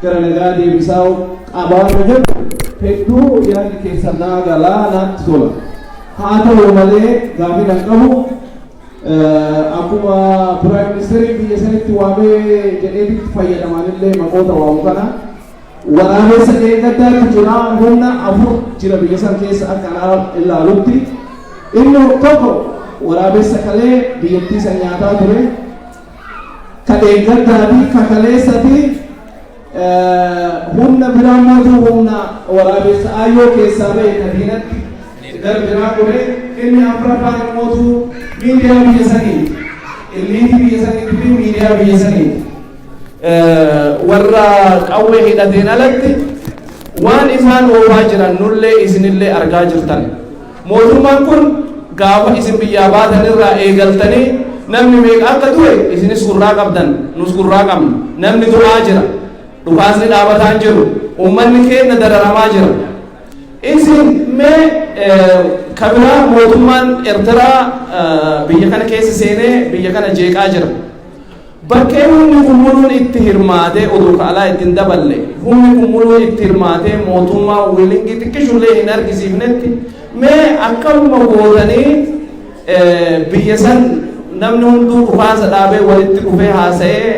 Gara nagaa deebisaa qabaa ka jedhu hedduu yaadni keessan naa galaa naatti tola. Haa ta'u malee gaafii nan qabu akkuma piraayim ministeerii biyya sanitti waamee jedheetitti fayyadamanillee maqoota waamu kana waraabessa dheengaddaatti jira, humna afur jira biyya san keessa akka anaa ilaalutti. Inni tokko waraabessa kalee biyyattii san nyaataa ture, ka dheengaddaati, ka kaleessati, humna biraa mootuu humna waraabessa aayyoo keessaa ba'e ka diinatti gara biraa godhe. Inni afuraffaan immootu miidiyaa biyya saniiti, illiitii biyya saniitii fi miidiyaa biyya saniiti. Warra qawwee hidhateen alatti waan isaan oofaa jiran nullee isinillee argaa jirtan. Mootummaan kun gaafa isin biyyaa baatan irraa eegaltanii namni meeqa akka du'e isinis gurraa qabdan, nus gurraa qabna. Namni du'aa jira, dhukaasni dhaabataa hin jiru, uummanni keenya dararamaa jira. Isin mee kabiraa mootummaan Eertiraa biyya kana keessa seenee biyya kana jeeqaa jira. Bakkee humni kun muluun itti hirmaatee oduu ka'alaa ittiin daballe, humni kun muluun itti hirmaatee mootummaa wiilingii xiqqishullee hin argisiifnetti, mee akkamuma gootanii biyya san namni hunduu dhukaasa dhaabee walitti dhufee haasa'ee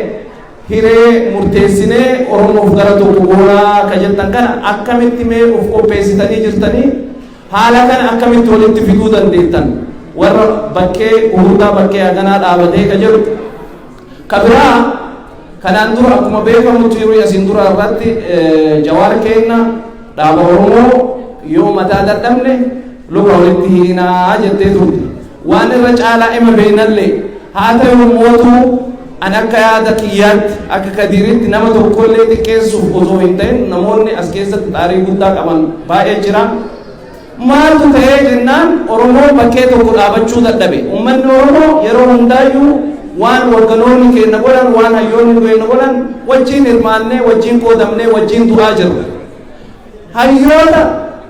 hiree murteessinee Oromoof gara tokko goonaa ka jettan kana akkamitti mee of qopheessitanii jirtanii, haala kana akkamitti walitti fiduu dandeettan, warra bakkee gurguddaa bakkee haganaa dhaabatee ka jedhu? Ka biraa, kanaan dura akkuma beekamutti yeroo asiin dura irratti Jawaar keenna dhaaba Oromoo yoo mataa dadhabne luka walitti hiinaa jettee turte. Waan irra caalaa ima beeynallee haa ta'u mootuu, an akka yaada kiyyaatti, akka Kadiiritti, nama tokkollee xiqqeessuuf osoo hin ta'in, namoonni as keessatti xaarii guddaa qaban baay'ee jira. Maaltu ta'ee jennaan Oromoon bakkee tokko dhaabachuu dadhabe? Uummanni Oromoo yeroo hundaayyuu waan hogganoonni keenya godhan, waan hayyoonni keenya godhan wajjin hirmaannee, wajjin qoodamnee, wajjin du'aa jirra. Hayyoota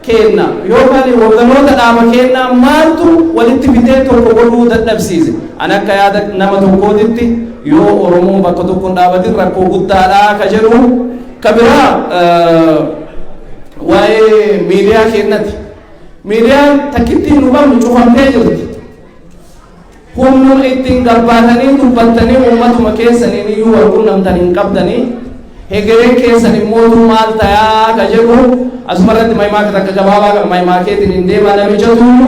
keenya yookaan hogganoota dhaaba keenyaa maaltu walitti fidee tokko godhuu dadhabsiise? Ani akka yaada nama tokkootitti yoo Oromoon bakka tokko hin dhaabatin rakkoo guddaadha ka jedhu. Ka biraa waa'ee miidiyaa keenyati. Miidiyaan takkittiin nu qabnu cufamtee jirti. Humnuma ittiin gabbaatanii dubbattanii uummatuma keessaniin iyyuu wal qunnamtan hin qabdanii. Hegereen keessan immoo maal tayaa ka jedhu asumarratti maymaaka takka gabaabaa maymaakeetiin hin deemaa. Namicha tuulu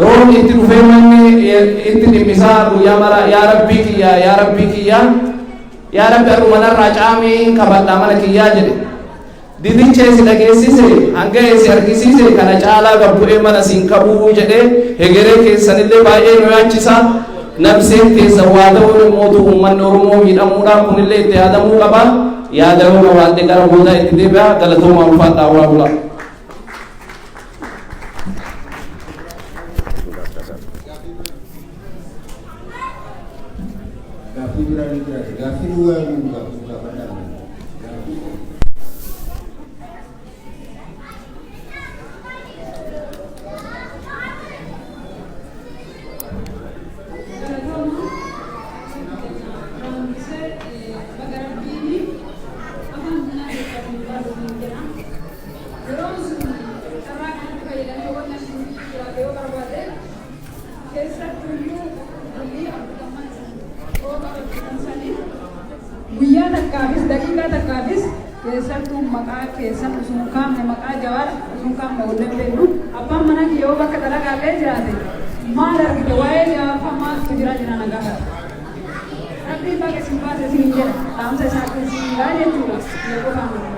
roobni itti dhufee manni itti dhimmisaa guyyaa mara "Yaa Rabbii kiyyaa, yaa Rabbii kiyyaa, yaa Rabbi, har'uma narraa caamii kabadhaa mana kiyyaa" jedhe. Didichee si dhageessise, hanga si argisiise, kana caalaa gabbu'ee mana siin qabuu jedhee. Hegeree keessanillee baay'ee nu yaachisa. Nabseen keessan waa ta'uun immoo uummanni Oromoo miidhamuudhaan kunillee itti yaadamuu qaba. Yaada yoo qabaadhe gara boodaa itti deebi'a. Galatoomaa, ulfaadhaa, waa bulaa. Gaaffii biraa ni jiraate. Gaaffii duwwaa nu gaaffii gaafadhaa. Gaaffii. Yeroon sun carraa kanatti fayyadamee wanna isin jiraate yoo barbaade, keessattuyyuu bulii abbutamman oo qabachuudhaan sanii guyyaa takkaafis, daqiiqaa takkaafis keessattuu maqaa keessan osoo hin kaafne, maqaa Jawaar osoo hin kaafne wallee beeknu. Abbaan manaa kiyya yoo bakka dalagaallee jiraate, "Maal argite? Waa'ee Jawaar fa'aa maaltu jira?" jira na gaafata. Rabbiin baga isin baase isin hin jedha, dhaamsa isaa akka isin gaa jechuudha yoo qofaan miti.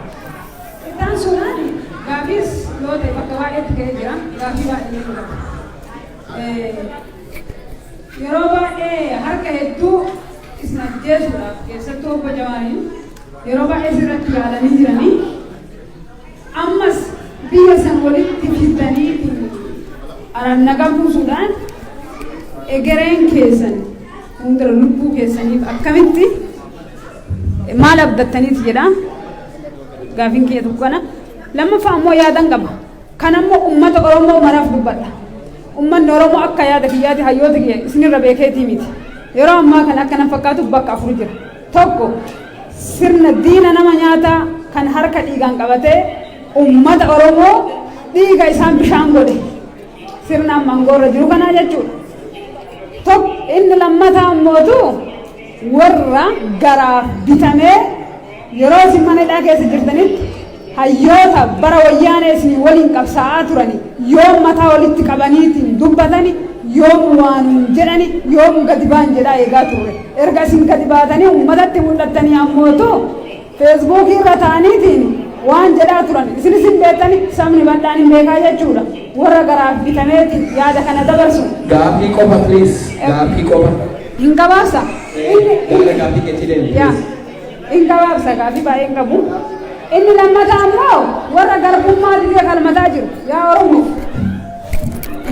Ittaan suudhaan gaafiis yoo ta'e bakka baay'eetti ga'ee jira, gaafii baay'ee ni qaba. Yeroo baay'ee harka hedduu isin ajjeesuudhaaf, keessattuu obbo Jawaariin yeroo baay'ee sirratti yaalanii jiranii, ammas biyya san walitti fiddanii nagaa buusuudhaan egereen keessan fuuldura lubbuu keessaniif akkamitti maal abdattaniiti jedha gaafiin kiyya tokko kana. Lammaffaa ammoo yaadan qaba. Kan ammoo ummata Oromoo maraaf dubbadha. Ummanni Oromoo akka yaada kiyyaati, hayyoota kiyya isinirra beekeetii miti, yeroo ammaa kana akka nan fakkaatu bakka afur jira. Tokko, sirna diina nama nyaataa Harka dhiigaan qabatee uummata Oromoo dhiiga isaan bishaan godhe sirna ammaan jiru kanaa jechuudha. Tokko inni lammataa ammootu warra garaaf bitamee yeroo isin mana hidhaa keessa jirtanitti hayyoota bara wayyaanee isin waliin qabsaa'aa turani yoom mataa walitti qabaniitiin dubbatani, yoom waan jedhani, yoom gadi baan jedhaa eegaa turre. Erga isin gadi baatanii uummatatti mul'attanii ammootu Feesbuukii irra ta'aniitiin waan jedhaa turan isinis hin beektani, sabni bal'aan hin beekaa jechuudha. Warra garaaf bitameetiin yaada kana dabarsu. Gaaffii qofa, please. Gaaffii qofa. Hin gabaabsa. Gara gaaffii keetti deemi. Yaa, hin gabaabsa, gaaffii baay'ee hin qabu. Inni lammataa ammoo warra garbummaa didee falmataa jiru. Yaa Oromoo,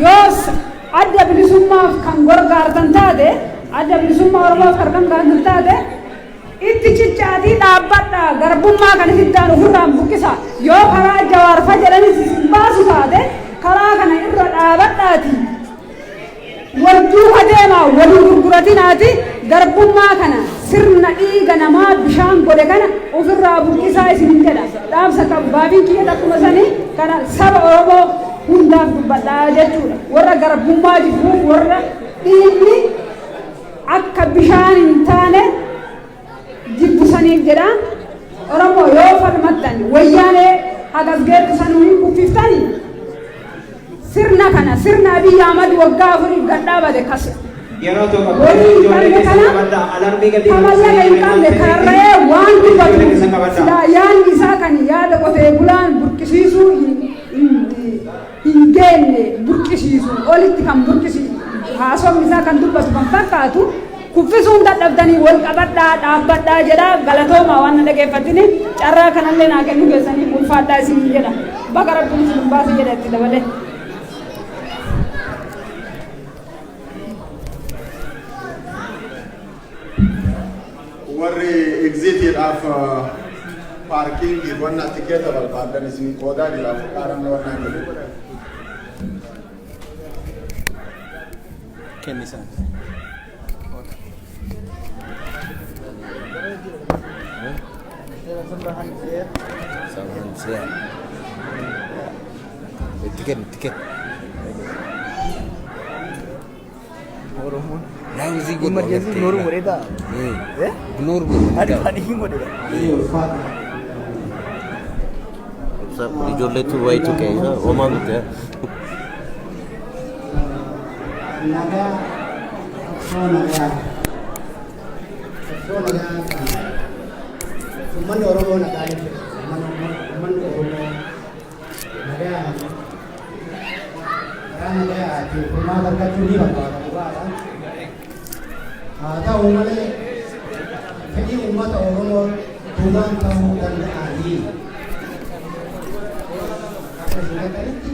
yoos adda bilisummaaf kan gargaartan taate, adda bilisummaa Oromoof kan gargaartan taate, itti ciccaatii dhaabbadha. Garbummaa kana hiddaan ofirraan buqqisa. Yoo karaa Jawaarfa jedhanis isin baasu taate, karaa kana irra dhaabadhaati. Wal duuka deemaa, waliin gurguratinaati, garbummaa kana, sirna dhiiga namaa bishaan godhe kana ofirraa buqqisaa isin jedha. Dhaamsa qabu gaafiin kiyya akkuma sanii kana saba Oromoo hundaaf dubbadhaa jechuudha. Warra garbummaa jibbuuf, warra dhiigni akka bishaan hin taane jibbusaniif jedha. Oromoo, yoo falmattan, wayyaanee hagas geettu sanuu hin kuffiftanii, sirna kana, sirna Abiyyi Ahmad waggaa 4f gadhaabate kas Yeroo tokko horii hin ijoollee qabne keessa kana qabadhaa. Alarmii gadi kamallaqa hin qabne karra'ee waan dubbatu Ijoollee keessa qabadhaa. silaa yaadni isaa kan yaada qotee bulaan burqisiisuu hin geenne, burqisiisu olitti kan burqisiisu haasofni isaa kan dubbatu kan fakkaatu kuffisuun dadhabdanii wal qabadhaa dhaabbadhaa jedha. Galatoomaa, waan na dhageeffatini carraa kanallee naa kennu keessanii ulfaadhaa isin jedha. Baga Rabbiin isin baase jedha itti dabalee. Warri exitiidhaaf parkingii wanna tikeeta barbaadan isin qoodaa jira, fudhaa, namni wannan jedhu. Kennisaan. Saman. Itti kenni, itti kenni. Oromoon. Naawuzii godhu. Emergency ignore godhee ta'a. Eh? Ignore godhu. Ani ani hin godhe. Ijoolleetu wayitu ka'e homaa miti. Nagaa, qabsoo nagaa, qabsoo nagaa kan uummanni Oromoo nagaa ni fedha. Uummanni Oromoo nagaa, karaa nagaatiin furmaata argachuu ni barbaada, dhugaadha. Haa ta'u malee, fedhii uummata Oromoo dhugaan ta'uu danda'anii akka isin jettanitti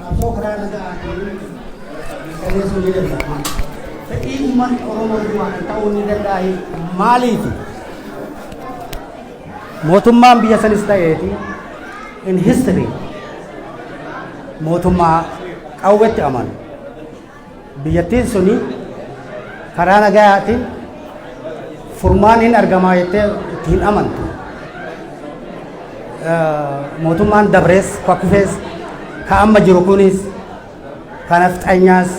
qabsoo karaa nagaatiin mirkaneessuu ni danda'ama. Fedhii uummanni Oromoo dhugaan ta'uu ni danda'a maaliifi? Mootummaan biyya sanis ta'eeti in history mootummaa qawwetti amanu. Biyyattiin suni karaa nagayaatiin furmaan hin argamaa jettee itti hin amantu. Mootummaan dabrees, ka kufees, ka amma jiru kunis, ka nafxanyaas,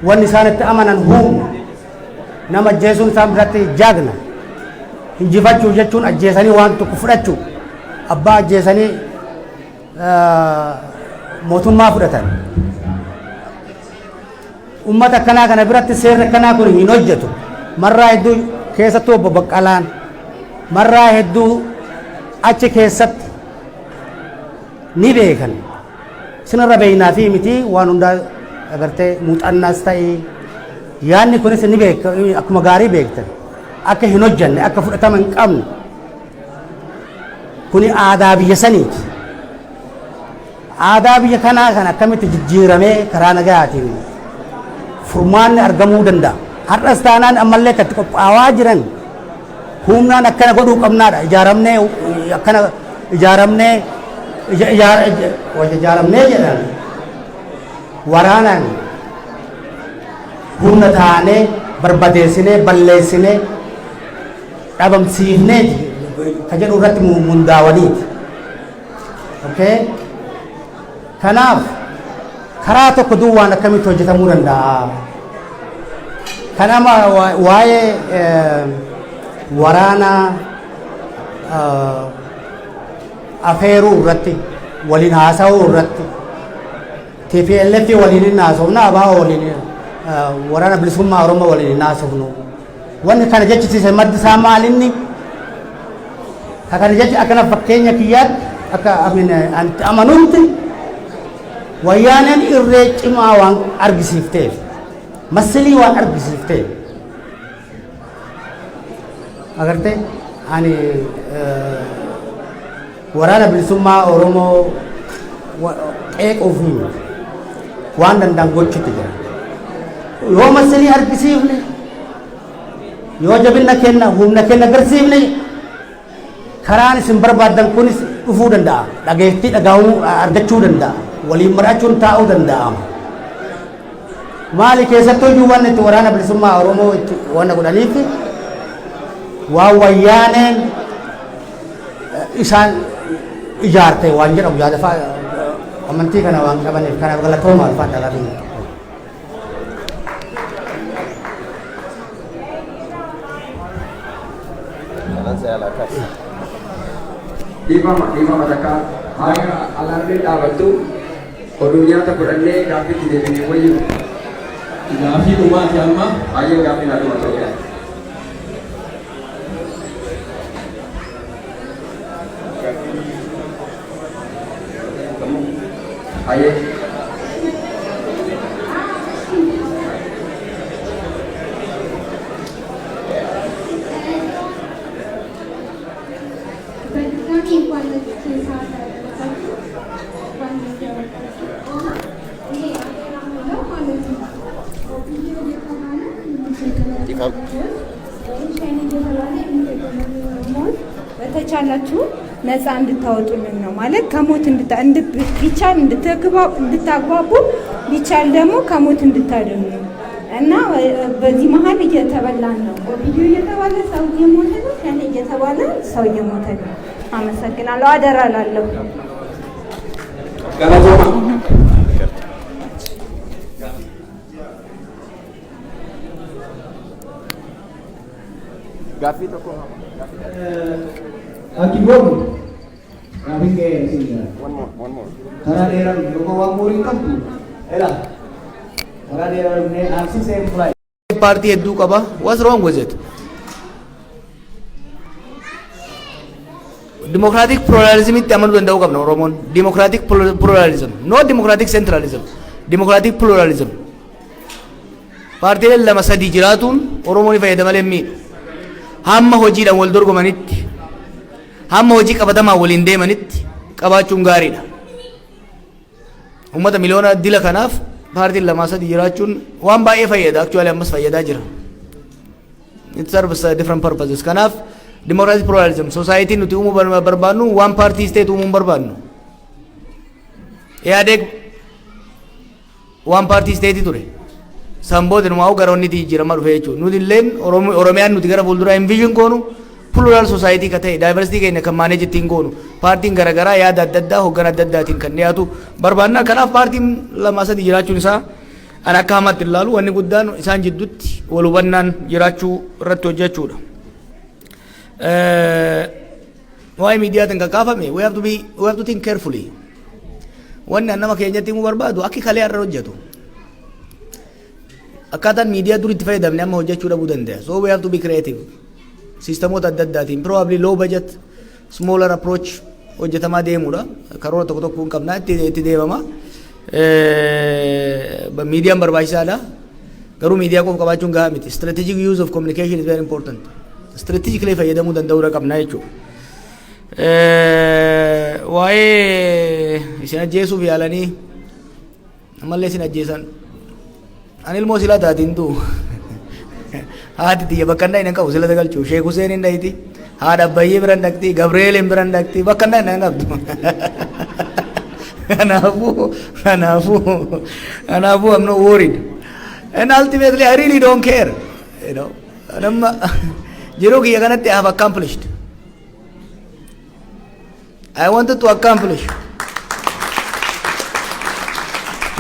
wanni isaan itti amanan humna. Nama ajjeesuun isaan biratti jaagna. Injifachuu jechuun ajjeesanii waan tokko fudhachuu. Abbaa ajjeesanii mootummaa fudhatan. Ummata akkanaa kana biratti seerri akkanaa kun hin hojjetu. Marraa hedduu, keessattuu obbo Baqqalaan marraa hedduu achi keessatti ni beekan. Isinirra beeknaa fi miti, waan hundaa agartee, muuxannaas ta'ee yaadni kunis ni beeka, akkuma gaarii beektan akka hin hojjanne, akka fudhatama hin qabne. Kuni aadaa biyya saniiti. Aadaa biyya kanaa kan akkamitti jijjiiramee karaa nagayaatiin furmaanni argamuu danda'a? Har'as taanaan ammallee kan itti qophaawaa jiran humnaan akkana godhuu qabnaadha. Ijaaramnee, akkana ijaaramnee, ijaaramnee jedhan, waraanaan humna taanee barbadeessinee, balleessinee, dhabamsiifnee. Ka jedhu irratti mundaawaniiti. Okay? Kanaaf karaa tokko duwwaan akkamitti hojjetamuu danda'a? Kanama waa'ee waraana afeeruu irratti, waliin haasa'uu irratti, TPLF waliin hin haasofnu, ABO waliin, Waraana Bilisummaa Oromoo waliin hin haasofnu. Wanni kana jechisiise maddi isaa maalinni? Ka kana jechi akkana fakkeenya kiyyaatti, akka anti amanutti, Wayyaaneen irree cimaa waan argisiifteef, masilii waan argisiifteef. Agartee, ani Waraana Bilisummaa Oromoo qeequuf waan danda'an gochuutti jira. Yoo masilii argisiifne, yoo jabina kenna, humna kenna agarsiifne, karaan isin barbaaddan kunis dhufuu danda'a. Dhageettii dhagahamuu argachuu danda'a. Waliin mari'achuun taa'uu danda'ama. Maali, keessattuu iyyuu wanni itti Waraana Bilisummaa Oromoo itti wanna godhaniif waan Wayyaaneen isaan ijaarte waan jedhamu yaada amantii kana waan qabaniif. Kanaaf galatooma, alfaadha lafiin. Dhiifama, dhiifama takka. Haga alarmiin dhaabattu oduu nyaata fudhannee gaaffiitti deebinee wayyu. Gaaffii dhumaati amma. Baay'ee gaaffii naa dhuma ta'e. Baay'ee. በድጋሚ እንኳን ለዚህ ሰዓት አደረሳችሁ። እንኳን ለዚህ ያበቃችሁ። ይሄ አደራ የምለው ማለት ነው፣ ኦፒዲኦ እየተባለ የሚገደለው ወይም ሸኔ እየተባለ የሚገደለው ኦሮሞዎች በተቻላችሁ ነፃ እንድታወጡልን ነው። ማለት ከሞት ቢቻል እንድታግባቡ፣ ቢቻል ደግሞ ከሞት እንድታድኑ ነው። እና በዚህ መሀል እየተበላን ነው። ኦፒዲኦ እየተባለ ሰው እየሞተ ነው። ሸኔ እየተባለ ሰው እየሞተ ነው። አመሰግናለሁ። አደራ እላለሁ። Galatooma. Gaaffii tokko. Akki boobu gaaffiin ga'ee isin jira. One more, one more. Karaa dheeraa dhufne yookaan waan moorii qabdu ela karaa dheeraa dhufne arsii seen fly. Paartii hedduu qaba. What's wrong with it? Democratic pluralism itti amanuu danda'uu qabna Oromoon. Democratic pluralism. No democratic centralism. Democratic pluralism. Paartiileen lama sadii jiraatuun Oromoon ni fayyada malee hin miidhu. Hamma hojiidhaan wal dorgomanitti, hamma hojii qabatamaan waliin deemanitti qabaachuun gaariidha. Uummata miliyoona dila kanaaf paartiin lamaa sadii jiraachuun waan baay'ee fayyada. Actually ammas fayyadaa jira. It serves different purposes. Kanaaf democratic pluralism society nuti uumuu barbaannu, one party state uumuu hin barbaannu. Ihaadeeg one party state ture. San booda numaa gara wanni jijjiiramaa dhufe jechuudha. Nuti illeen Oromiyaan nuti gara fuulduraa envision goonu plural society ka ta'e, diversity keenya kan manage ittiin goonu, paartiin garaagaraa yaada adda addaa, hoggana adda addaatiin kan dhiyaatu barbaanna. Kanaaf paartiin lama sadii jiraachuun isaa an akka hamaatti ilaalu. Wanni guddaan isaan jidduutti wal hubannaan jiraachuu irratti hojjechuudha. Waa'ee miidiyaatiin kan kaafame, we have to think carefully. Wanni an nama keenyatti himuu barbaadu, akki kalee har'a hojjetu. Akkaataan miidiyaa dur itti fayyadamne amma hojjechuu dhabuu danda'a. So we have to be creative. Siistamoota adda addaatiin, probably low budget, smaller approach hojjetamaa deemuudha. Karoora tokko tokko hin qabna, itti deemama. Miidiyaan barbaachisaadha. Garuu miidiyaa qofa qabaachuun gahaa miti. Strategic use of communication is very important. Strategically fayyadamuu danda'uudha qabna jechuudha. Waa'ee isin ajjeesuuf yaalanii, ammallee isin ajjeesan. Ani ilmoo sila taatiin tuu. Haati tiyya bakka hin qabu sila galchuu. Sheek Huseen hin dhayti. Haadha Abbayyee biran dhaqxi. Gabreelin biran dhaqxi. Bakka hin qabdu. Kanaafuu I'm not worried. And ultimately I really don't care. Nama jiruu kiyya kanatti I have accomplished. I wanted to accomplish.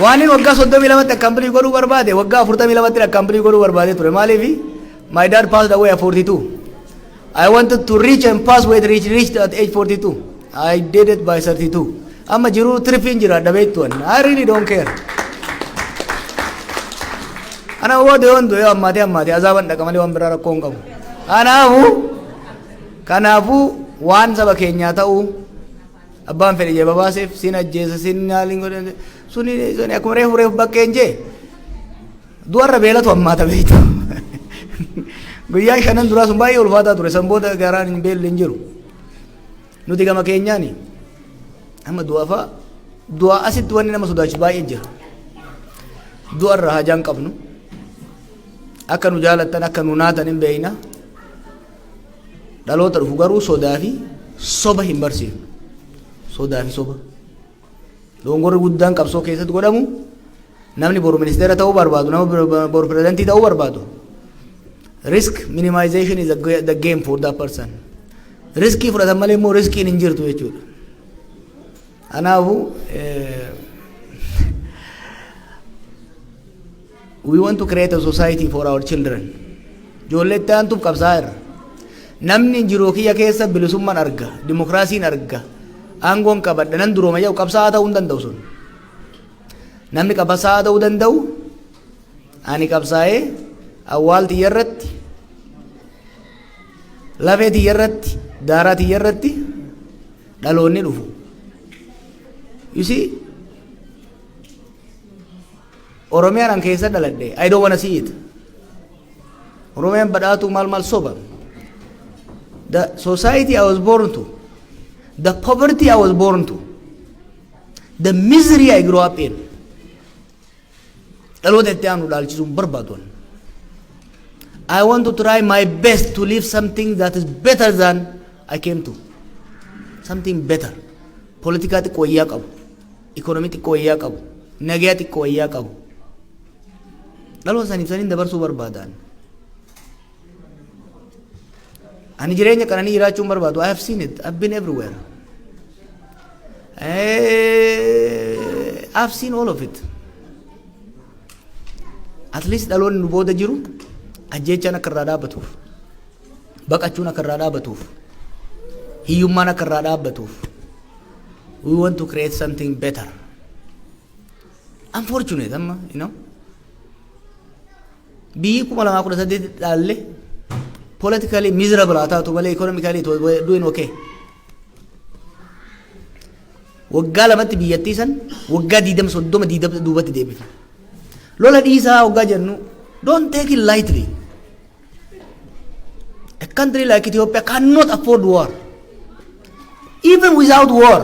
Waan inni waggaa 32tti accomplish godhuu barbaade, waggaa 42tti accomplish godhuu barbaade ture. Maaliif? My dad passed away at 42. I wanted to reach and pass where reach reached at age 42. I did it by 32. Amma jiruu tirfiin jira dhabeettuan. I really don't care. Ana booda yoon du'e ammaatee ammaatee azaaban dhaqa malee waan biraa rakkoo hin qabu. Kanaafuu waan saba keenyaa ta'uu abbaan fedhe jaba baaseef sin ajjeesa, sin haaliin godhe, suni suni akkuma reefu reefu bakkeen jee, du'arra beelatu ammaata beektu. Guyyaan shanan duraa sun baay'ee ulfaataa ture. San booda garaan hin beelle hin jiru. Nuti gama keenyaani amma du'a fa'a, du'a asitti wanni nama sodaachisu baay'ee jira. Du'arra hajaan qabnu, akka nu jaalattan, akka nu naatan hin beeyna. Dhaloota dhufu garuu sodaa fi soba hin barsiifnu. Sodaa fi soba. Dogongorri guddaan qabsoo keessatti godhamu, namni boru ministeera ta'uu barbaadu, nama boru pirezidantii ta'uu barbaadu, risk minimization is the game for that person. Riskii fudhatan malee immoo riskiin hin jirtu jechuudha. Kanaafuu we want to create a society for our children. Ijoollee itti aantuuf qabsaa'aa irra. Namni jiruu kiyya keessa bilisummaan arga, dimokiraasiin arga, aangoon qabadha, nan durooma jedhu qabsaa'aa ta'uu hin danda'u sun. Namni qabsaa'aa ta'uu danda'u, ani qabsaa'ee awwaal tiyya irratti, lafee tiyya irratti, daaraa tiyya irratti dhaloonni dhufu. You see, Oromiyaan an keessa dhaladhe, I don't wanna see it. Oromiyaan badhaatu maal maal soba. The society I was born to, the poverty I was born to, the misery I grew up in, dhaloota itti aanu dhaalchisuun barbaadu. I want to try my best to leave something that is better than I came to. Something better. Politikaa xiqqoo wayyaa qabu. Ikonomii xiqqoo wayyaa qabu. Nagayaa xiqqoo wayyaa qabu. Dhaloota saniif saniin dabarsuu barbaadan. Ani jireenya qananii jiraachuun barbaadu. I have seen it. I've been everywhere. I've seen all of it. At least dhaloonni nu booda jiru ajjeechaan akka irraa dhaabbatuuf, baqachuun akka irraa dhaabbatuuf, hiyyummaan akka irraa dhaabbatuuf, we want to create something better. Unfortunate amma biyyi 2018 dhaalle politically miserable haa taatu malee economically it was doing okay. Waggaa 2tti biyyattii san waggaa 20, 30, 20 duubatti deebifne. Lola dhiisaa waggaa jennu, don't take it lightly. A country like Ethiopia cannot afford war. Even without war,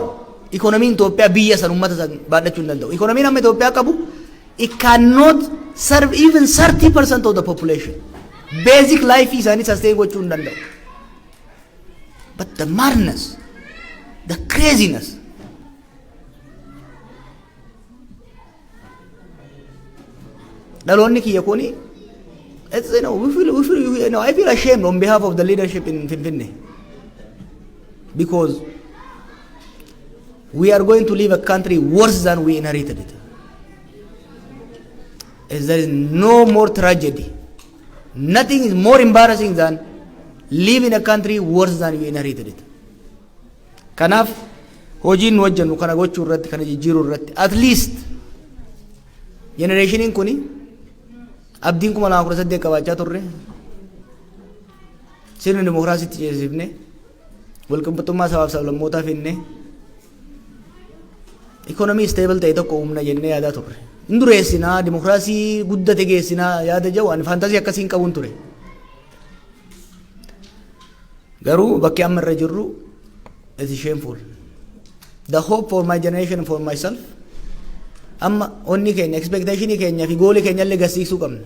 economiin Itoophiyaa biyya san, ummata san baadhachuu hin danda'u. Economiin amma Itoophiyaa qabu, it cannot serve even 30% of the population. Basic life isaanii sustain gochuu hin danda'u. But the madness, the craziness, dhaloonni kiyya kuni, it's, you know, we feel, we feel, you know, I feel ashamed on behalf of the leadership in Finfinne, because we are going to leave a country worse than we inherited it. As there is no more tragedy. Nothing is more embarrassing than leaving a country worse than you inherited it. Kanaaf hojiin nu hojjennu kana gochuu irratti, kana jijjiiruu irratti, at least generationiin kuni abdiin 2018 qabaachaa turre, sirni dimokiraasiitti ceesifne, walqixxummaa sabaaf sablammootaa finne, ikonomii stable ta'e tokko humna jennee yaadaa turre. Hin dureessinaa, dimokiraasii guddate geessinaa yaada jedhu ani fantasy akkasii hin qabuun ture. Garuu bakki amma irra jirru, it is shameful. The hope for my generation and for myself, amma onni keenya, expectationii keenya fi goalii keenya illee gasiisuu qabna.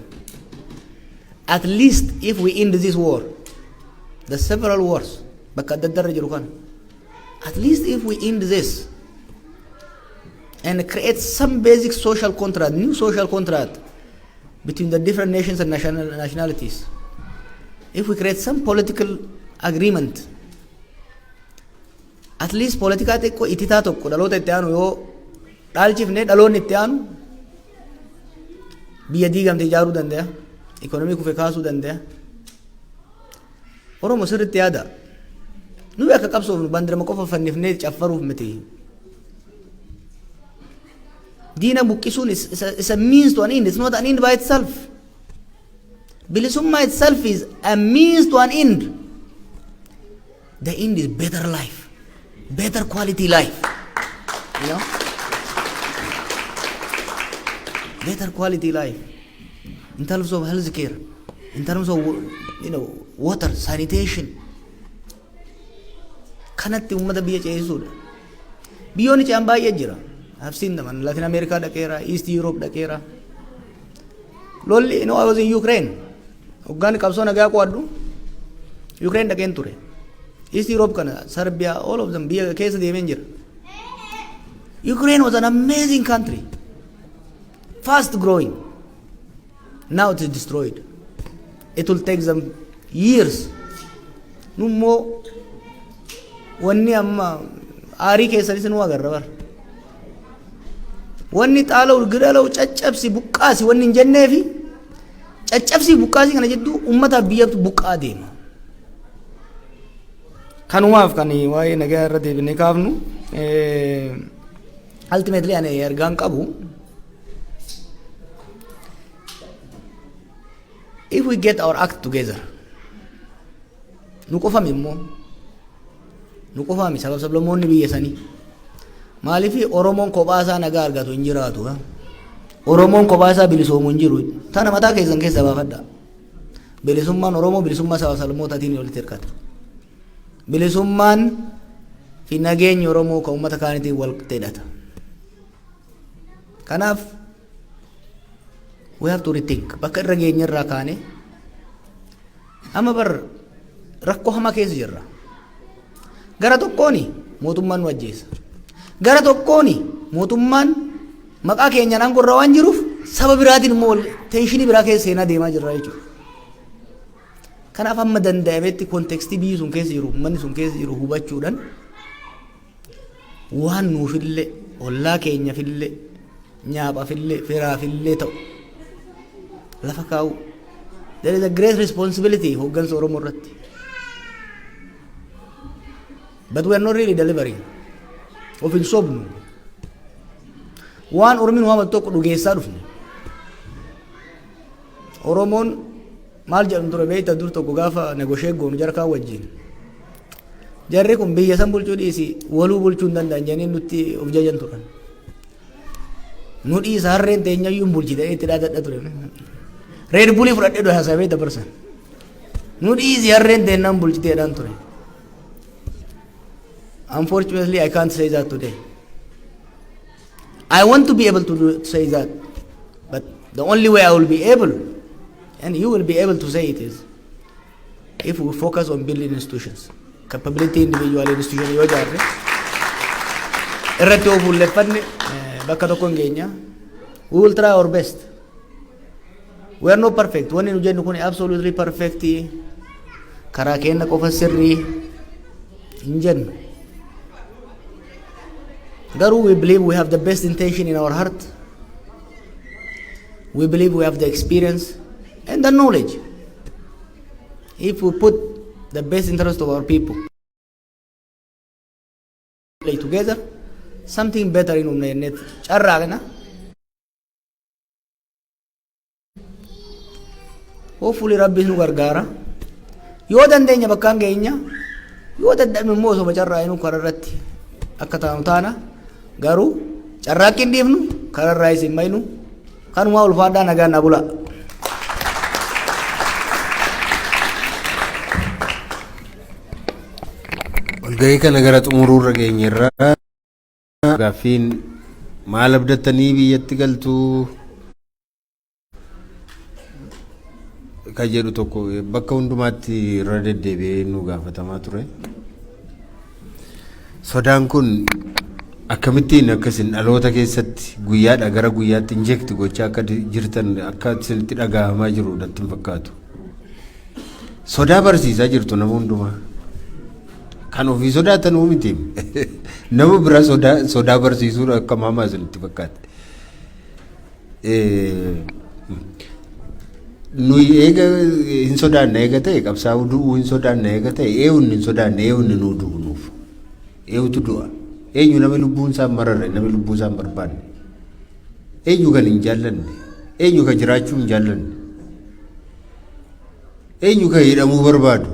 At least if we end this war, the several wars bakka adda adda irra jiru kana, at least if we end this and create some basic social contract, new social contract between the different nations and nationalities, if we create some political agreement. At least poolitikaa xiqqoo ititaa tokko dhaloota itti aanu yoo dhaalchifne, dhaloonni itti aanu biyya diigamte ijaaruu danda'a. Ikonomii kufe kaasuu danda'a. Oromo sirriitti yaada. Nuyi akka qabsoofnu bandirama qofa fannifnee caffaruuf miti. Diina buqqisuun is a means to an end. It's not an end by itself. Bilisummaa itself is a means to an end. The end is better life, better quality life. You know? Better quality life in terms of health care, in terms of water, sanitation. Kanatti uummata biyya ceesisuudha. Biyyoonni ce'an baay'ee jira. I've seen them. Latin America dhaqeera, East Europe dhaqeera. Lolli, I was in Ukraine. Hoggaan qabsoo nagaa qo'adhu Ukraine dhaqeen ture. East Europe kana, Serbia, all of them biyya keessa deemeen jira. Ukraine was an amazing country. Fast growing. Now it is destroyed. It will take them years. Nummoo wanni amma aarii keessanis nu agarra bara. Wanni xaala'u gidala'u caccabsi buqqaasi wanni hin jenneefi, caccabsi buqqaasii kana jidduu uummataaf biyyatu buqqaa deema. Kanumaaf kan waa'ee nagaa irra deebinee kaafnu. Ultimately, ani ergaan qabu, if we get our act together, nu qofami immoo, nu qofaami sabab sablammoonni biyya sanii. Maaliif Oromoon kophaa isaa nagaa argatu hin jiraatu? Oromoon kophaa isaa bilisoomu hin jiru. Tana mataa keessan keessa baafadha. Bilisummaan Oromoo bilisummaa saba sablammootaatiin walitti hirkata. Bilisummaan fi nageenyi Oromoo kan uummata kaanitiin wal hidhata. Kanaaf we have to rethink. Bakka irra geenye irraa kaane, amma bar rakkoo hamaa keessa jirra. Gara tokkooni mootummaan nu ajjeesa. Gara tokkooni mootummaan maqaa keenyaan aangoo irra waan jiruuf, saba biraatiin immoo tension biraa keessa seenaa deemaa jirra jechuudha. Kanaaf hamma danda'ametti context biyyi sun keessa jiru, uummanni sun keessa jiru hubachuudhaan, waan nuufillee, ollaa keenyafillee, nyaaphaafillee, firaafillee ta'u lafa kaa'u. There is a great responsibility hooggansa Oromoo irratti. But we are not really delivering. Of hin sobnu. Waan Ormi nu haamatu tokko dhugeessaa dhufne. Oromoon maal jedhamu ture beekta? Dur tokko gaafa negotiate goonu jara kaan wajjin. Jarri kun biyya san bulchuu dhiisi, waluu bulchuu hin danda'an jedhanii nutti of jajan turan. Nu dhiisa, harreen teenyayyuu hin bulchite itti dhaadadha ture. Red Bull fudhadhee dho haasawee dabarsan. Nu dhiisi, harreen teennaan bulchiteedhaan ture. Unfortunately, I can't say that today. I want to be able to say that, but the only way I will be able, and you will be able to say it, is if we focus on building institutions, capability, individual institution yoo ijaarre, irratti yoo fuulleffanne, bakka tokko hin geenya. We will try our best. We are not perfect. Wanni nu jennu kun absolutely perfect, karaa keenya qofa sirrii hin jennu. Garuu we believe we have the best intention in our heart. We believe we have the experience and the knowledge. If we put the best interest of our people play together, something better in humna jenneet carraaqna. Hopefully Rabbis nu gargaara. Yoo dandeenya bakkaan geenya, yoo dadhabne immoo osoo carraa'inu karaa irratti akka taanu taana. Garuu carraaqqii hin dhiifnu, karaa irraa isin maynu. Kanumaa, ulfaadhaa, nagaan na bulaa. Walgahii kana gara xumuruurra geenyerra. Gaaffiin maal abdattanii biyyatti galtuu kan jedhu tokko bakka hundumaatti irra deddeebi'ee nu gaafatamaa ture. Sodaan kun akkamittiin akka isin dhaloota keessatti guyyaadha gara guyyaatti inject gochaa akka jirtan akka isinitti dhaga'amaa jiru natti hin fakkaatu. Sodaa barsiisaa jirtu nama hundumaa. Kan ofii sodaatanuu miti. Nama biraa sodaa barsiisuun akka hamaa isinitti fakkaata. Nuyi eega hin sodaanne eega ta'e, qabsaa'uu du'uu hin sodaanne eega ta'e, eenyuun hin sodaanne, eenyuun nuu du'u nuuf? Eenyutu du'a? Eenyu nama lubbuun isaa hin mararre, nama lubbuu isaa hin barbaanne? Eenyu kan hin jaallanne? Eenyu kan jiraachuu hin jaallanne? Eenyu kan hidhamuu barbaadu?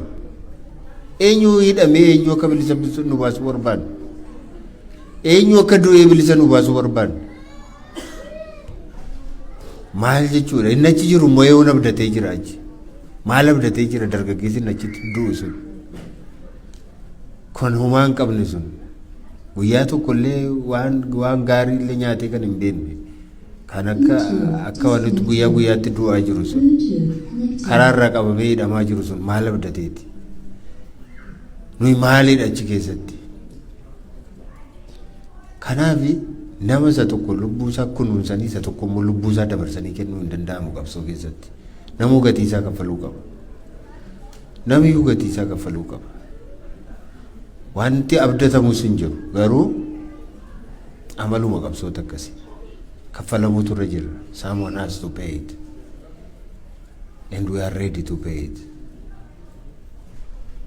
Eenyu hidhamee eenyu akka bilisa nu baasuu barbaadu? Eenyu akka du'ee bilisa nu baasuu barbaadu? Maal jechuudha? Inni achi jiru immoo eenyuun abdatee jira achi? Maal abdatee jira dargaggeessi inni achitti du'u sun? Kan homaa hin qabne sun, guyyaa tokkollee waan gaarii illee nyaatee kan hin beekne, kan akka walitti guyyaa guyyaatti du'aa jiru sun, karaarraa qabamee hidhamaa jiru sun maal abdateeti? Nuyi maalidha achi keessatti? Kanaaf nama isa tokko lubbuu isaa kunuunsanii, isa tokko immoo lubbuu isaa dabarsanii kennuu hin danda'amu qabsoo keessatti. Namuu gatii isaa kaffaluu qaba. Namiyyuu gatii isaa kaffaluu qaba. Wanti abdatamus hin jiru, garuu amaluma qabsoota akkasii. Kaffalamuutu irra jira. Someone has to pay it. And we are ready to pay it.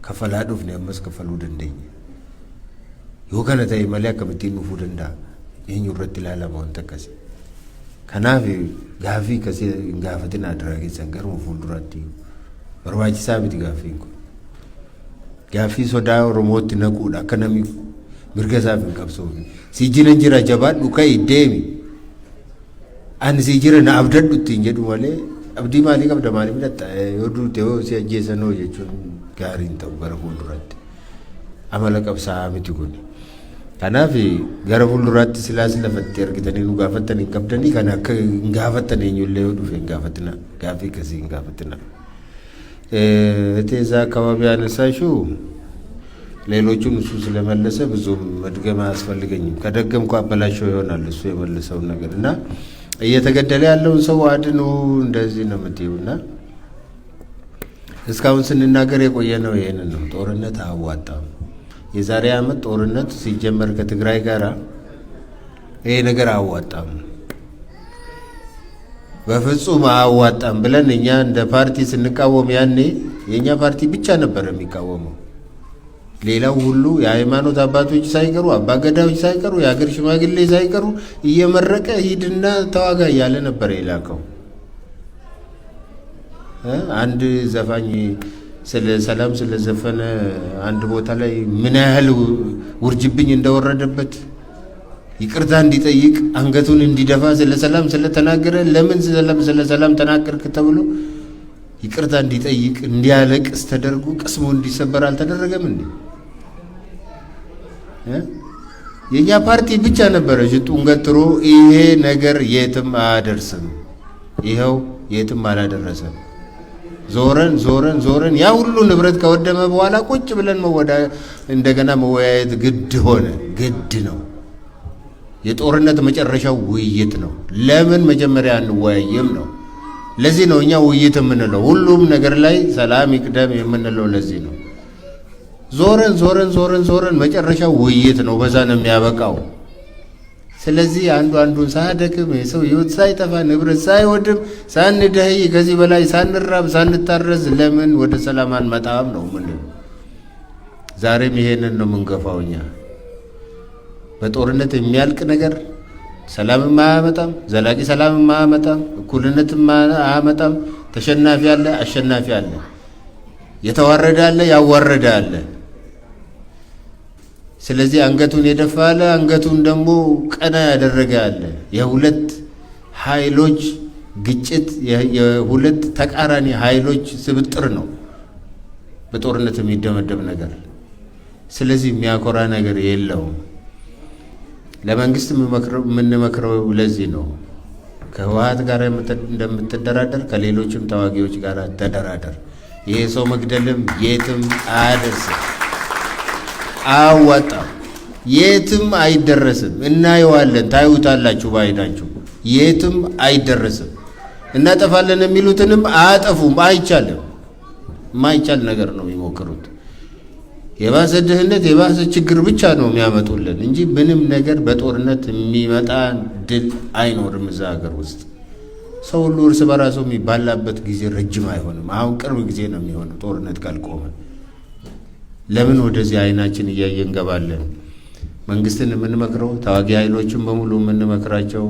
Kaffalaa dhufne, ammas kaffaluu dandeenya. Yoo kana ta'e malee akkamittiin dhufuu danda'a? Eenyu irratti ilaalama wanta akkasii? Kanaaf gaaffii akkasii hin gaafatin adiraa keessan garuma fuulduraatti, barbaachisaa miti gaaffiin kun. Gaaffii sodaa Oromootti naquudha, akka namni mirga isaaf hin qabsoofne. Si jira jira, jabaadhu, ka'i, deemi. Ani si jira, na abdadhu ittiin jedhu malee, abdii maalii qabda, maalii fudhatta, yoo duute yoo si ajjeesan hoo jechuun gaarii hin ta'u gara fuulduraatti. Amala qabsaa'aa miti kun. Kanaaf gara fuulduraatti silaas lafatti argitanii nu gaafattan hin qabdanii, kan akka hin gaafattan eenyullee yoo dhufe hin gaafatina, gaaffii akkasii hin gaafatina. እዛ አካባቢ ያነሳሽው ሌሎቹን እሱ ስለመለሰ ብዙም መድገም አያስፈልገኝም። ከደገምኩ አበላሸው ይሆናል እሱ የመለሰውን ነገር። እና እየተገደለ ያለውን ሰው አድኑ እንደዚህ ነው የምትይው፣ እና እስካሁን ስንናገር የቆየ ነው ይሄንን ነው። ጦርነት አያዋጣም። የዛሬ ዓመት ጦርነት ሲጀመር ከትግራይ ጋር ይሄ ነገር አያዋጣም፣ በፍጹም አያዋጣም ብለን እኛ እንደ ፓርቲ ስንቃወም ያኔ የእኛ ፓርቲ ብቻ ነበር የሚቃወመው። ሌላው ሁሉ የሃይማኖት አባቶች ሳይቀሩ፣ አባገዳዎች ሳይቀሩ፣ የሀገር ሽማግሌ ሳይቀሩ እየመረቀ ሂድና ተዋጋ እያለ ነበር የላከው። አንድ ዘፋኝ ስለ ሰላም ስለዘፈነ አንድ ቦታ ላይ ምን ያህል ውርጅብኝ እንደወረደበት፣ ይቅርታ እንዲጠይቅ፣ አንገቱን እንዲደፋ፣ ስለ ሰላም ስለተናገረ፣ ለምን ስለ ሰላም ተናገርክ ተብሎ ይቅርታ እንዲጠይቅ፣ እንዲያለቅስ ተደርጎ ቅስሙ እንዲሰበር አልተደረገም እንዴ? የእኛ ፓርቲ ብቻ ነበረ ሽንጡን ገትሮ ይሄ ነገር የትም አያደርስም፣ ይኸው የትም አላደረሰም። ዞረን ዞረን ዞረን ያ ሁሉ ንብረት ከወደመ በኋላ ቁጭ ብለን እንደገና መወያየት ግድ ሆነ። ግድ ነው። የጦርነት መጨረሻው ውይይት ነው። ለምን መጀመሪያ አንወያይም ነው። ለዚህ ነው እኛ ውይይት የምንለው። ሁሉም ነገር ላይ ሰላም ይቅደም የምንለው ለዚህ ነው። ዞረን ዞረን ዞረን ዞረን መጨረሻው ውይይት ነው። በዛ ነው የሚያበቃው። ስለዚህ አንዱ አንዱን ሳያደክም፣ የሰው ሕይወት ሳይጠፋ፣ ንብረት ሳይወድም፣ ሳንደህይ፣ ከዚህ በላይ ሳንራብ፣ ሳንታረዝ ለምን ወደ ሰላም አንመጣም ነው ምንለው። ዛሬም ይሄንን ነው የምንገፋው እኛ። በጦርነት የሚያልቅ ነገር ሰላምም አያመጣም፣ ዘላቂ ሰላምም አያመጣም፣ እኩልነትም አያመጣም። ተሸናፊ አለ፣ አሸናፊ አለ፣ የተዋረደ አለ፣ ያዋረደ አለ። ስለዚህ አንገቱን የደፋ አለ፣ አንገቱን ደግሞ ቀና ያደረገ አለ። የሁለት ኃይሎች ግጭት፣ የሁለት ተቃራኒ ኃይሎች ስብጥር ነው በጦርነት የሚደመደም ነገር። ስለዚህ የሚያኮራ ነገር የለውም። ለመንግስት የምንመክረው ለዚህ ነው። ከህወሓት ጋር እንደምትደራደር ከሌሎችም ተዋጊዎች ጋር ተደራደር። ይሄ ሰው መግደልም የትም አያደርስም፣ አያዋጣም፣ የትም አይደረስም። እናየዋለን፣ ታዩታላችሁ በዓይናችሁ። የትም አይደረስም። እናጠፋለን የሚሉትንም አያጠፉም። አይቻልም። የማይቻል ነገር ነው የሚሞክሩት። የባሰ ድህነት የባሰ ችግር ብቻ ነው የሚያመጡልን እንጂ ምንም ነገር በጦርነት የሚመጣ ድል አይኖርም። እዛ ሀገር ውስጥ ሰው ሁሉ እርስ በራሱ የሚባላበት ጊዜ ረጅም አይሆንም። አሁን ቅርብ ጊዜ ነው የሚሆነው ጦርነት ካልቆመ። ለምን ወደዚህ አይናችን እያየ እንገባለን? መንግስትን የምንመክረው፣ ተዋጊ ኃይሎችን በሙሉ የምንመክራቸው፣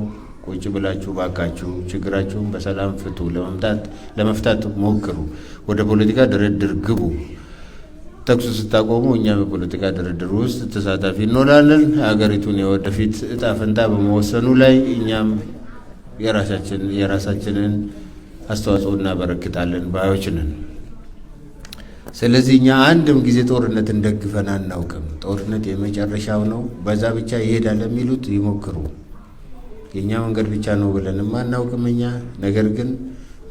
ቁጭ ብላችሁ ባካችሁ ችግራችሁን በሰላም ፍቱ፣ ለመፍታት ሞክሩ፣ ወደ ፖለቲካ ድርድር ግቡ። ተኩስ ስታቆሙ እኛም የፖለቲካ ድርድር ውስጥ ተሳታፊ እንሆናለን። ሀገሪቱን የወደፊት እጣ ፈንታ በመወሰኑ ላይ እኛም የራሳችንን አስተዋጽኦ እናበረክታለን ባዮች ነን። ስለዚህ እኛ አንድም ጊዜ ጦርነትን ደግፈን አናውቅም። ጦርነት የመጨረሻው ነው፣ በዛ ብቻ ይሄዳል የሚሉት ይሞክሩ። የእኛ መንገድ ብቻ ነው ብለንም አናውቅም እኛ። ነገር ግን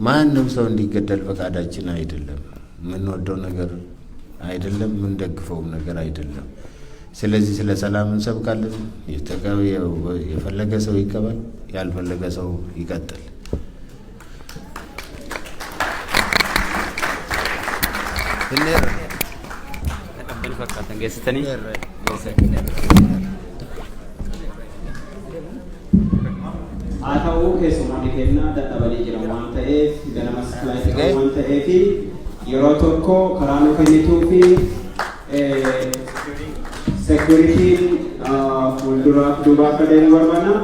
ማንም ሰው እንዲገደል ፈቃዳችን አይደለም። የምንወደው ነገር አይደለም፣ የምንደግፈውም ነገር አይደለም። ስለዚህ ስለ ሰላም እንሰብካለን። የፈለገ ሰው ይቀበል፣ ያልፈለገ ሰው ይቀጥል። Fakkaatan geessitanii. Haa ta'u, keessumoonni keenya dadhabanii jiran waan ta'eef, ganamas flight qabu waan ta'eef, yeroo tokko karaa nu kennituu fi securityn fuuldura duuba akka deemu barbaanna.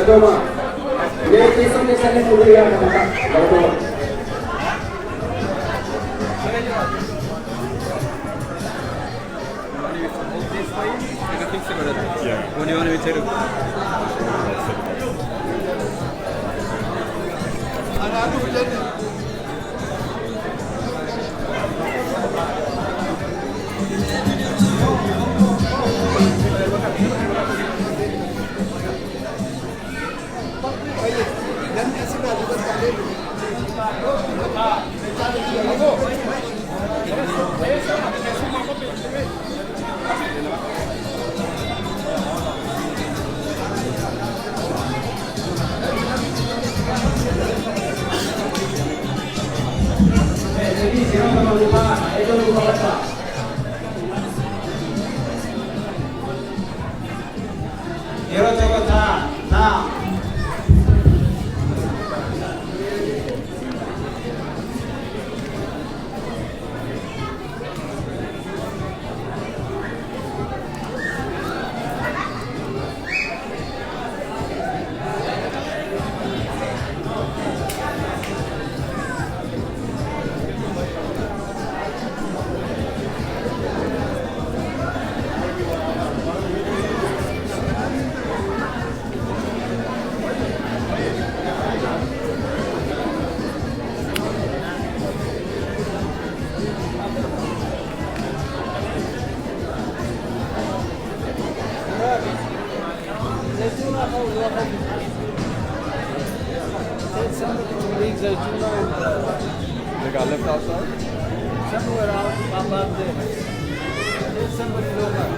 Galatooma. Mee teessoo keessan fuudhee yaa nama galatooma. Yeroo tokko taa taa. They got left outside? Somewhere out above there. There's somebody local.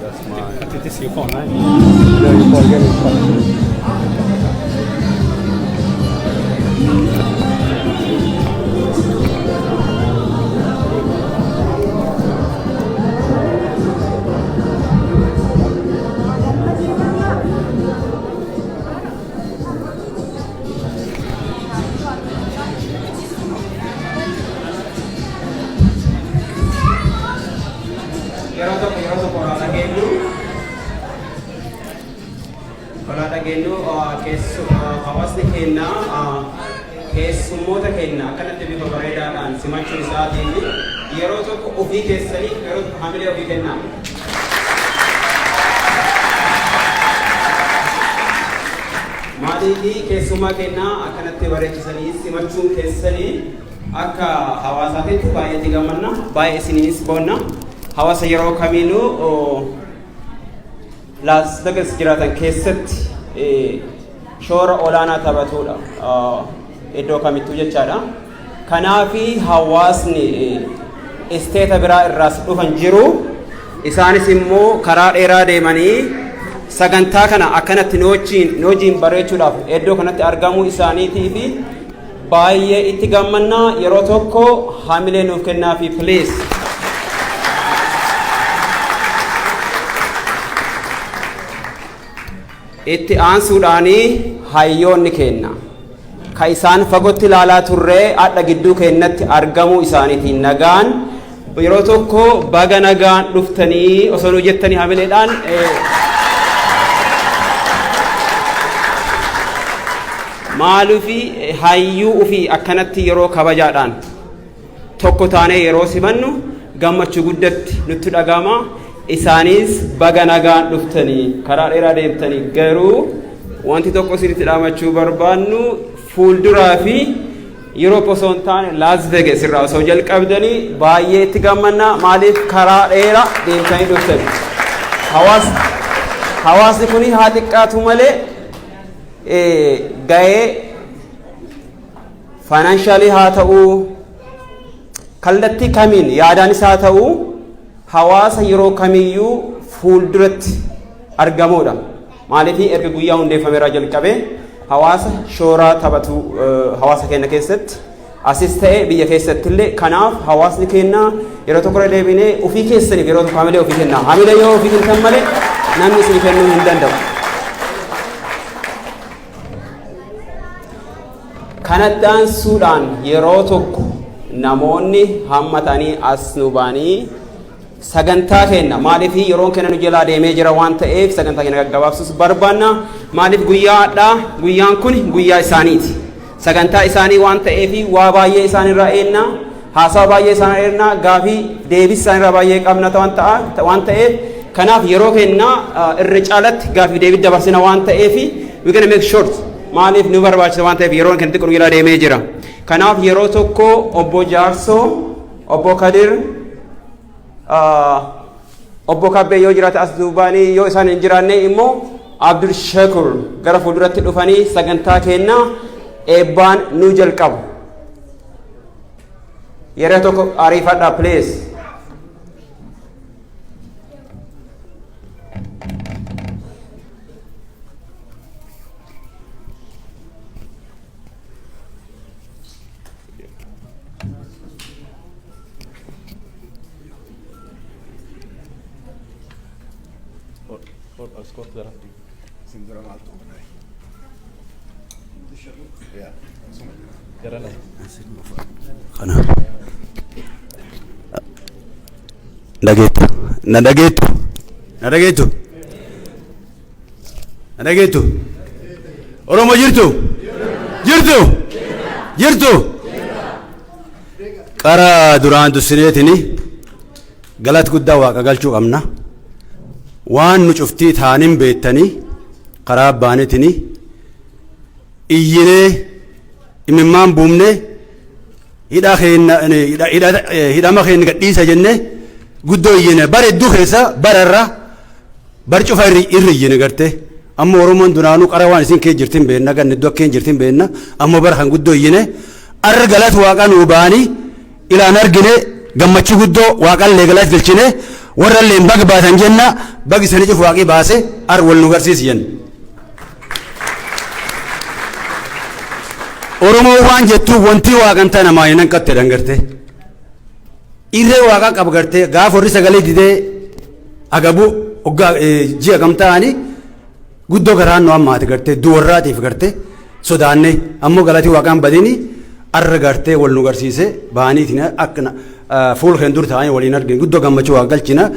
That's mine. This is your phone, right? Yeah, you forget it. Yeroo tokko olaa dhageenyu olaa dhageenyu keessu hawaasni keenya keessummoota keenya akkanatti bifa bareedaadhaan simachuu isaatiin yeroo tokko ofii keessanii yeroo tokko hamilee ofii kennaa. Maaliifii keessummaa kennaa akkanatti bareechisanii simachuun keessanii akka hawaasaatitti baay'ee itti gammanna, baay'ee isiniinis boonna. Hawaasa yeroo kamiinuu Las Vegas jiraatan keessatti shoora olaanaa taphatudha iddoo kamittuu jechaadha. Kanaafi hawaasni state biraa irraas dhufan jiru. Isaanis immoo karaa dheeraa deemanii sagantaa kana akkanatti nu wajjin bareechuudhaaf iddoo kanatti argamuu isaaniitii fi baay'ee itti gammannaa. Yeroo tokko hamilee nuuf kennaafi, please. Itti aansuudhaanii hayyoonni kenna. Ka isaan fagootti ilaalaa turree hadha gidduu keenyatti argamuu isaaniitiin nagaan yeroo tokko baga nagaan dhuftanii osoo nu jettanii hamileedhaan. Maaluufi hayyuu ofii akkanatti yeroo kabajaadhaan tokko taanee yeroo simannu gammachuu guddatti nutti dhagama. Isaanis baga nagaan dhuftanii, karaa dheeraa deemtanii, garuu wanti tokko isinitti dhaamachuu barbaannu fuulduraa fi yeroo osoo hin taane Las Vegas irraa osoo jalqabdanii baay'ee itti gammanna. Maaliif karaa dheeraa deemtanii dhuftanii. Hawaasni kun haa xiqqaatu malee ga'ee financially haa ta'uu, kallattii kamiin yaadaanis haa ta'uu, hawaasa yeroo kamiyyuu fuulduratti argamudha. Maaliif erga guyyaa hundeeffameerraa jalqabee hawaasa shooraa taphatu hawaasa keenya keessatti asis ta'e biyya keessatti illee. Kanaaf hawaasni keenya yeroo tokko irra deebinee ofii keessaniif yeroo tokko hamilee ofii kenna. Hamilee yoo ofii kennan malee namni isin kennuu hin danda'u. Kanatti aansuudhaan yeroo tokko namoonni hammatanii as nu ba'anii Sagantaa keenya maaliif yeroon keenya nu jalaa deemee jira waan ta'eef sagantaa keenya gaggabaabsuus barbaanna. Maaliif guyyaa hadhaa guyyaan kun guyyaa isaaniiti. Sagantaa isaanii waan ta'eef waa baay'ee isaanirraa eenna, haasawa baay'ee isaanirraa eenna, gaafii deebis isaanirraa baay'ee qabna waan ta'eef, kanaaf yeroo keenya irra caalatti gaafii deebii dabarsina waan ta'eef, we gonna make short, maaliif nu barbaachisa waan ta'eef, yeroon keenya xiqqoo nu jalaa deemee jira. Kanaaf yeroo tokko obbo Jaarsoo, obbo Kadir, obbo Kabbee yoo jiraate as duubaanii, yoo isaan hin jiraanne immoo Abdul Shakur gara fuulduratti dhufanii sagantaa keenya eebbaan nu jalqabu. Yeroo tokko ariifadhaa, please. Isin dura maaltu uumame? Yaa, suma jira. Kana. Dhageettu. Na dhageettu. Na dhageettu. Na dhageettu. Oromoo jirtu? Jirtu? Jirtu? Qara duraan dursineetini galata guddaa Waaqa galchuu qabna. Waan nu cuftii taanin beettanii karaa baaneetini iyyinee imimmaan buumnee hidhaa keenya hidhama keenya gadhiisa jennee guddoo iyyine. Bara hedduu keessa bararra bar cufa irri iyyine gartee. Amma Oromoon duraanuu qara waan isin kee jirtin beenna, ganni iddoo akkeen jirtin beenna. Amma bara kan guddoo iyyine, arra galata Waaqaa nuu ba'anii ilaan argine. Gammachuu guddoo Waaqallee galata galchine, warrallee baga baatan jenna. Bagi isanii cufu Waaqii baase ar wal nu garsiisi jenna. Oromoo waan jettu wanti Waaqan tana maayinan qatte dhangartee. Irree Waaqaa qaba gartee. Gaafa warri sagalee didee agabu hoggaa ji'a kam ta'anii guddoo garaan nu hammaate gartee, duwarraatiif gartee sodaanne. Ammoo galatii Waaqaan badini, arra gartee wal nu garsiise. Bahaniitiin akkana fuul keen dur ta'anii waliin argine. Guddoo gammachuu Waaqa galchina.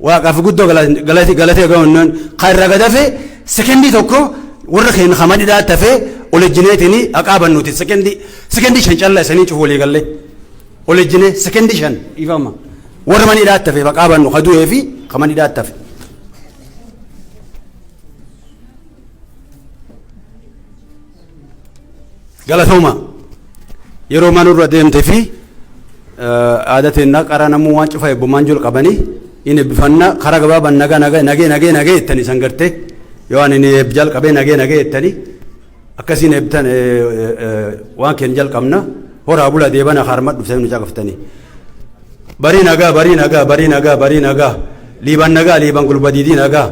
Waaqaaf guddoo galatii galatee gahuun kan irra gadafe sekendii tokko warra keenya kama dhidhaa tafee ol ejjineetiin haqaa bannuuti. Sekendii 5 callaa isanii cufu walii gallee ol ejjine sekendii 5 dhiifama warra mana hidhaa tafe haqaa bannu, ka du'ee fi ka mana hidhaa tafe. Galatooma, yeroo manurra deemte fi aada teennaa qara namuu waan cufa eebbumaan jiru qabanii in eebbifanna. Karaa gabaabaan nagaa nagaa nagee nagee nagee jettanii san gartee yoo ani ni eeb jalqabee nagee nagee jettanii akkasiin eebbitan waan keenya jalqabna. Horaa bula, deebana harma dhuftanii nu caqaftanii. Barii nagaa, barii nagaa, barii nagaa, barii nagaa, Liiban nagaa, Liiban gulbadiidii nagaa,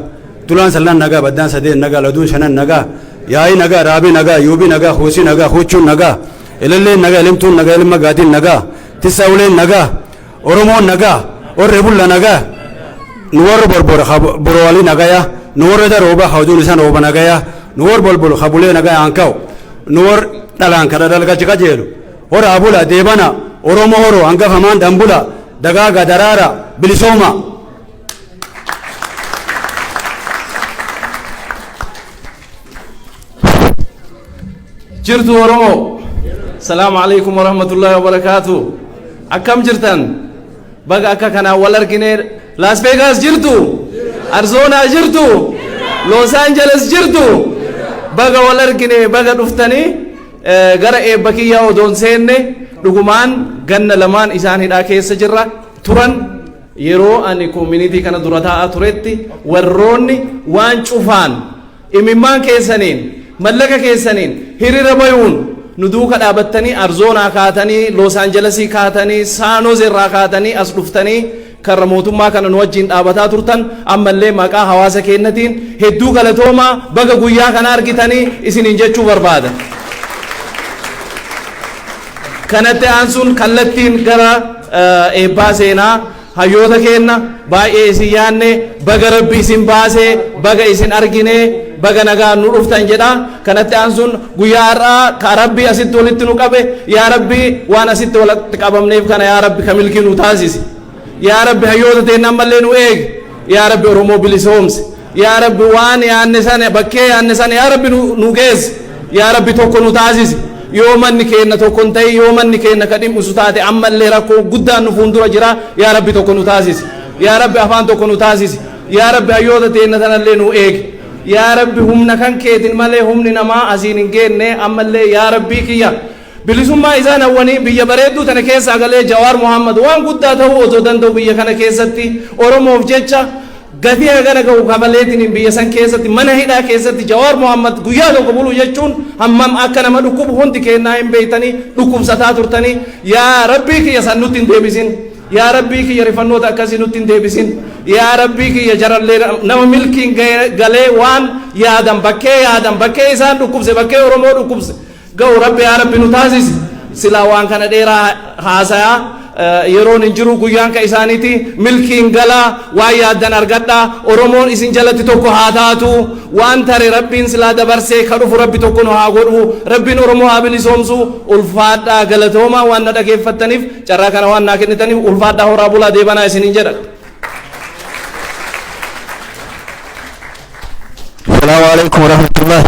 tulaan sallan nagaa, baddaan sadeen nagaa, laduun shanan nagaa, yaa'ii nagaa, raabii nagaa, yuubii nagaa, kuusii nagaa, huuchuun nagaa, elelleen nagaa, elemtuun nagaa, ilma gaatiin nagaa, tissaa uleen nagaa, Oromoon nagaa, orre bulla nagaa, nu warra borbora borowali nagaya, nu warra darooba hawduun isan rooba nagaya, nu warra bolbol habulee nagaya hanka'u, nu warra dhalaan kadha dalgachi qajeelu, horaa bula, deebana, Oromoo horoo hangafamaan dambula, dagaaga, daraara, bilisooma. Jirtu Oromoo? Salaamu alaikum warahmatullahi wabarakaatu. Akkam jirtan? Baga akka kanaan wal argine. Las Vegas jirtu? Arizona jirtu? Los Angeles jirtu? Baga wal argine, baga dhuftanii. Gara eebba kiyyaa odoon seenne, dhugumaan ganna lamaan isaan hidhaa keessa jirra turan, yeroo ani community kana dura taa'aa turetti, warroonni waan cufaan imimmaan keessaniin, mallaqa keessaniin, hiriira bayuun nu duuka dhaabattanii, Arzoonaa kaatanii, Los Angelesii kaatanii, San Jose irraa kaatanii as dhuftanii karra mootummaa kana nu wajjin dhaabataa turtan, ammallee maqaa hawaasa keenyatiin hedduu galatoomaa, baga guyyaa kana argitanii isiniin jechuu barbaada. Kanatti aansuun kallattiin gara eebbaa seenaa. Hayyoota keenna, baay'ee isin yaanne, baga Rabbi isin baase, baga isin argine, baga nagaan nu dhuftan jedha. Kanatti aansuun guyyaa har'aa ka Rabbi asitti walitti nu qabe, yaa Rabbi, waan asitti walitti qabamneef kana, yaa Rabbi, ka milkii nu taasisi. Yaa Rabbi, hayyoota teenna ammallee nu eegi. Yaa Rabbi, Oromoo bilisoomsi. Yaa Rabbi, waan yaanne sana, bakkee yaanne sana, yaa Rabbi, nu geessi. Yaa Rabbi, tokko nu taasisi. Yoo manni keenna tokko hin ta'in, yoo manni keenna ka dhimmisu taate, ammallee rakkoo guddaan nu fuuldura jira. Yaa Rabbi, tokko nu taasisi. Yaa Rabbi, afaan tokko nu taasisi. Yaa Rabbi, hayyoota teenna tanallee nu eegi. Yaa Rabbi, humna kan keetin malee humni namaa asiin hin geenne. Ammallee, yaa Rabbii kiyya, bilisummaa isaan hawwanii biyya bareedduu tana keessaa galee Jawaar Muhammad waan guddaa ta'uu otoo danda'u, biyya kana keessatti Oromoof jecha gatii hagana ga'u kafaleetiin biyya san keessatti mana hidhaa keessatti Jawaar Muhammad guyyaa tokko buluu jechuun hammam akka nama dhukkubu hundi kennaa hin beeytanii, dhukkubsataa turtanii. Yaa Rabbii kiyya, san nutti hin deebisin. Yaa Rabbii kiyya, rifannoota akkasii nutti hin deebisin. Yaa Rabbii kiyya, jarallee nama milkiin galee waan yaadan, bakkee yaadan, bakkee isaan dhukkubse, bakkee Oromoo dhukkubse ga'u, Rabbi, yaa Rabbi, nu taasisi. Silaa waan kana dheeraa haasayaa yeroon hin jiru. Guyyaan ka isaaniiti. Milkiin galaa, waan yaaddan argadhaa. Oromoon isin jalatti tokko haa taatu. Waan tare Rabbiin silaa dabarsee, ka dhufu Rabbi tokko nu haa godhu. Rabbiin Oromoo haa bilisoomsu. Ulfaadhaa, galatoomaa. Waan na dhageeffattaniif, carraa kana waan naa kennitaniif, ulfaadhaa, horaa bulaa, deebanaa isiniin jedha. السلام عليكم ورحمة الله.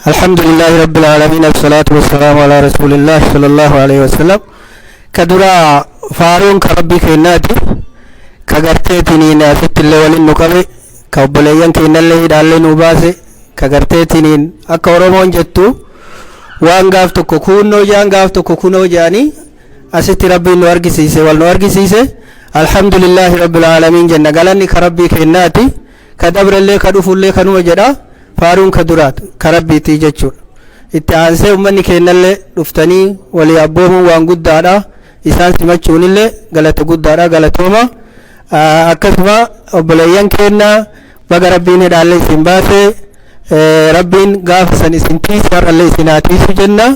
الحمد لله رب العالمين، الصلاة والسلام على رسول الله صلى الله عليه وسلم. Ka duraa faaruun ka Rabbii keennaati, ka garteetiniin asitti illee waliin nu qabe, ka obboleeyyan keenyallee hidhaallee nu baase, ka garteetiniin akka Oromoon jettu waan gaaf tokko kuunnoo jaan, gaaf tokko kunoo jaanii, asitti Rabbiin nu argisiise, wal nu argisiise. الحمد لله رب العالمين jenna. Galanni ka Rabbii keennaati, ka dabrellee ka dhufullee kanuma jedha. Faaruun ka duraat ka Rabbiitii jechuudha. Itti aansee ummanni keenyallee dhuftanii walii abboomuun waan guddaadha. Isaan simachuunillee galata guddaadha, galatooma. Akkasuma obboleeyyan keenya, baga Rabbiin hidhaallee isin baase. Rabbiin gaafa san isin tiise, har'allee isin haa tiisu jenna.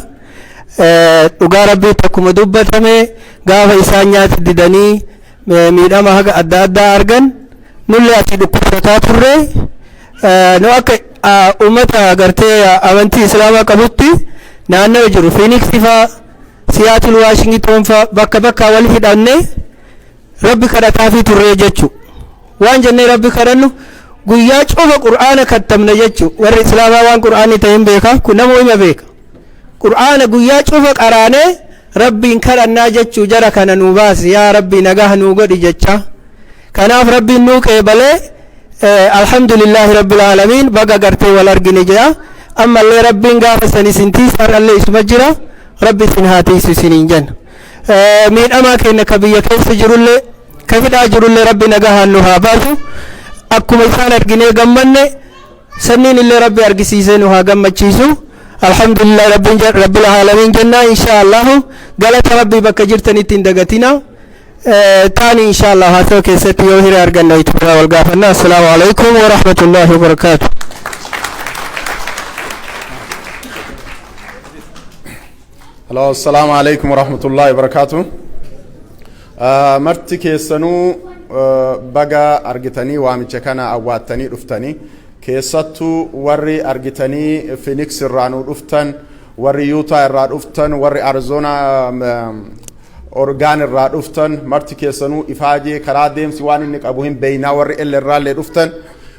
Dhugaa Rabbiitti, akkuma dubbatame, gaafa isaan nyaata didanii miidhama haga adda addaa argan, nullee asii dhukkubsataa turre. Nu akka uummata gartee amantii Islaamaa qabutti naannawa jiru, Phoenix faa, Seattle, Washington faa, bakka bakkaa wal hidhanne Rabbi kadhataafii turre jechu. Waan jennee Rabbi kadhannu, guyyaa cufa Qur'aana kattamna jechu. Warri Islaamaa waan Qur'aanni ta'e hin beeka, kun nama hima beeka. Qur'aana guyyaa cufa qaraanee Rabbiin kadhannaa jechuu, jara kana nuu baasi, yaa Rabbi, nagaa nuu godhi jecha. Kanaaf Rabbiin nuu qeebalee, الحمد لله رب العالمين. Baga gartee wal argine jedha. Ammallee Rabbiin gaafa san isin tiisa, har'allee isuma jira, Rabbi isin haa tiisu isiniin jenna. Miidhamaa keenya ka biyya keessa jirullee, ka hidhaa jirullee, Rabbi nagahaan nu haa baasu. Akkuma isaan arginee gammanne, sanniin illee Rabbi argisiisee nu haa gammachiisu. الحمد لله رب العالمين jenna. إن شاء الله galata Rabbii bakka jirtanitti hin dagatina. Taani إن شاء الله haasoo keessatti yoo hiree arganna itti wal gaafanna. السلام عليكم ورحمة الله وبركاته. Hello, السلام عليكم ورحمة الله وبركاته. Marti keessanuu baga argitanii waamicha kana awwaattanii dhuftanii, keessattuu warri argitanii Phoenix irraa nu dhuftan, warri Utah irraa dhuftan, warri Arizona, Oregon irraa dhuftan, marti keessanuu ifaajee karaa deemsi waan inni qabu hin beeynaa. Warri elle irraallee dhuftan,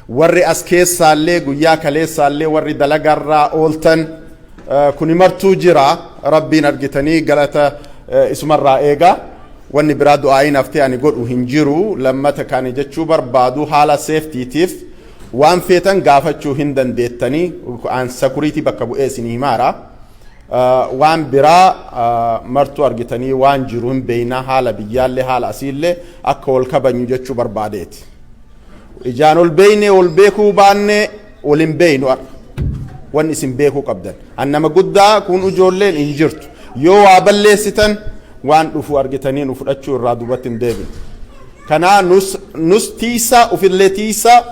warri as keessaallee guyyaa kaleessaallee warri dalagarraa ooltan, kuni martuu jira. Rabbiin argitanii galata isumarraa eegaa. Wanni biraa du'aa'iin haftee ani godhu hin jiru. Lammata kan jechuu barbaadu, haala safetytiif waan feetan gaafachuu hin dandeettanii, an security bakka bu'ee isinii himaara. Waan biraa martuu argitanii waan jiru hin beeynaa. Haala biyyaallee haala asiillee akka wal kabajnu jechuu barbaadeeti. Ijaan ol beeyne ol beekuu baanne ol hin beeynu. Har'a wanni isin beekuu qabdan, an nama guddaa kun ijoolleen hin jirtu, yoo waa balleessitan waan dhufu argitanii nu fudhachuu irraa duubatti hin deebinu. Kanaa nus tiisaa, ufillee tiisaa.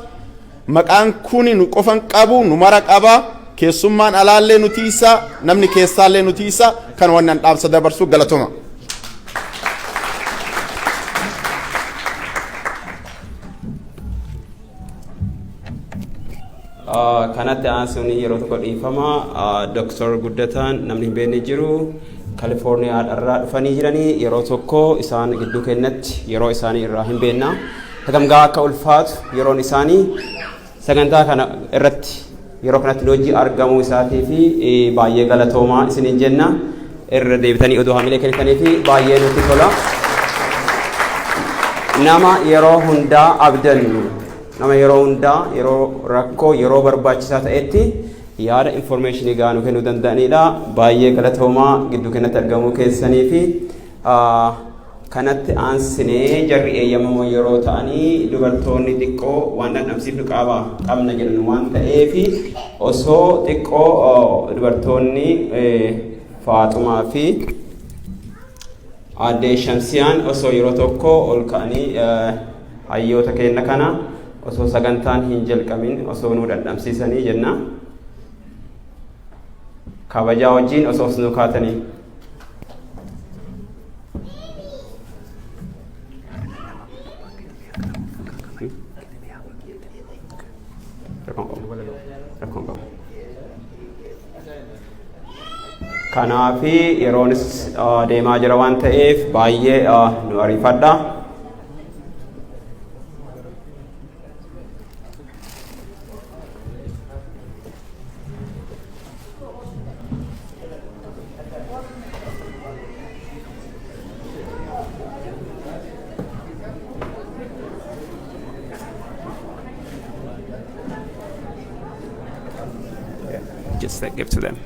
Maqaan kuni nu qofan qabu, nu mara qaba. Keessummaan alaallee nu tiisaa, namni keessaallee nu tiisaa. Kan wannan dhaamsa dabarsu, galatoma. Kanatti aansuun yeroo tokko dhiifama, Dr. Guddataan namni hin beekne jiru. Kalifoorniyaa irraa dhufanii jiranii. Yeroo tokko isaan gidduu kennatti yeroo isaanii irraa hin beekna. Hagamgaa akka ulfaatu yeroon isaanii sagantaa kana irratti yeroo kanatti hojii argamuu isaatii fi baay'ee galatoomaa isiniin jenna. Irra deebitanii oduu hamilee kennitanii fi baay'ee nutti tola. Nama yeroo hundaa abdannu, nama yeroo hundaa yeroo rakkoo, yeroo barbaachisaa ta'etti yaada information gahaa nu kennuu danda'anidha. Baay'ee galatoomaa gidduu kennatti argamuu keessanii fi kanatti aansinee jarri eeyyamamoo yeroo ta'anii dubartoonni xiqqoo waan dhandhamsiifnu qaba qabna jedhan waan ta'eef, osoo xiqqoo dubartoonni Faaxumaa fi Aaddee Shamsiyaan osoo yeroo tokko ol ka'anii hayyoota keenya kana osoo sagantaan hin jalqabin osoo nu dhandhamsiisanii jenna. Kabajaa wajjin osoo nu kaatanii. Rakkoon qabu. Kanaafi yeroonis deemaa jira waan ta'eef baay'ee nu ariifadha. Just give to them.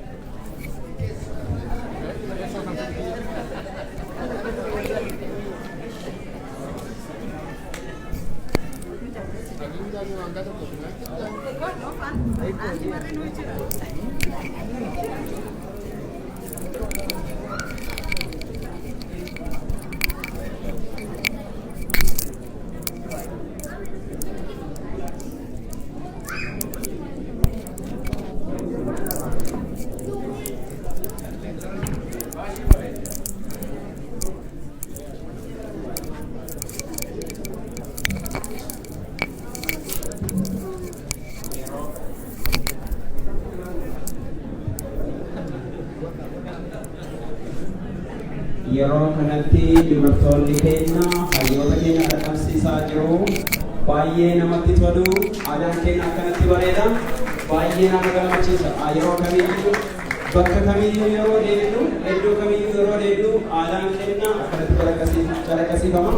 Yeroo kanatti dubartoonni keenya hayyoota keenya dhandhamsiisaa jiru. Baay'ee namatti tolu. Aadaan keenya akkanatti bareeda. Baay'ee nama gammachiisa. Yeroo kamiyyuu, bakka kamiyyuu yeroo deemnu, iddoo kamiyyuu yeroo deemnu, aadaan keenya akkanatti calaqqisiifama.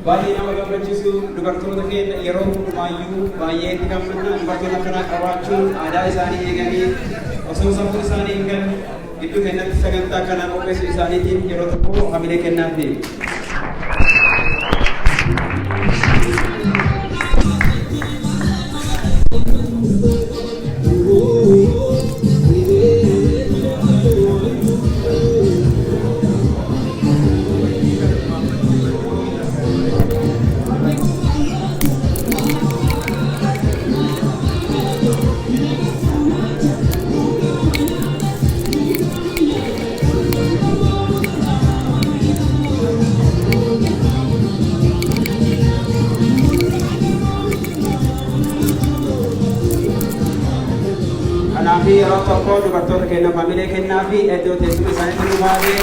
Baay'ee nama gammachiisu. Dubartoota keenya yeroo hundumaayyuu baay'ee itti gammanna. Dubartoota akkanaa qabaachuun, aadaa isaanii eeganii osoo safuu isaanii hin ganne gidduu keenyatti sagantaa kanaa qopheessuu isaaniitiin yeroo tokko hamilee kennaafi. Kanaaf yeroo tokko dubartoota keenya hamilee kennaa fi iddoo teessuma isaaniitti nu baay'ee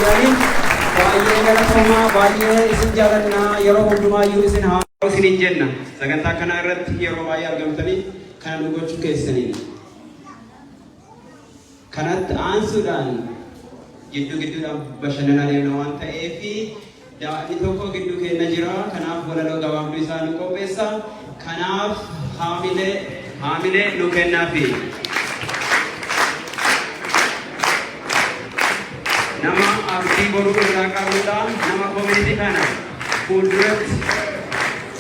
baay'ee galatoomaa, baay'ee isin jaalannaa, yeroo hundumaayyuu isin haa isiniin jenna. Sagantaa kana irratti yeroo baay'ee argamtanii kana nu gochuu keessaniin. Kanatti aansuudhaan gidduu gidduudhaan bashannanaa deemna waan ta'eef, daa'imni tokko gidduu keenya jira. Kanaaf walaloo gabaabduu isaa nu qopheessa. Kanaaf haamilee haamilee nu kennaafi. Nama abdii boruu irraa qabnudha. Nama community kana fuulduratti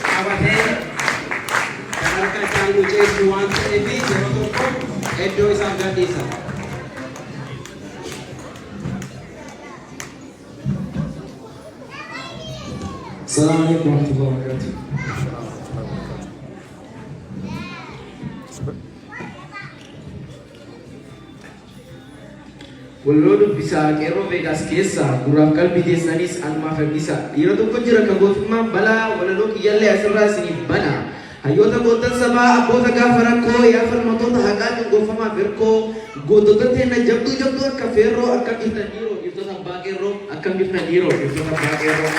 qabatee sadarkaa isaan nu ceesisu waan ta'eef, yeroo tokko iddoo isaaf gadhiisa. السلام عليكم ورحمة الله وبركاته. Walloo dubbisaa qeerroo Veegaas keessaa, gurraaf qalbii teessanis anumaaf ergisa. Dhiira tokko jira kan gootummaan balaa, walaloo kiyyallee asirraa isiniif bana. Hayyoota goottan sabaa, abboota gaafa rakkoo, yaa falmatoota haqaa cunqurfamaaf hirkoo, gootota teenna jabduu jabduu akka feerroo, akkam jirtan dhiiroo, dhiirtota abbaa abbaa qeerroo, akkam jirtan dhiiroo, hordoftoota abbaa qeerroo.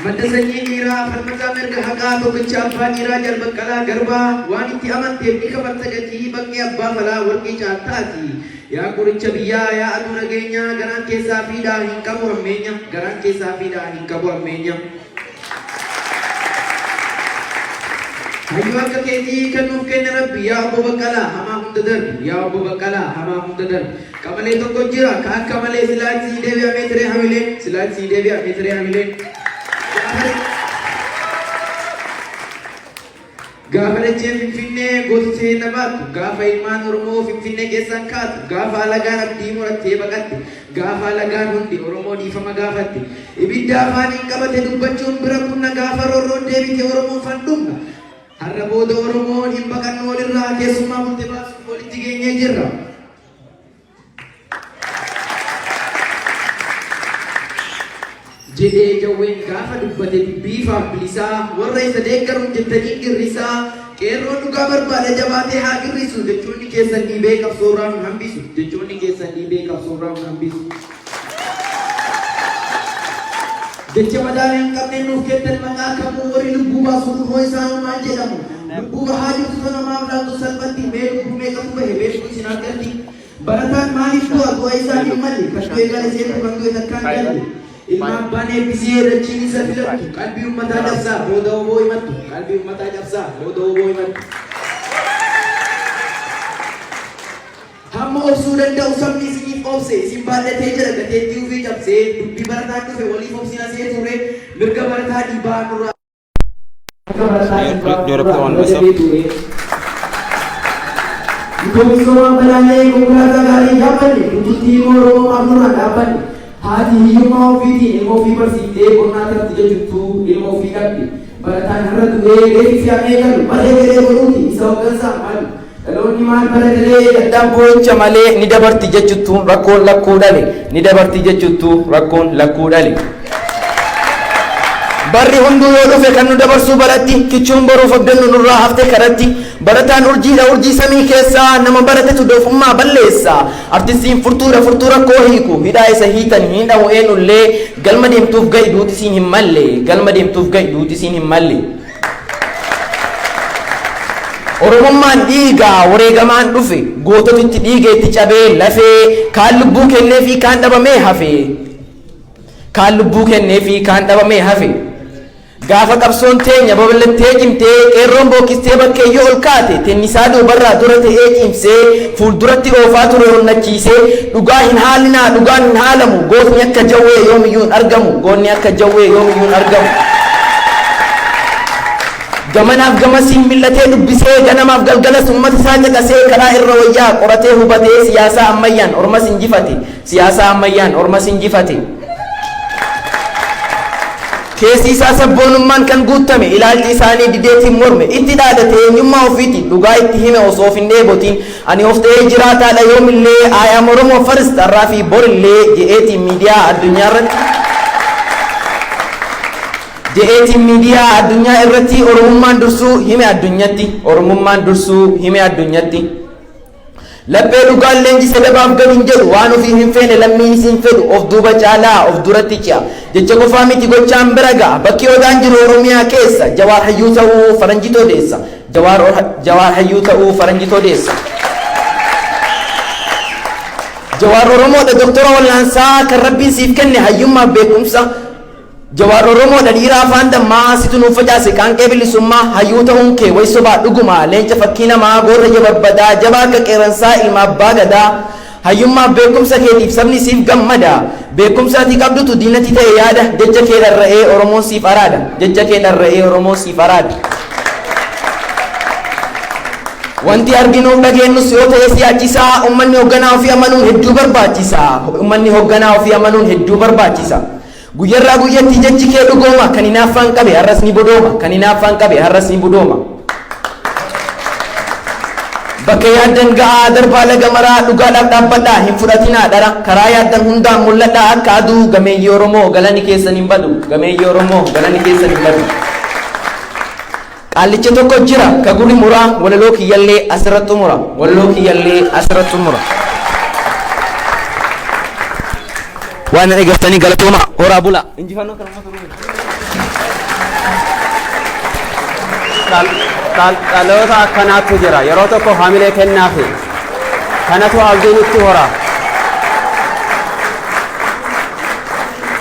Madda sanyii dhiiraa, falmataa mirga haqaa, tokkicha abbaa dhiiraa, Jaal Baqqalaa Garbaa, waan itti amanteef ni kafalta gatii, baqqee abbaa falaa warqii caaltaati. Yaa qoricha biyyaa, yaa aduu nageenyaa, garaan keessaa fiidhaa hin qabu hammeenya, garaan keessaa fiidhaa hin qabu hammeenya. Hayyuu akka keetii kan nuuf kenne Rabbi, yaa obbo Baqqalaa hamaa hunda darbi, yaa obbo Baqqalaa hamaa hunda darbi. Qamalee tokko jira ka akka malee silaa itti sii deebi'a meetiree hamileen, silaa itti sii deebi'a meetiree hamileen. Gaafa dacheen Finfinnee goototee na baattu, gaafa ilmaan Oromoo Finfinnee keessaan kaatu, gaafa alagaan abdii murattee baqatte, gaafa alagaan hundi Oromoo dhiifama gaafatte, ibidda afaaniin qabate dubbachuun bira kunna, gaafa roorroon deebite Oromoon fandhumna. Har'a booda Oromoon hin baqannu walirraa, keessummaa bulte baasuuf walitti geenyee jirra. Jedhee Jawween gaafa dubbate dubbii ifaaf bilisaa, warra isa deeggaruun jettanii girrisaa, qeerroon dhugaa barbaada jabaatee haa girrisu, jechoonni keessan dhiibee qabsoorraa nun hambisu, jechoonni keessan dhiibee qabsoorraa nun hambisu. Jecha madaala hin qabneen nuuf kennan maqaa kamuu, warri lubbuu baasu kunoo isaanuu maal jedhamu? Lubbuu bahaa jirtu tana maaf laaltu salphatti? Mee lubbuu meeqatu bahe beektu isin harkatti? Barataan maaliif du'a du'a isaan hin malle? Kan du'e gale seetu, kan du'e takkaan galle. Ilma abbaan eebbisee dachiin isa filattu, qalbii ummataa cabsaa booda oboo himattu, qalbii ummataa cabsaa booda oboo himattu. Hamma obsuu danda'u sabni isiniif obse, isin baadhatee jira gateettii ufii cabsee, dubbii barataan dhufe waliif obsina see turre, mirga barataa dhiibaa nurraa Do you want to put on myself? Misoomaan balaalee konkolaataa gaarii yaabbanne, bututtii immoo Oromoo maaf nurraan dhaabbanne? Haati hiyyummaa ofiitiin ilma ofii barsiiftee qonnaa tarti jechuttuu ilma ofii dhabde. Barataan har'a du'ee reeffi fe'amee galu malee galee godhuuti isa hooggansaaf malu. Dhaloonni maal baratalee gaddaan boo'icha malee, ni dabarti jechuttuu rakkoon lakkuu dhale, ni dabarti jechuttuu rakkoon lakkuu dhale. Barri hunduu yoo dhufe kan nu dabarsuu baratti, kichuun boruuf abdannu nurraa hafte karatti. Barataan urjiidha, urjii samii keessaa, nama baratetu doofummaa balleessa. Artistiin furtuudha, furtuu rakkoo hiiku, hidhaa isa hiitan hin dhawu eenyullee, galma deemtuuf ga'i duuti siin hin malle, galma deemtuuf ga'i duuti siin hin malle. Oromummaan dhiigaa wareegamaan dhufe, gootatu itti dhiigee itti cabee lafee, kaan lubbuu kennee fi kaan dhabamee hafe. Kaan lubbuu kennee fi kaan dhabamee hafe. Gaafa qabsoon teenya babal'attee cimtee, qeerroon bookkistee bakkeeyyoo ol kaate, tennisaa duubarraa dura ta'ee cimsee fuulduratti oofaa ture onnachiisee, dhugaa hin haalinaa, dhugaan hin haalamu, gootni akka Jawwee yoomiyyuu hin argamu, goonni akka Jawwee yoomiyyuu hin argamu. Gamanaaf gamasiin mil'atee dubbisee, ganamaaf galgalas uummata isaa caqasee, karaa irra wayyaa qoratee hubatee, siyaasaa ammayyaan ormas injifate, siyaasaa ammayyaan ormas injifate. Keessi isaa sabboonummaan kan guuttame, ilaalchi isaanii dideetiin morme, itti dhaadate eenyummaa ofiitiin, dhugaa itti hime osoo of hin dheebotiin, ani of ta'ee jiraataadha yoomillee, I am Oromo first har'aa fi borillee je'eetiin miidiyaa addunyaa irratti, je'eetiin miidiyaa addunyaa irratti Oromummaan dursuu hime addunyatti, Oromummaan dursuu hime addunyatti. Laphee dhugaan leenjise dabaaf gad hin jedhu, waan ofii hin feene lammiin hin fedhu, of duuba caalaa of duratti ce'a. Jecha qofaa miti gochaan bira ga'a. Bakki odaan jiru Oromiyaa keessa, Jawaar hayyuu ta'uu faranjitu odeessa. Jawaar hayyuu ta'uu faranjitu odeessa. Jawaar Oromoodha doktora wallaansaa, kan Rabbiin siif kenne hayyummaaf beekumsa. Jawaar Oromoodha dhiira afaan dammaa, situ nuuf facaase qaanqee bilisummaa, hayyuu ta'uun kee way sobaa dhuguma, leenca fakkii namaa goota jababbadaa, jabaa akka qeerransaa ilma abbaa gadaa. Hayyummaaf beekumsa keetiif sabni siif gammada, beekumsa ati qabdutu diinatti ta'e yaada, jecha kee dharra'ee Oromoon siif araada, jecha kee dharra'ee Oromoon siif araada. Wanti arginuuf dhageenyus yoo ta'e siyaachisaa, uummanni hoogganaa ofii amanuun hedduu barbaachisa, uummanni hoogganaa ofii amanuun hedduu barbaachisa. Guyyarraa guyyatti jechi kee dhugooma, kan hinaaffaan qabe har'as ni bodooma, kan hinaaffaan qabe har'as ni bodooma. Bakka yaaddan ga'aa darbaa laga maraa, dhugaadhaaf dhaabbadhaa hin fudhatinaa dhara, karaa yaaddan hundaan mul'adhaa akka aduu, gameeyyii Oromoo galani keessan hin badu, gameeyyii Oromoo galani keessan hin badu. Qaallicha tokko jira ka gurri muraa, walaloo kiyyallee asirratti xumura, walaloo kiyyallee asirratti xumura. Waan na dhageeffatanii galatooma, horaa bula. Injifannoo kan uummata Oromoo. Dhaloota akkanaatu jira. Yeroo tokko hamilee kennaafi. Kanatu abdii nutti hora.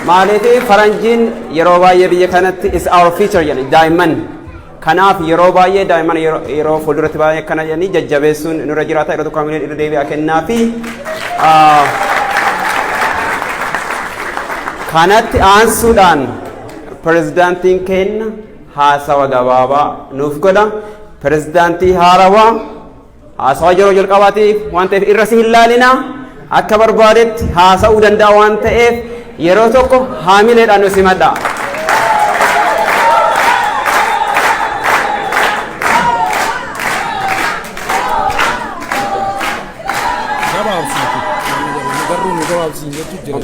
Maaliif faranjiin yeroo baay'ee biyya kanatti "is our future" jedhani daa'imman. Kanaaf yeroo baay'ee daa'imman yeroo fuulduratti baay'ee akkana jedhanii jajjabeessuun nurra jiraata. Yeroo tokko hamilee irra deebi'aa kennaafi. Kanatti aansuudhaan pirezidaantiin keenya haasawa gabaabaa nuuf godha. Pirezidaantii haarawaa haasawa yeroo jalqabaatiif waan ta'eef irra si hin laalina, akka barbaadetti haasa'uu danda'a waan ta'eef yeroo tokko haamileedhaan nu simadha. Gabaabsiiti. Garuu nu gabaabsiin jechuun jira.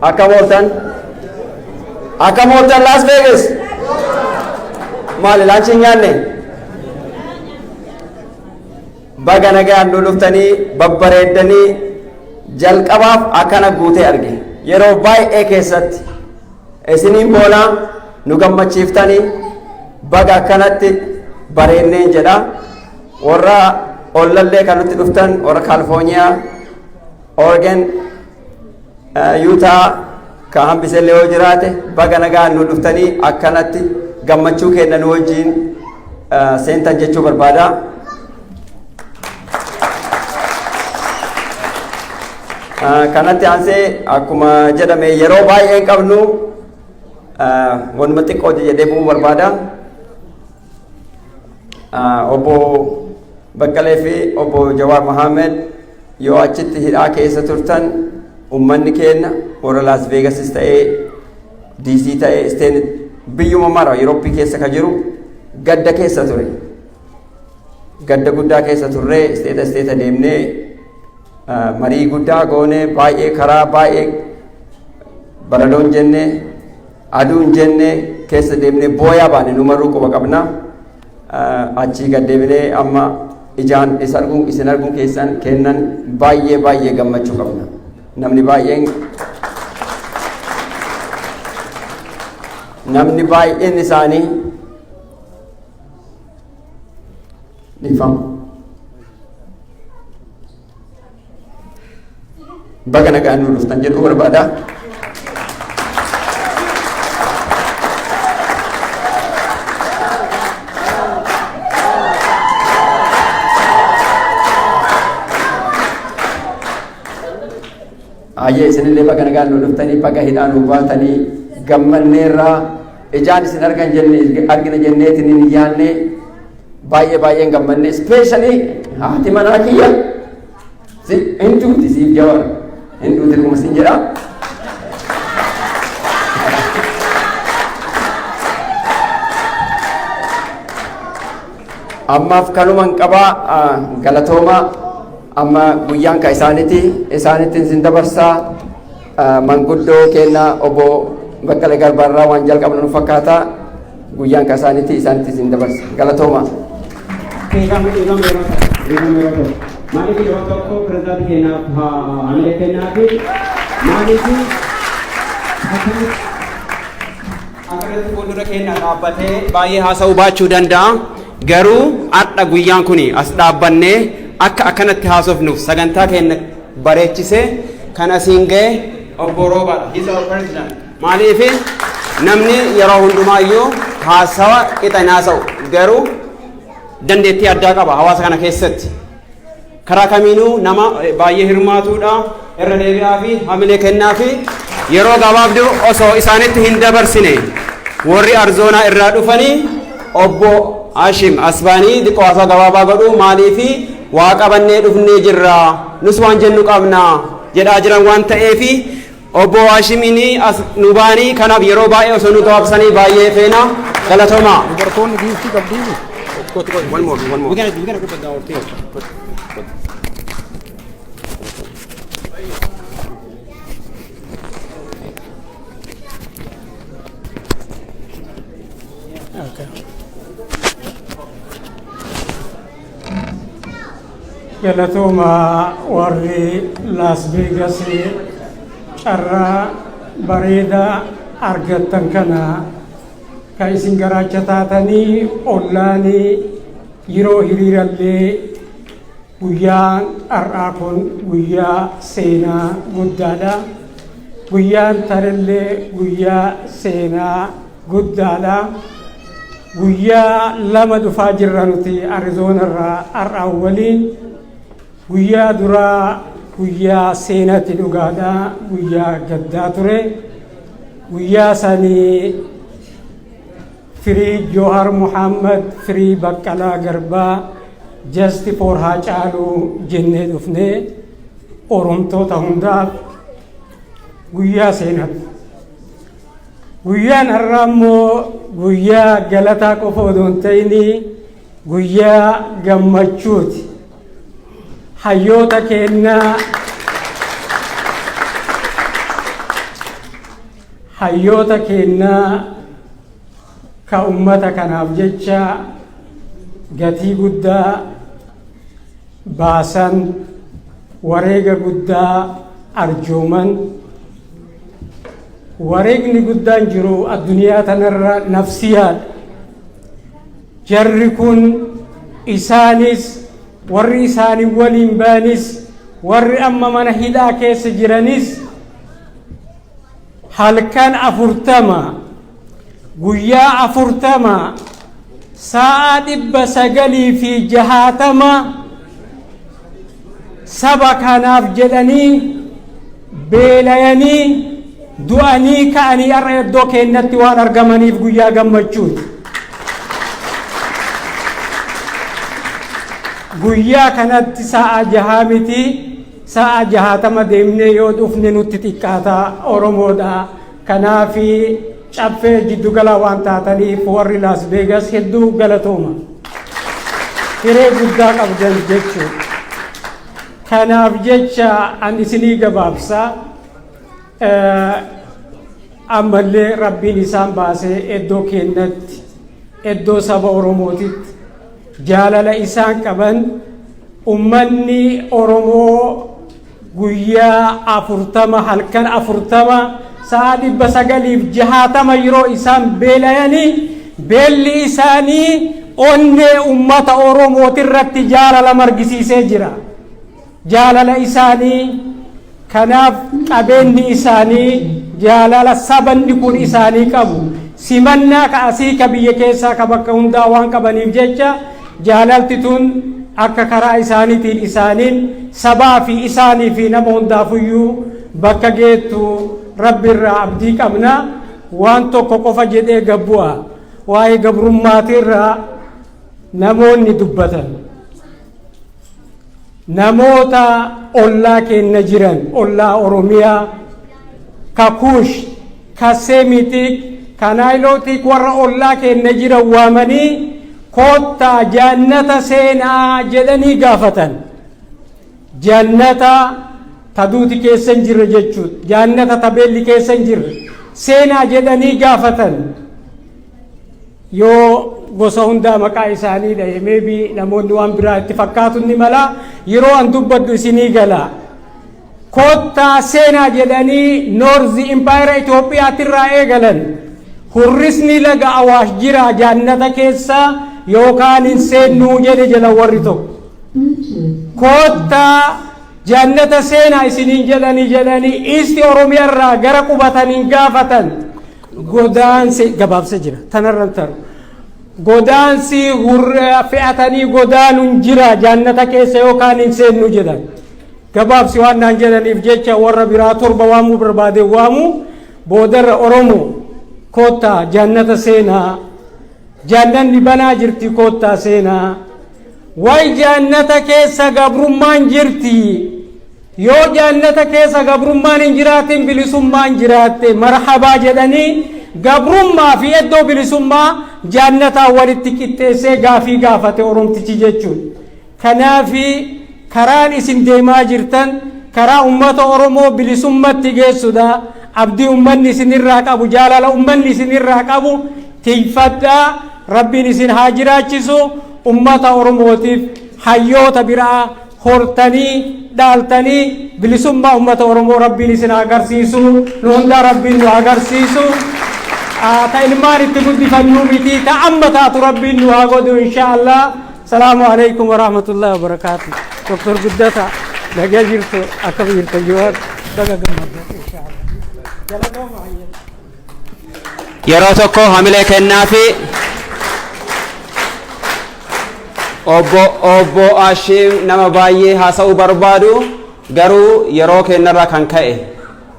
Akkam ooltan? Akkam ooltan Las Vegas? Maali, lunch hin nyaanne? Baga nagaan nu dhuftanii, babbareeddanii jalqabaaf akkana guutee arge. Yeroo baay'ee keessatti isiniin boonaa nu gammachiiftanii, baga akkanatti bareenneen jedha. Warra ollallee kan nutti dhuftan, warra Kaalifoorniyaa, Oregon, Yuutaa ka hambisellee yoo jiraate, baga nagaan nu dhuftanii akkanatti gammachuu kenna nu wajjin seentan jechuu barbaada. Kanatti aansee akkuma jedhame yeroo baay'ee hin qabnu, wanuma xiqqoo jedhee bu'uu barbaada. Obbo Baqqalee fi obbo Jawaar Mohaammed yoo achitti hidhaa keessa turtan, ummanni keenya warra Las Vegasis ta'ee, DC ta'ee, state biyyuma mara Yurooppii keessa ka jiru gadda keessa ture. Gadda guddaa keessa turree, state state deemnee marii guddaa goone, baay'ee karaa baay'ee baradoon jenne, aduun jenne keessa deemnee booyaa baane, nu maruu quba qabna. Achii gad deebinee amma ijaan isa arguun, isin arguun keessan kennan baay'ee baay'ee gammachuu qabna. Namni baay'een isaanii dhiifama. Baga nagaan nu dhuftan jedhuu barbaada. Ayyee, isinillee baga nagaan nu dhuftanii, baga hidhaa nu baatanii gammanneerraa. Ijaan isin argan jenne, argina jenneetiin hin yaanne, baay'ee baay'een gammanne. Especially haati manaa kiyya hin duuti siif, Jawar hin duuti, dhuguma sin jedha. Ammaaf kanuman qabaa, galatooma. Amma guyyaan ka isaaniiti, isaanitti isin dabarsaa. Manguddoo keenya obbo Baqqalee Garbaarraa waan jalqabnu nu fakkaata. Guyyaan ka isaaniiti, isaanitti isin dabarsa, galatooma. Dhiifama, dhiifama, yeroo tokko, dhiifama yeroo tokko. Maaliif yeroo tokko pirezidaantii keenyaaf hamilee kennaa fi maaliif akkanatti fuuldura keenya dhaabbatee baay'ee haasa'uu baachuu danda'a. Garuu har'a guyyaan kun as dhaabbannee akka akkanatti haasofnuuf sagantaa keenya bareechisee kan asiin ga'e obbo Roobaadha. He's our president. Maaliif namni yeroo hundumaayyuu haasawa qixa hin haasa'u, garuu dandeettii addaa qaba hawaasa kana keessatti. Karaa kamiinuu nama baay'ee hirmaatuudha. Irra deebi'aa fi hamilee kennaa fi yeroo gabaabduu osoo isaanitti hin dabarsine, warri Arzoonaa irraa dhufanii obbo Hashim Asbaanii xiqqoo haasaa gabaabaa godhu. Maaliifi waa qabannee dhufnee jirra, nus waan jennu qabna jedhaa jiran waan ta'eefi obbo Hashimiin as nu baanii, kanaaf yeroo baay'ee osoo nu gabaabsanii baay'ee feena, galatoomaa. Dubartoonni giiftii qabdii. One more, one more. We gonna put that down here. Okay. Galatooma warri Las Vegas, carraa bareedaa argattan kana ka isin garaacha taatanii ollaanii yeroo hiriirallee. Guyyaan har'aa kun guyyaa seenaa guddaadha. Guyyaan tarellee guyyaa seenaa guddaadha. Guyyaa 2 dhufaa jirra nuti Arizoona irraa har'aan waliin. Guyyaa duraa guyyaa seenaatti dhugaadha, guyyaa gaddaa ture. Guyyaa sanii "Free Jawar Mohammed, free Baqqalaa Garbaa, justice for Haacaaluu" jennee dhufnee Oromtoota hundaaf guyyaa seenaatti. Guyyaan har'aa immoo guyyaa galataa qofa odoo hin ta'in, guyyaa gammachuuti. Hayyoota kennaa, hayyoota kennaa ka ummata kanaaf jecha gatii guddaa baasan, wareega guddaa arjooman. Wareegni guddaan jiru addunyaa tanarra nafsiyaadha. Jarri kun isaanis, warri isaanii waliin baanis, warri amma mana hidhaa keessa jiranis, halkan 40, guyyaa 40, sa'a 960 saba kanaaf jedhanii beelayanii, du'anii, ka'anii har'a iddoo keenyatti waan argamaniif guyyaa gammachuuti. Guyyaa kanatti sa'a 6 miti, sa'a 60 deemnee yoo dhufne nutti xiqqaata Oromoodha. Kanaafi caffee jiddugala waan taataniif warri Las Vegas hedduu galatooma. Hiree guddaa qabdan jechuudha. Kanaaf jecha an isinii gabaabsa. Ammallee Rabbiin isaan baasee iddoo keenyatti, iddoo saba Oromootitti jaalala isaan qaban, ummanni Oromoo guyyaa 40, halkan 40, sa'a 960 yeroo isaan beelayanii, beelli isaanii onnee ummata Oromootirratti jaalala margisiisee jira. Jaalala isaanii kanaaf qabeenyi isaanii, jaalala sabanni kun isaanii qabu, simannaa ka asii, ka biyya keessaa, ka bakka hundaa waan qabaniif jecha, jaalalti tun akka karaa isaaniitiin isaaniin sabaa fi isaanii fi nama hundaafuyyuu bakka geettu Rabbi irraa abdii qabna. Waan tokko qofa jedhee gabbu'a. Waa'ee gabrummaatirraa namoonni dubbatan, namoota ollaa keenya jiran, ollaa Oromiyaa, ka Kuush, ka Semitic, ka Nilotic, warra ollaa keenya jiran waamanii "Koottaa jannata seenaa" jedhanii gaafatan. Jannata ta duuti keessa hin jirre jechuudha, jannata ta beelli keessa hin jirre seenaa jedhanii gaafatan. Yoo gosa hundaa maqaa isaanii dhahe, maybe namoonni waan biraa itti fakkaatu ni mala. Yeroo an dubbadhu isinii gala. "Koottaa seenaa" jedhanii North Impaayera Itoophiyaatirraa eegalan. "Hurrisni laga Awaash jira jannata keessa yookaan hin seennuu" jedhe jala warri tokko. "Koottaa jannata seenaa isiniin jedhanii" East Oromiyaarraa gara qubataniin gaafatan. Godaansi gabaabsa jira tanarran taru. Godaansi fe'atanii godaanuun jira jannata keessa yookaan hin seennu jedhan. Gabaabsi waan naan jedhaniif jecha warra biraa torba waamuu barbaade waamu boodarra Oromoo "Koottaa jannata seenaa, jannanni banaa jirti, koottaa seenaa." "Way, jannata keessa gabrummaan jirti. Yoo jannata keessa gabrummaan hin jiraatin, bilisummaan jiraatte, marhabaa" jedhanii gabrummaa fi iddoo bilisummaa jannataa walitti qixxeessee gaafii gaafate Oromtichi jechuudha. Kanaafi karaan isin deemaa jirtan karaa ummata Oromoo bilisummatti geessudha. Abdii ummanni isinirraa qabu, jaalala ummanni isinirraa qabu tiifadhaa. Rabbiin isin haa jiraachisu. Ummata Oromootiif hayyoota biraa Hortanii dhaaltanii bilisummaa uummata Oromoo Rabbiin isin agarsiisu, nu hundaa Rabbiin nu agarsiisu. Ta ilmaan itti guddifannuu miti, ta amma taatu Rabbiin nu haa godhu, insha Allah. Salaamu alaikum wa rahmatullahi wa barakaatu. Dr. Guddata, nagaa jirtu? Akkam jirta Jawaar? Baga gammadda, insha Allah. Galatooma hayya. Yeroo tokko hamilee kennaafi. Obbo Ashiim nama baay'ee haasa'uu barbaadu, garuu yeroo kennarraa kan ka'e,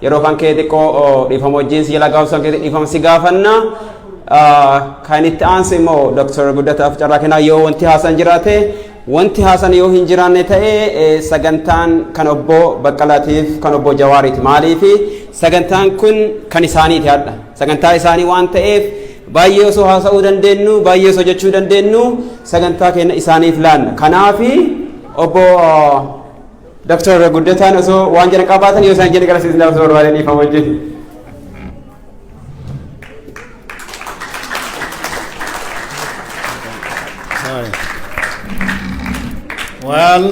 yeroo kan ka'e xiqqoo dhiifama wajjin si jala gaafsan keetti dhiifama si gaafanna. Kan itti aansu immoo Dr. Guddataaf carraa kennaa, yoo wanti haasan jiraate. Wanti haasan yoo hin jiraanne ta'e, sagantaan kan obbo Baqqalaatiif kan obbo Jawaariiti. Maaliifi sagantaan kun kan isaaniiti, hadha sagantaa isaanii waan ta'eef, baay'ee osoo haasa'uu dandeenyu, baay'ee osoo jechuu dandeenyu, sagantaa keenya isaaniif laanna. Kanaafi obbo Dr. Guddataan osoo waan jedhan qabaatan, yoo isaan jedhan gara isin dabarsuu barbaade, dhiifama wajjin. Sorry. Well,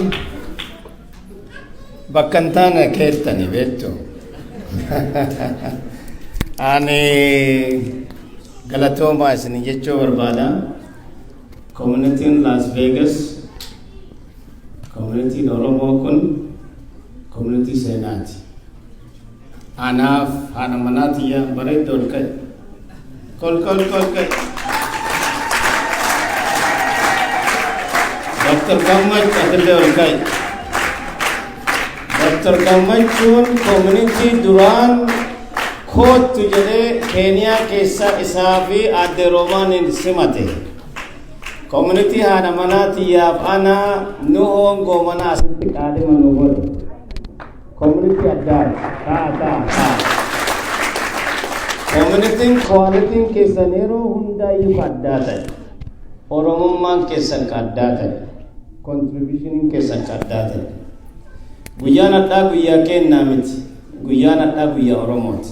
bakka hin taane keettani beektu. Ani galatoomaa isin jechuu barbaada. Communityn Las Vegas, communityn Oromoo kun community seenaati. Anaaf haadha manaa tiyya bareedda ol ka'e. Kol kol kol ka'e. Dr. Gammach, atillee ol ka'i. Dr. Gammachuun community duraan koottu jedhee Keeniyaa keessa isaa fi aadde Roomaaniin simate. Community haadha manaa tiyyaaf ana nuhoon goomanaa asitti qaadima nu godhe. Community addaati. Ta'a ta'a ta'a. Communityn qualityn keessan yeroo hundaayyuu ka addaa ta'e. Oromummaan keessan ka addaa ta'e. Contributioniin keessan ka addaa ta'e. Guyyaan hadhaa guyyaa kennaa miti. Guyyaan hadhaa guyyaa Oromooti.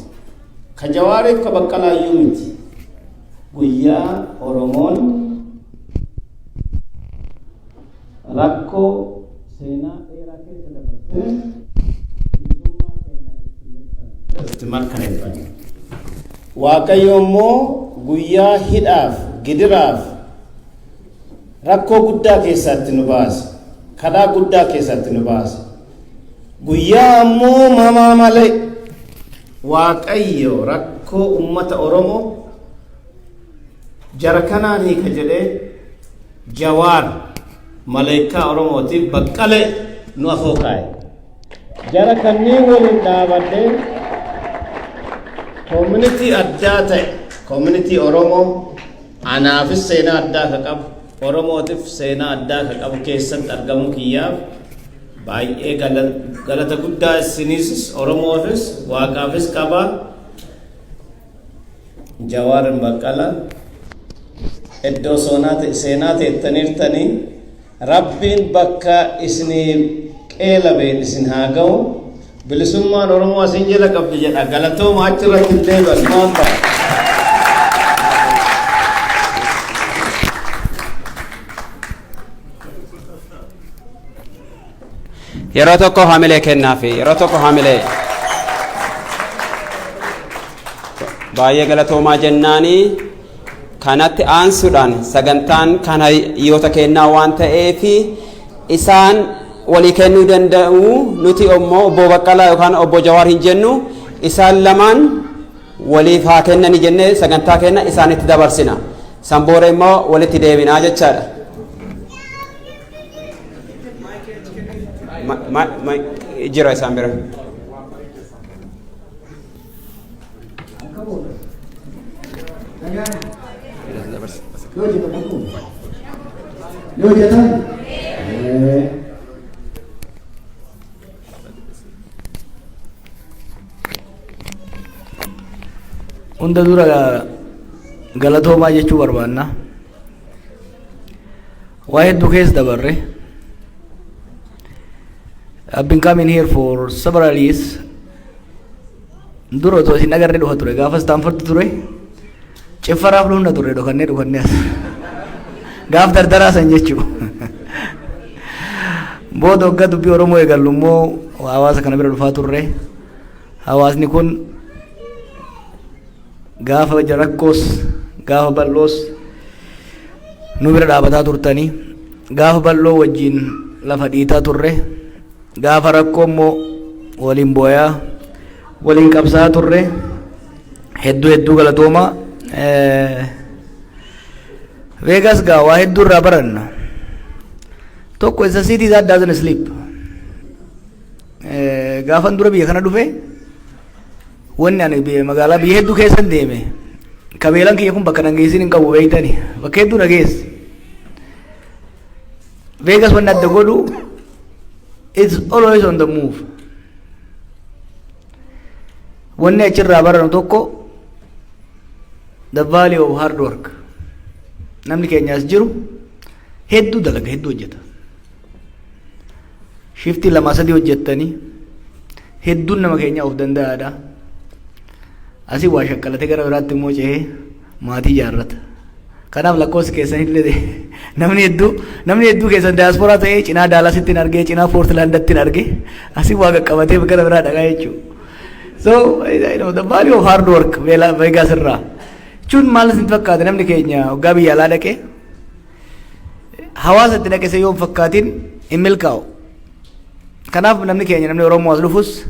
Ka Jawaariif ka Baqqalaayyuu miti. Guyyaa Oromoon rakkoo seenaa dheeraa keessa dabarsee bilisummaa keenya itti mirkaneeffanne. Waaqayyo immoo guyyaa hidhaaf, gidiraaf, rakkoo guddaa keessaatti nu baase. Kadhaa guddaa keessaatti nu baase. Guyyaa ammoo mamaa malee Waaqayyo rakkoo uummata Oromoo jara kanaan hiika jedhee Jawaar maleekaa Oromootiif Baqqalee nu afoo kaa'e. Jara kanneen waliin dhaabadhee community addaa ta'e, community Oromoo anaafis seenaa addaa ka qabu, Oromootif seenaa addaa ka qabu keessatti argamuu kiyyaaf baay'ee galata guddaa isiniisis, Oromoofis, Waaqaafis qaba. Jawaar, Baqqala, iddoo seenaa teettaniirtanii Rabbiin bakka isinii qeelabeen isin haa ga'u. Bilisummaan Oromoo asin jala qabdi jedha. Galatooma, achirratti hin deebi'an maal ta'a? Yeroo tokko hamilee kennaafi, yeroo tokko hamilee. Baay'ee galatoomaa jennaanii, kanatti aansuudhaan sagantaan kan hayyoota kennaa waan ta'eef isaan walii kennuu danda'u. Nuti immoo obbo Baqqalaa yookaan obbo Jawaar hin jennu, isaan lamaan waliif haa kennani jennee sagantaa kenna isaanitti dabarsina. San booda immoo walitti deebinaa jechaadha. Jira isaan bira. Ni hojjetan kun? Ni hojjetan? Eh. Hunda dura galatoomaa jechuu barbaanna. Waa hedduu keessa dabarre. I've been coming here for several years. Dura otoo isin agarree dhufa ture. Gaafa Stanford ture. Ciffaraaf dhufna ture, dhokannee dhokannee as. Gaaf dardaraa san jechuu. Booda waggaa dubbii Oromoo eegallu immoo hawaasa kana bira dhufaa turre. Hawaasni kun gaafa rakkoos gaafa bal'oos nu bira dhaabataa turtanii, gaafa bal'oo wajjin lafa dhiitaa turre, gaafa rakkoo immoo waliin booyaa waliin qabsaa turre. Hedduu hedduu galatooma. Vegas gaa waa hedduu irraa baranna. Tokko, it's a city that doesn't sleep. Gaafan dura biyya kana dhufe, wanni ani magaalaa biyya hedduu keessan deeme, kabeelan kiyya kun bakka nangeessin hin qabu beeytani, bakka hedduu nageesse. Vegas wanni adda godhu, it's always on the move. Wanni achirraa baranu tokko, the value of hard work. Namni keenya as jiru hedduu dalaga, hedduu hojjeta. Shiftii lama sadii hojjettanii, hedduun nama keenya of danda'aadha. Asii waa shakkalatee gara biraatti immoo cehee maatii ijaarrata. Kanaaf lakkoofsi keessan illee namni hedduu keessan daasporaa ta'ee cinaa Daalasitti hin argee, cinaa Poortilaandatti hin argee, asii waa qaqqabatee gara biraa dhaqaa jechuudha. So the value of hard work Vegas irraa jechuun maal isin fakkaate? Namni keenya waggaa biyya alaa dhaqee hawaasa itti dhaqe yoo hin fakkaatin hin milkaa'u. Kanaaf namni keenya, namni Oromoo as dhufus,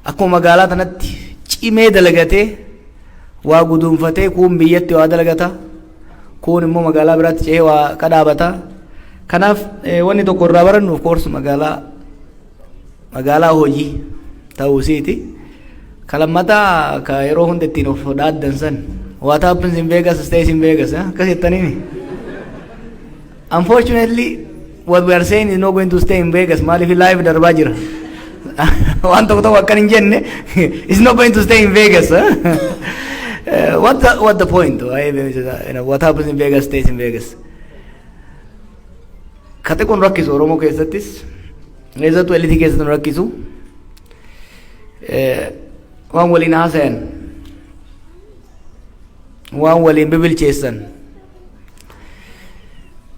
akkuma magaalaa tanatti cimee dalagatee waa guduunfatee, kuun biyyatti waa dalagata, kuun immoo magaalaa biraatti ce'ee waa kadhaabata. Kanaaf wanni tokko irraa barannu, of course, magaalaa hojii ta'uu isiiti. Ka lammataa, ka yeroo hunda ittiin of dhaaddan san, "What happens in Vegas stays in Vegas," akkas jettaniimi. Unfortunately, what we are saying is not going to stay in Vegas. Maaliif? Live darbaa jira. Waan tokko tokko akkan hin jenne is not going to stay in Vegas. What the point? What happens in Vegas stays in Vegas. Ka xiqqoon rakkisu Oromoo keessattis, keessattuu elitii keessatti nu rakkisu, waan waliin haasayan, waan waliin bibilcheessan,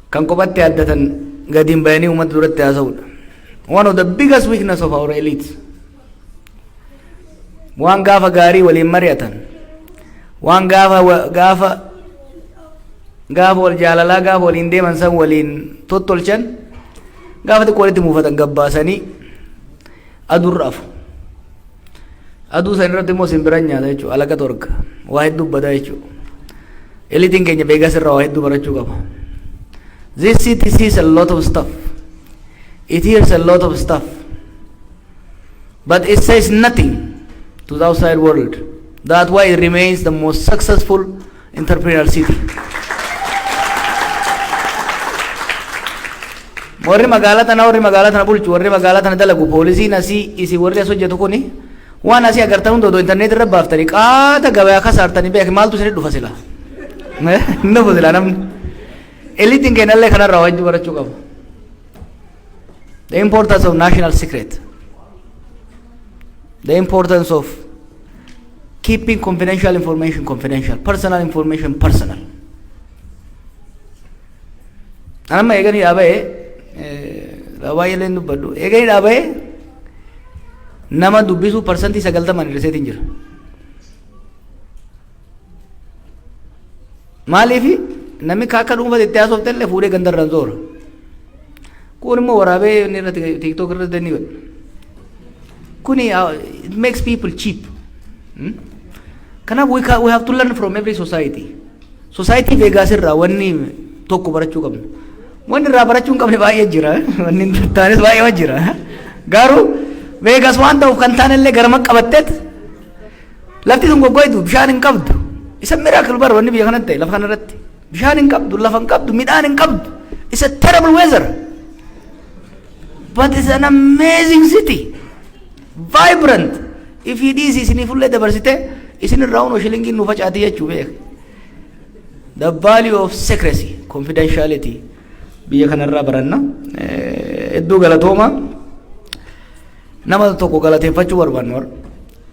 kan kophatti addatan gadiin bayanii uummata duratti haasa'udha. One of the biggest weakness of our elites. Waan gaafa gaarii waliin mari'atan, waan gaafa wal jaalalaa, gaafa waliin deeman san waliin tottolchan, gaafa xiqqoo walitti muufatan gabbaasanii aduurra afu. Aduu san irratti immoo simbiran nyaata jechuudha. Alaga torga waa hedduu badaa jechuudha. Elitiin keenya Vegas irraa waa hedduu barachuu qaba. This city sees a lot of stuff. It hears a lot of stuff. But it says nothing to the outside world. That's why it remains the most successful entrepreneurial city. Warri magaalaa tana, warri magaalaa tana bulchu, warri magaalaa tana dalagu, poolisiin asii, isin warri as hojjetu kuni, waan asii agartan hunda odoo intarneet irra baaftanii qaata gabayaa kasaartanii beek, maaltu isinit dhufa sila? Hin dhufu sila namni. Eliitiin keenyallee kanarraa waa hedduu barachuu qaba. The importance of national secret. The importance of keeping confidential information confidential, personal information personal. Anamma eeganii dhaaba'ee baay'ee illee dubbadhu, eeganii dhaaba'ee nama dubbisuu 90% hir'iseetiin jira. Maaliifi? Namni akka dhuunfatti itti haasofte illee fuudhee gandarraan zoora. Kun immoo waraabee inni irratti TikTok irratti ni godha. Kuni it makes people cheap. Kanaaf we have to learn from every society. Society Vegas irraa wanni tokko barachuu qabna. Wanni irraa barachuu hin qabne baay'ee jira. Wanni hin taanes baay'ee jira. Garuu Vegas waan ta'uuf kan taanellee garama qabatteet lafti sun goggoitu, bishaan hin qabdu. Isa miracle bar wanni biyya kanatti ta'e lafa kanarratti. Bishaan hin qabdu, lafa hin qabdu, midhaan hin qabdu. It's a terrible weather. But it's an amazing city. Vibrant. Ifii dhiisi, isinii fullee dabarsite isin irraa hunoo shilingiin nu facaati jechuu beeka. The value of secrecy, confidentiality biyya kanarraa baranna. Hedduu galatooma. Nama tokko galateeffachuu barbaannu warra.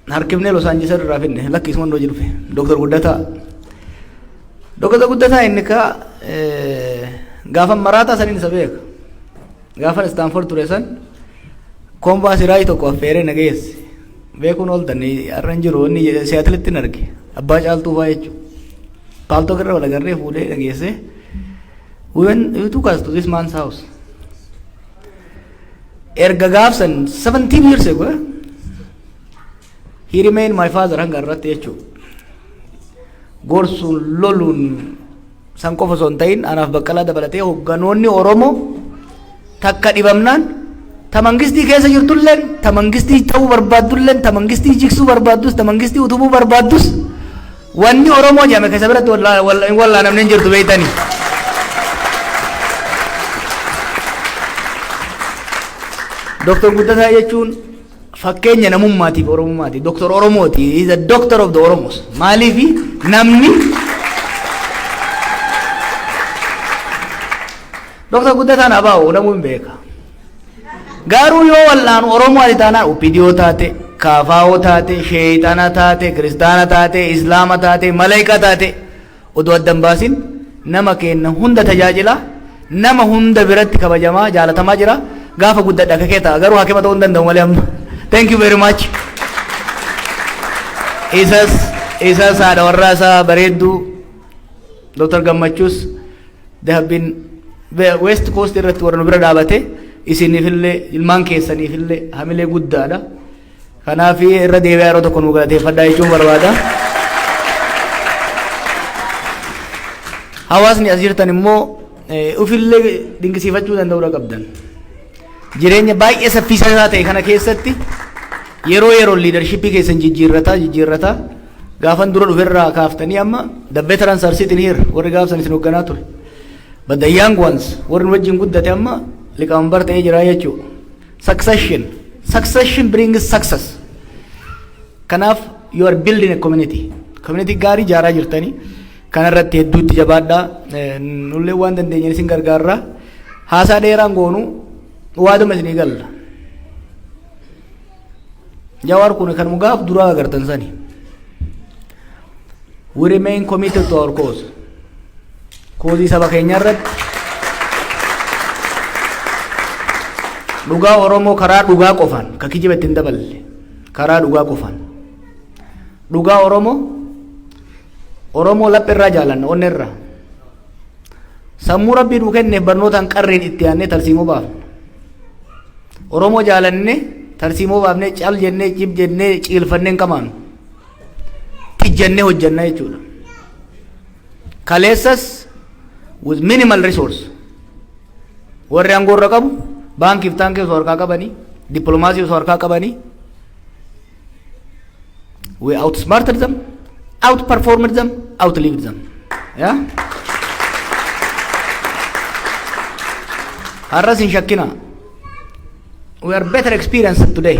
Harkifnee Los Angeles irraa finne, lakkisuma hojii dhufe. Dr. Guddataa. Dr. Guddataa inni ka gaafa maraataa saniin isa beeka. Gaafa Stanford ture san Kombaa Siraaj tokko affeeree na geesse. Beekuun ooltan, har'a hin jiru inni, Seattle-tti hin arge. Abbaa Caaltuu fa'aa jechuudha. Paltalk irra wal agarree fuudhee na geesse. We went, he took us to this man's house. Erga gaafsan 17 years ago, eh? He remained my father hanga irratti jechuudha. Gorsuun, loluun, san qofa osoo hin ta'in, anaaf Baqqalaa dabalatee hogganoonni Oromoo takka dhibamnaan, ta mangistii keessa jirtulleen, ta mangistii ta'uu barbaaddulleen, ta mangistii jigsuu barbaaddus, ta mangistii utubuu barbaaddus, wanni Oromoo jedhame keessa biratti hin wallaanamne hin jirtu, beeytanii. Dr. Guddataa jechuun fakkeenya namummaatiif Oromummaati. Dr. Oromooti. He is a doctor of the Oromos. Maaliifi namni Dr. Guddataan abaa'u namuu hin beeka. Garuu yoo wal'aanu Oromoo ati taanaan, OPDO taate, KFO taate, Sheexana taate, Kiristaana taate, Islaama taate, Maleekaa taate, odoo adda hin baasin nama keenya hunda tajaajila, nama hunda biratti kabajamaa jaalatamaa jira. Gaafa guddadha akka kee ta'a, garuu hakima ta'uu hin danda'u malee amma. Thank you very much. Isas haadha warraa isaa bareedduu Dr. Gammachuus, they have been West Coast irratti warra nu bira dhaabate, isiniifillee ilmaan keessaniifillee hamilee guddaadha. Kanaaf irra deebi'aa yeroo tokko nu galateeffadhaa jechuun barbaada. Hawaasni as jirtan immoo ufillee dinqisiifachuu danda'uudha qabdan. Jireenya baay'ee saffisaa ta'e kana keessatti yeroo yeroon leadershipii keessan jijjiirrataa jijjiirrataa gaafan dura dhuferraa kaaftanii amma the veterans are sitting here, warri gaafsan isin hoogganaa ture. But the young ones, warri nu wajjin guddate, amma liqaambar ta'ee jira jechuudha. Succession. Succession brings success. Kanaaf you are building a community. Community gaarii ijaaraa jirtanii, kanarratti hedduu itti jabaadhaa. Nullee waan dandeenye isin gargaarraa. Haasaa dheeraan goonu, waaduma isinii galla. Jawaar kun kan gaaf duraa agartan sani. We remain committed to our cause. Cause saba keenya irratti, dhugaa Oromoo karaa dhugaa qofaan, ka kijiba ittiin daballe, karaa dhugaa qofaan. Dhugaa Oromoo, Oromoo laphee irraa jaalanna, onnee irraa. Sammuu Rabbii nuu kenneef barnootaan qarreen itti aannee tarsiimoo baafna. Oromoo jaalannee tarsiimoo baafnee cal jennee, cib jennee, ciilfannee hin qamaanu. Xijjannee hojjanna jechuudha. Kaleessas with minimal resource, warri aangoo irra qabu baankiif taankii osoo harkaa qabanii, dippiloomaasii osoo harkaa qabanii, we outsmarted them, outperformed them, outlived them. Yeah? Har'as hin shakkina. We are better experienced today.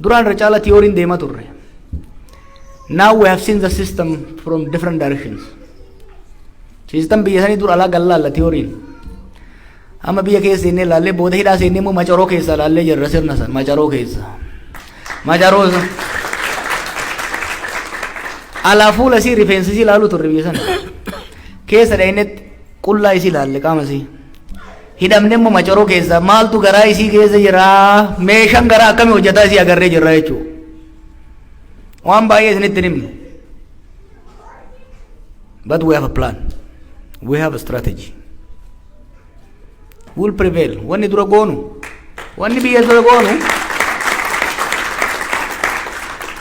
Duraan irra caala theory deema turre. Now we have seen the system from different directions. System biyya sanii dur alaa gallaalla theory. Amma biyya keessa seennee ilaallee, booda hidhaa seennee immoo macaroo keessa ilaallee jirra sirna san, macaroo keessa. Macaroo san. Alaa fuula isii, rifeensa isii ilaaluu turre biyya sana. Keessa dhaynetti qullaa isii ilaalle, qaama isii. Hidhamne immoo macaroo keessa maaltu garaa isii keessa jira, meeshaan garaa akkamii hojjetaa isii agarree jirra jechuudha. Waan baay'ee isinitti hin himnu. But we have a plan. We have a strategy. We will prevail. Wanni dura goonu, wanni biyya dura goonu,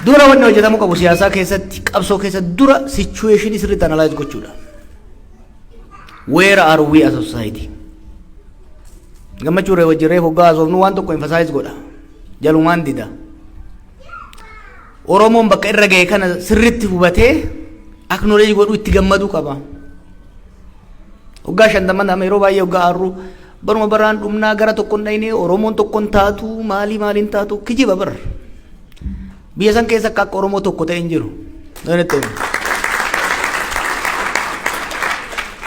dura wanni hojjetamuu qabu siyaasaa keessatti, qabsoo keessatti, dura situation sirriitti analyze gochuudha. Where are we as a society? Gammachuu ree wajjin reefu hoggaa haasofnu waan tokko emphasize godha. Jalumaan dida. Oromoon bakka irra ga'e kana sirriitti hubatee acknowledge godhuu, itti gammaduu qaba. Waggaa 50 nama yeroo baay'ee waggaa aarru baruma baraan dhumnaa, gara tokkoon dhaynee, Oromoon tokkoon taatu, maalii maaliin taatu, kijiba bar. Biyya san keessa akka Oromoo tokko ta'e hin jiru. Doonitti himu.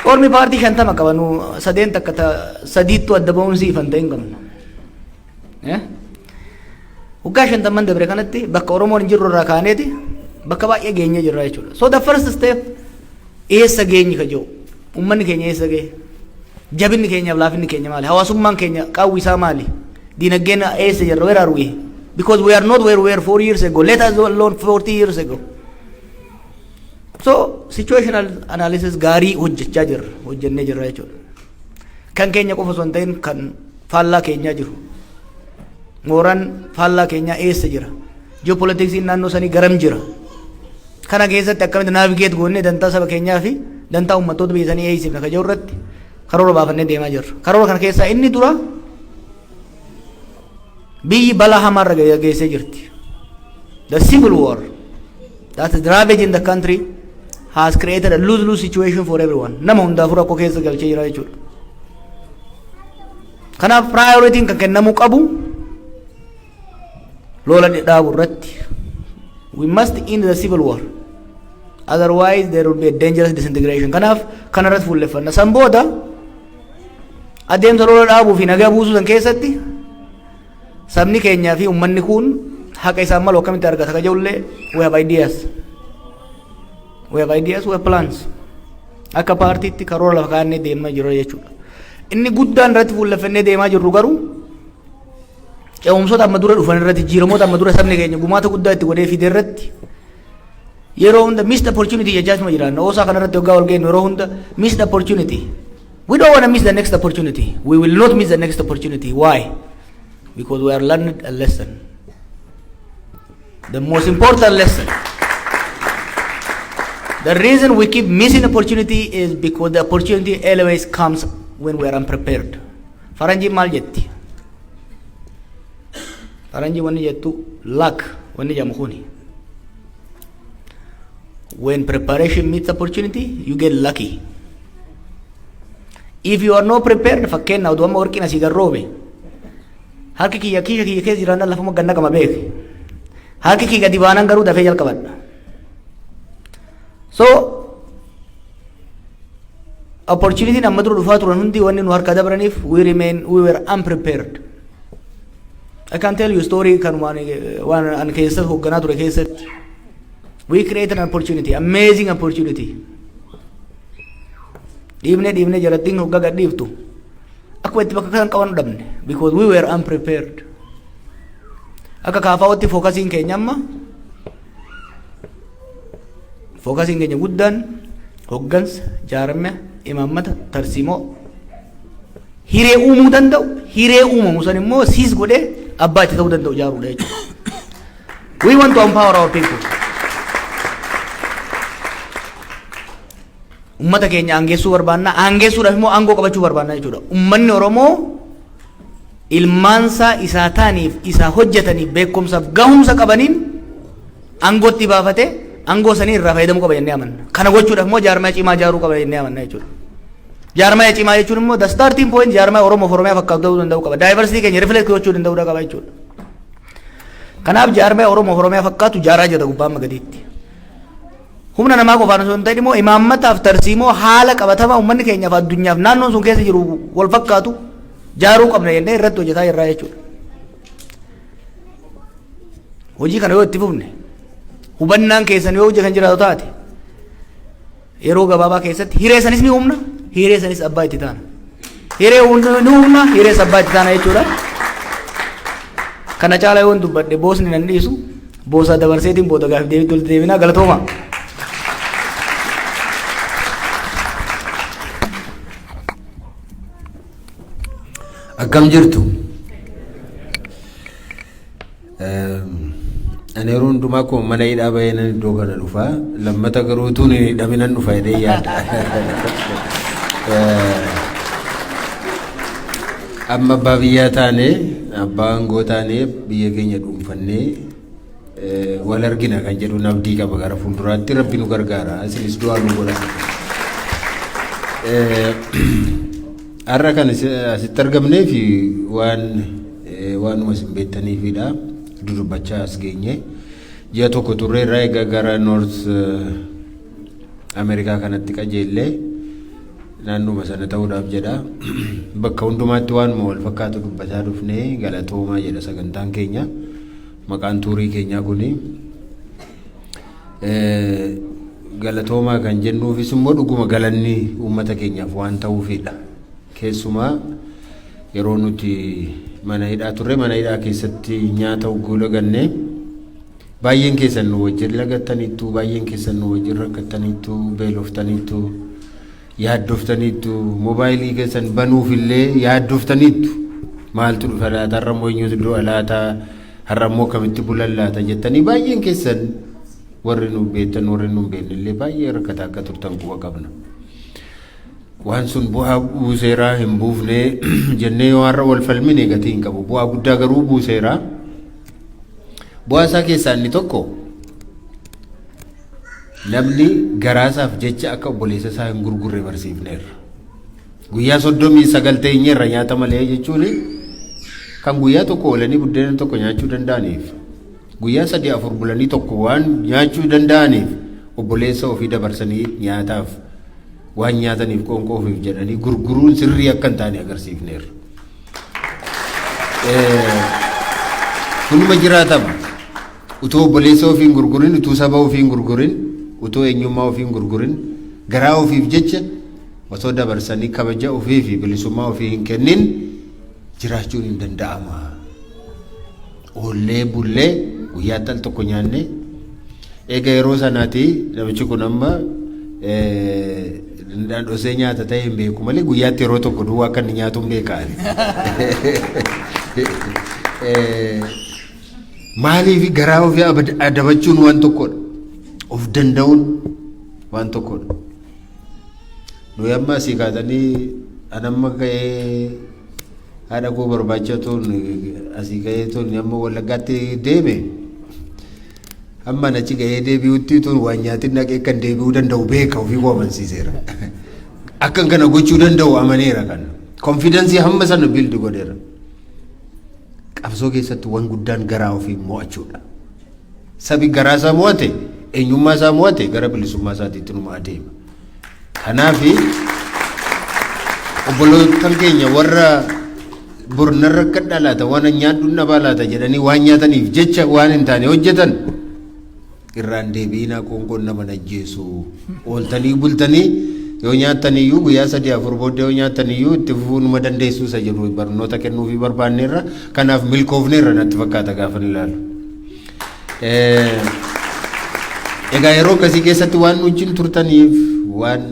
Ormi paartii 50 qaba, nu sadeen takka ta sadiittu adda ba'uun siifan ta'e hin qabnu. Waggaa 50 dabre kanatti bakka Oromoon hin jirru irraa kaaneeti bakka baay'ee geenyee jirra jechuudha. So the first step, eessa geenyi ka jiru, uummanni keenya eessa ga'e? Jabinni keenyaaf laafinni keenya maali? Hawaasummaan keenya qaawwi isaa maali? Diinagdeen eessa jirra? Where are we? Because we are not where we were 4 years ago, let us alone 40 years ago. So situational analysis gaarii hojjechaa jirra, hojjennee jirra jechuudha. Kan keenya qofa osoo hin ta'in kan faallaa keenyaa jiru. Mooraan faallaa keenyaa eessa jira? Geopoliticsiin naannoo sanii garam jira? Kana keessatti akkamitti navigate goonnee dantaa saba keenyaa fi dantaa uummattoota biyya sanii eegsifna ka jiru irratti karoora baafannee deemaa jirra. Karoora kana keessaa inni dura, biyyi balaa hamaarra geessee jirti. The civil war that is ravaging the country has created a lose-lose situation for everyone. Nama hundaafuu rakkoo keessa galchee jira jechuudha. Kanaaf priorityn kan kennamuu qabu lola dhaabu irratti. We must end the civil war. Otherwise there will be a dangerous disintegration. Kanaaf kanarratti fuulleffanna. San booda adeemsa lola dhaabuu fi nagaa buusuu san keessatti sabni keenyaa fi uummanni kun haqa isaan malu akkamitti argata ka jedhullee we have ideas. We have ideas, we have plans. Akka paartiitti karoora lafa kaa'annee deemaa jirra jechuudha. Inni guddaan irratti fuulleffannee deemaa jirru garuu ce'umsoota amma dura dhufan irratti, jijjiiramoota amma dura sabni keenya gumaata guddaa itti godhee fide irratti yeroo hunda missed opportunity jechaasuma jiraanna. OSA kanarratti waggaa wal geenyu yeroo hunda missed opportunity. We don't want to miss the next opportunity. We will not miss the next opportunity. Why? Because we are learned a lesson. The most important lesson. The reason we keep missing opportunity is because the opportunity always comes when we are unprepared. Faranjii maal jetti? Faranjii wanni jettu, luck wanni jedhamu kuni. When preparation meets opportunity, you get lucky. If you are not prepared, fakkeenyaaf oduu amma warqiin asii garroobe, harki kiyya kiisha kiyya keessa jiraannaan lafuma ganna qama beeke. Harki kiyya gadi baanaan garuu dafee jalqabadha. So, opportunity amma dura dhufaa turan hundi wanni nu harka dabraniif we were unprepared. I can tell you story kan waan waan an keessatti hoogganaa ture keessatti. We created an opportunity, amazing opportunity. Dhiibnee dhiibnee jalattiin hoggaa gad dhiiftu. Akkuma itti bakka kan qaban dhabne because we were unprepared. Akka KFOtti focusiin keenya amma, focusiin keenya guddaan hoggansa, jaarmia, imaammata, tarsiimoo hiree uumuu danda'u, hiree uumamu san immoo siis godhee abbaa itti ta'uu danda'u ijaaruudha jechuudha. We want to empower our people. Ummata keenya aangeessuu barbaanna, aangeessuudhaaf immoo aangoo qabachuu barbaanna jechuudha. Ummanni Oromoo ilmaansaa isaa ta'aniif, isaa hojjetaniif, beekumsaaf gahumsa qabaniin aangootti baafatee aangoo sanii irraa fayyadamuu qaba jennee amanna. Kana gochuudhaaf immoo jaarmaya cimaa ijaaruu qaba jennee amanna jechuudha. Jaarmaya cimaa jechuun immoo the starting point jaarmaya Oromoo fi Oromiyaa fakkaatu ta'uu danda'uu qaba. Diversity keenya reflect gochuu danda'uu qaba jechuudha. Kanaaf jaarmaya Oromoo fi Oromiyaa fakkaatu ijaaraa jira gubbaa amma gadiitti. Humna namaa qofaan osoo hin ta'in immoo imaammataaf tarsiimoo haala qabatamaa uummanni keenyaaf addunyaaf naannoon sun keessa jiru wal fakkaatu jaaruu qabna jennee irratti hojjetaa jirra jechuudha. Hojii kana yoo itti fufne, hubannaan keessan yoo hojii kan jiraatu taate, yeroo gabaabaa keessatti hiree sanis ni humna, hiree sanis abbaa itti taana. Hiree ni humna, hiree abbaa itti taana jechuudha. Kana caala yoon dubbadhe boosni nan dhiisu, boosaa dabarseetiin booda gaafii deebiitti walitti deebinaa. Galatooma. Akkam jirtu? Ani yeroo hundumaa akkuma mana hidhaa bahee nan iddoo kana dhufa. Lammata garuu utuun hin hidhamin nan dhufa jedhee yaada. Amma abbaa biyyaa taane, abbaa aangoo taane, biyya keenya dhuunfannee wal argina kan jedhu abdii qaba. Gara fuulduraatti Rabbi nu gargaara. Isinis du'aa nu godha. Har'a kan asitti argamnee fi waan waanuma isin beektaniifidha. Dudubbachaa as geenye. Ji'a tokko turre irraa egaa gara North Ameerikaa kanatti qajeellee naannuma sana ta'uudhaaf jedha. Bakka hundumaatti waanuma wal fakkaatu dubbataa dhufnee, galatoomaa jedha sagantaan keenya. Maqaan tourii keenyaa kuni. Galatoomaa kan jennuufis immoo dhuguma galanni uummata keenyaaf waan ta'uufidha. Keessumaa yeroo nuti mana hidhaa turre, mana hidhaa keessatti nyaata hogguu lagannee, baay'een keessan nu wajjin lagattaniittu, baay'een keessan nu wajjin rakkattaniittu, beeloftaniittu, yaaddoftaniittu, moobaayilii keessan banuuf illee yaaddoftaniittu. Maaltu dhufa laata? Har'a immoo eenyutu du'a laata? Har'a immoo kamitti bulan laata jettanii, baay'een keessan, warri nu beektan, warri nu hin beekne illee, baay'ee rakkataa akka turtan quba qabna. Waan sun bu'aa buuseeraa hin buufne jennee yoo har'a wal falmine gatii hin qabu. Bu'aa guddaa garuu buuseeraa. Bu'aa isaa keessaa inni tokko, namni garaasaaf jecha akka obboleessa isaa hin gurgurre barsiifneerra. Guyyaa 39 teenyeerra nyaata malee jechuun, kan guyyaa tokko oolanii buddeena tokko nyaachuu danda'aniif, guyyaa sadii afur bulanii tokko waan nyaachuu danda'aniif, obboleessa ofii dabarsanii nyaataaf, waan nyaataniif, qoonqoo ofiif jedhanii gurguruun sirrii akka hin taane agarsiifneerra. Kunuma jiraatama. Utuu obboleessa ofii hin gurgurin, utuu saba ofii hin gurgurin, utuu eenyummaa ofii hin gurgurin, garaa ofiif jecha osoo dabarsanii kabaja ofii fi bilisummaa ofii hin kennin jiraachuun hin danda'ama. Oollee bullee guyyaatti al tokko nyaannee, eega yeroo sanaati namichi kun amma dhosee nyaata ta'e hin beeku malee, guyyaatti yeroo tokko duwwaa akka inni nyaatu hin beekaan. Maaliif? Garaa ofii adabachuun waan tokkodha. Of danda'uun waan tokkodha. Nuyi amma asii kaatanii, anamma ka'ee haadha koo barbaacha tuun asii ka'ee tuun amma Wallaggaatti deeme, amma achi ga'ee deebi'utti tuun waan nyaatin dhaqee kan deebi'uu danda'u beeka, ofii koo amansiiseera. Akkan kana gochuu danda'u amaneera kana. Confidence hamma sana build godheera. Qabsoo keessatti waan guddaan garaa ofii mo'achuudha. Sabi garaa isaa mo'ate, eenyummaa isaa mo'ate, gara bilisummaa isaatiitti numa adeema. Kanaafi obboloottan keenya warra bornarra akka dhalaata, waan nyaadhu dhabaa laata jedhanii waan nyaataniif jecha waan hin taane hojjetan irraan deebiinaa. Qoonqoon nama najjeessu, ooltanii bultanii yoo nyaattaniyyuu, guyyaa sadii afur booddee yoo nyaattaniyyuu, itti fufuu numa dandeessuu isa jedhu barnoota kennuufii barbaanneerra. Kanaaf milkoofneerra natti fakkaata gaafan ilaalu. Egaa yeroo akkasii keessatti waan nu wajjin turtaniif, waan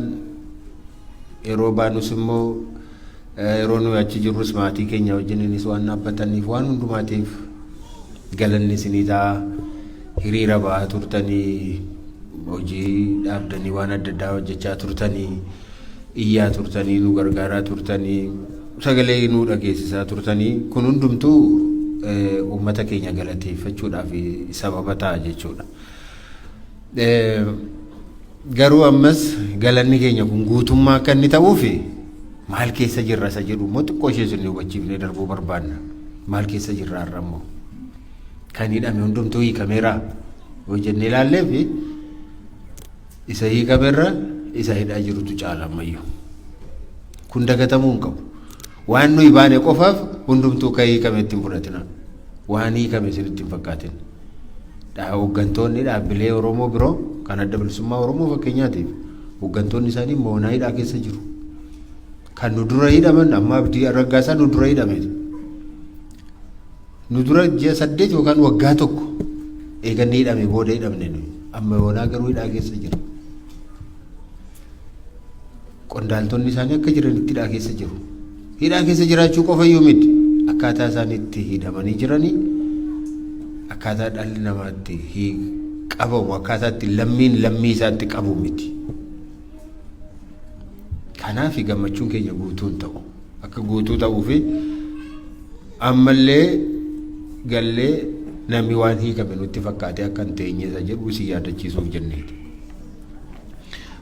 yeroo baanus immoo, yeroo nuyi achi jirrus maatii keenya wajjininis waan dhaabbataniif, waan hundumaatiif galanni isinii ta'a. Hiriira ba'aa turtanii, hojii dhaabdanii waan adda addaa hojjechaa turtanii, iyyaa turtanii, nu gargaaraa turtanii, sagalee nu dhageessisaa turtanii, kun hundumtuu uummata keenya galateeffachuudhaaf sababa ta'a jechuudha. Garuu ammas galanni keenya kun guutummaa akka inni ta'uuf, maal keessa jirra isa jedhu immoo xiqqoo ishee isin hubachiifnee darbuu barbaanna. Maal keessa jirra har'a immoo? Kan hidhame hundumtuu hiikameera yoo jennee ilaallee, fi isa hiikamerra isa hidhaa jirutu caala ammayyuu. Kun dagatamuu hin qabu. Waan nuyi baane qofaaf hundumtuu kan hiikame ittiin fudhatina. Waan hiikame isinitti hin fakkaatin. Hooggantoonni dhaabbilee Oromoo biroo, kan Adda Bilisummaa Oromoo fakkeenyaatiif, hooggantoonni isaanii moonaa hidhaa keessa jiru. Kan nu dura hidhaman, amma Abdii Raggaasaa nu dura hidhame. Nu dura ji'a 8 yookaan waggaa tokko eeganni hidhame booda hidhamne nuyi. Amma yoonaa garuu hidhaa keessa jira. Qondaaltonni isaanii akka jiranitti hidhaa keessa jiru. Hidhaa keessa jiraachuu qofa iyyuu miti. Akkaataa isaan itti hidhamanii jiranii, akkaataa dhalli namaatti qabamu, akkaataa itti lammiin lammii isaatti qabu miti. Kanaaf gammachuun keenya guutuu hin ta'u. Akka guutuu ta'uu fi ammallee gallee namni waan hiikame nutti fakkaate akka hin teenye isa jedhu si yaadachiisuuf jenneeti.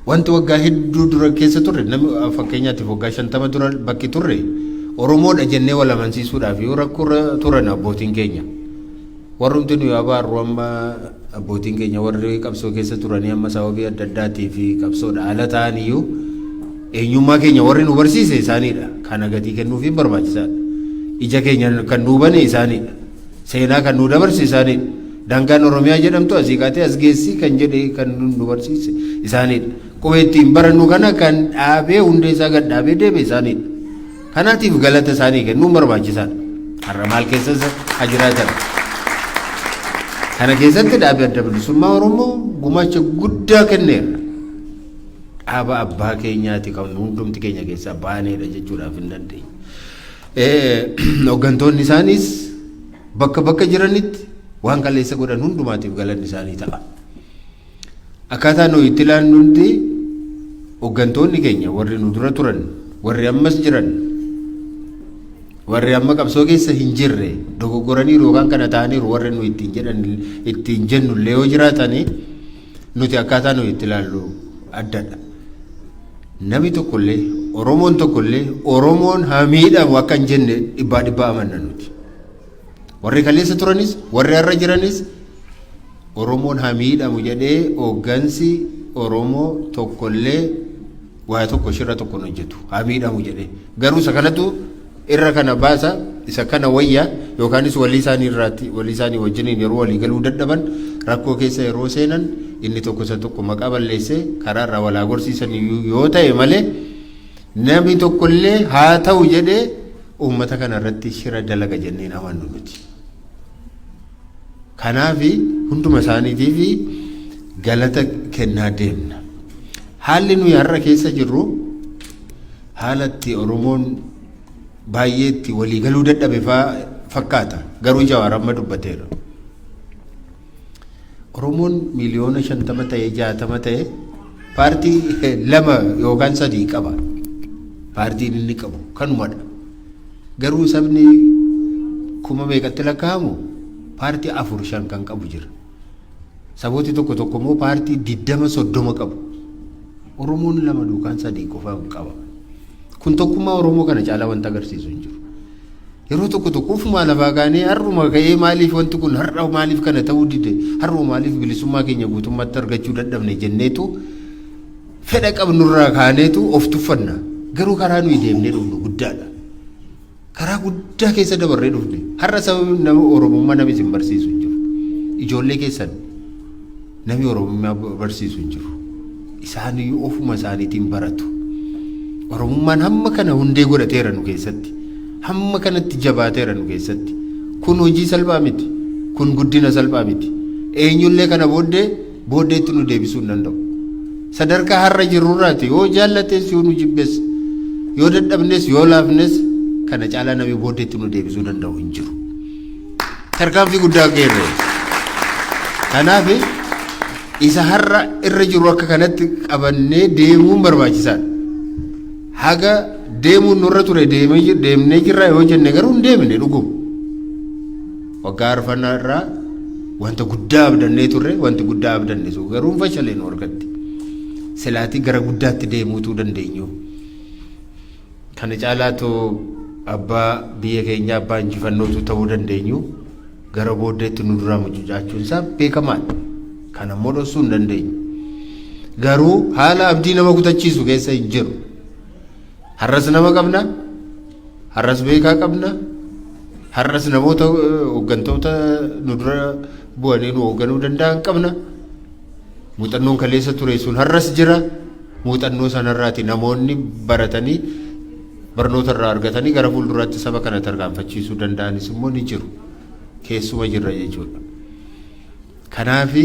Wanti waggaa hedduu dura keessa turre, namni fakkeenyaatiif waggaa 50 dura bakki turre, Oromoodha jennee wal amansiisuudhaaf yoo rakkoo turan abbootiin keenya. Warrumti nuyi abaarru, amma abbootiin keenya warri qabsoo keessa turanii amma sababii adda addaatii fi qabsoodha ala ta'an iyyuu, eenyummaa keenya warri nu barsiise isaaniidha. Kana gatii kennuufiin barbaachisaadha. Ija keenya kan nuu bane isaaniidha. Seenaa kan nu dabarse isaaniidha. Daangaan Oromiyaa jedhamtu asii kaatee as geessi kan jedhe, kan nu barsiise isaaniidha. Qubee ittiin barannu kana kan dhaabee, hundee isaa gad dhaabee deeme isaaniidha. Kanaatiif galata isaanii kennuun barbaachisaadha. Har'a maal keessas haa jiraatan. Kana keessatti dhaabi Adda Bilisummaa Oromoo gumaacha guddaa kenneera. Dhaaba abbaa keenyaati, kan hundumti keenya keessaa baaneedha jechuudhaaf hin dandeenye. Hooggantoonni isaaniis bakka bakka jiranitti waan kaleessa godhan hundumaatiif galanni isaanii ta'a. Akkaataa nuyi itti ilaallu hundi, hooggantoonni keenya warri nu dura turan, warri ammas jiran, warri amma qabsoo keessa hin jirre dogoggoraniiru yookaan kana ta'aniiru warri nu ittiin jedhan, ittiin jennu illee yoo jiraatanii, nuti akkaataa nuyi itti ilaallu addadha. Namni tokkollee, Oromoon tokkollee Oromoon haa miidhamu akka hin jenne dhibbaa dhibbaa amanna nuti. Warri kaleessa turanis, warri har'a jiranis, Oromoon haa miidhamu jedhee hooggansi Oromoo tokkollee waa tokko shira tokko hin hojjetu haa miidhamu jedhee. Garuu isa kanatu irra kana baasa, isa kana wayya, yookaanis walii isaanii irraatti walii isaanii wajjiniin yeroo walii galuu dadhaban, rakkoo keessa yeroo seenan, inni tokko isa tokko maqaa balleessee karaa irraa walaa gorsiisan yoo ta'e malee, namni tokkollee haa ta'u jedhee uummata kana irratti shira dalaga jenneen amannu nuti. Kanaaf hunduma isaaniitiif galata kennaa deemna. Haalli nuyi har'a keessa jirru haala itti Oromoon baay'ee itti walii galuu dadhabe fakkaata. Garuu Jawaar amma dubbateera. Oromoon 50 miiliyoona ta'e, 60 ta'e, paartii lama yookaan sadii qaba. Paartiin inni qabu kanumadha. Garuu sabni kuma meeqatti lakkaa'amu paartii afur, shan kan qabu jira. Sabooti tokko tokko immoo paartii 20, 30 qabu. Oromoon lama yookaan sadii qofa qaba. Kun tokkummaa Oromoo kana caalaa wanta agarsiisu hin jiru. Yeroo tokko tokko ofumaa lafaa kaanee, har'uma ka'ee, maaliif wanti kun har'a maaliif kana ta'uu dide, har'uma maaliif bilisummaa keenya guutummaatti argachuu dadhabne jenneetu fedha qabnurraa kaaneetu of tuffanna. Garuu karaa nuyi deemnee dhufnu guddaadha. Karaa guddaa keessa dabarree dhufne. Har'a sababi nama Oromummaa namni isin barsiisu hin jiru. Ijoollee keessan namni Oromummaa barsiisu hin jiru. Isaaniyyuu ofuma isaaniitiin baratu. Oromummaan hamma kana hundee godhateera nu keessatti. Hamma kanatti jabaateera nu keessatti. Kun hojii salphaa miti. Kun guddina salphaa miti. Eenyullee kana booddee booddeetti nu deebisuu hin danda'u. Sadarkaa har'a jirrurraati yoo jaallates, yoo nu jibbes, yoo dadhabnes, yoo laafnes, kana caalaa namni booddeetti nu deebisuu danda'u hin jiru. Tarkaanfii guddaa geerre. Kanaaf isa har'a irra jiru akka kanatti qabannee deemuun barbaachisaadha. Haga deemuun nurra ture deemnee jirra yoo jenne garuu hin deemne dhuguma. Waggaa arfannaa irraa wanta guddaa abdannee turre, wanti guddaa abdanne sun garuu hin fashalee nu harkatti. Silaatii gara guddaatti deemuutuu dandeenyu. Kana caalaatu abbaa biyya keenya, abbaa injifannootu ta'uu dandeenyu, gara booddeetti nu duraa mucucaachuun isaa beekamaadha. Kana immoo dhoksuu hin dandeenyu. Garuu haala abdii nama kutachiisu keessa hin jiru. Har'as nama qabna, har'as beekaa qabna, har'as namoota hooggantoota nu dura bu'anii nu hoogganuu danda'an qabna. Muuxannoon kaleessa ture sun har'as jira. Muuxannoo sanarraati namoonni baratanii, barnoota irraa argatanii gara fuulduraatti saba kana tarkaanfachiisuu danda'anis immoo ni jiru. Keessuma jirra jechuudha. Kanaafi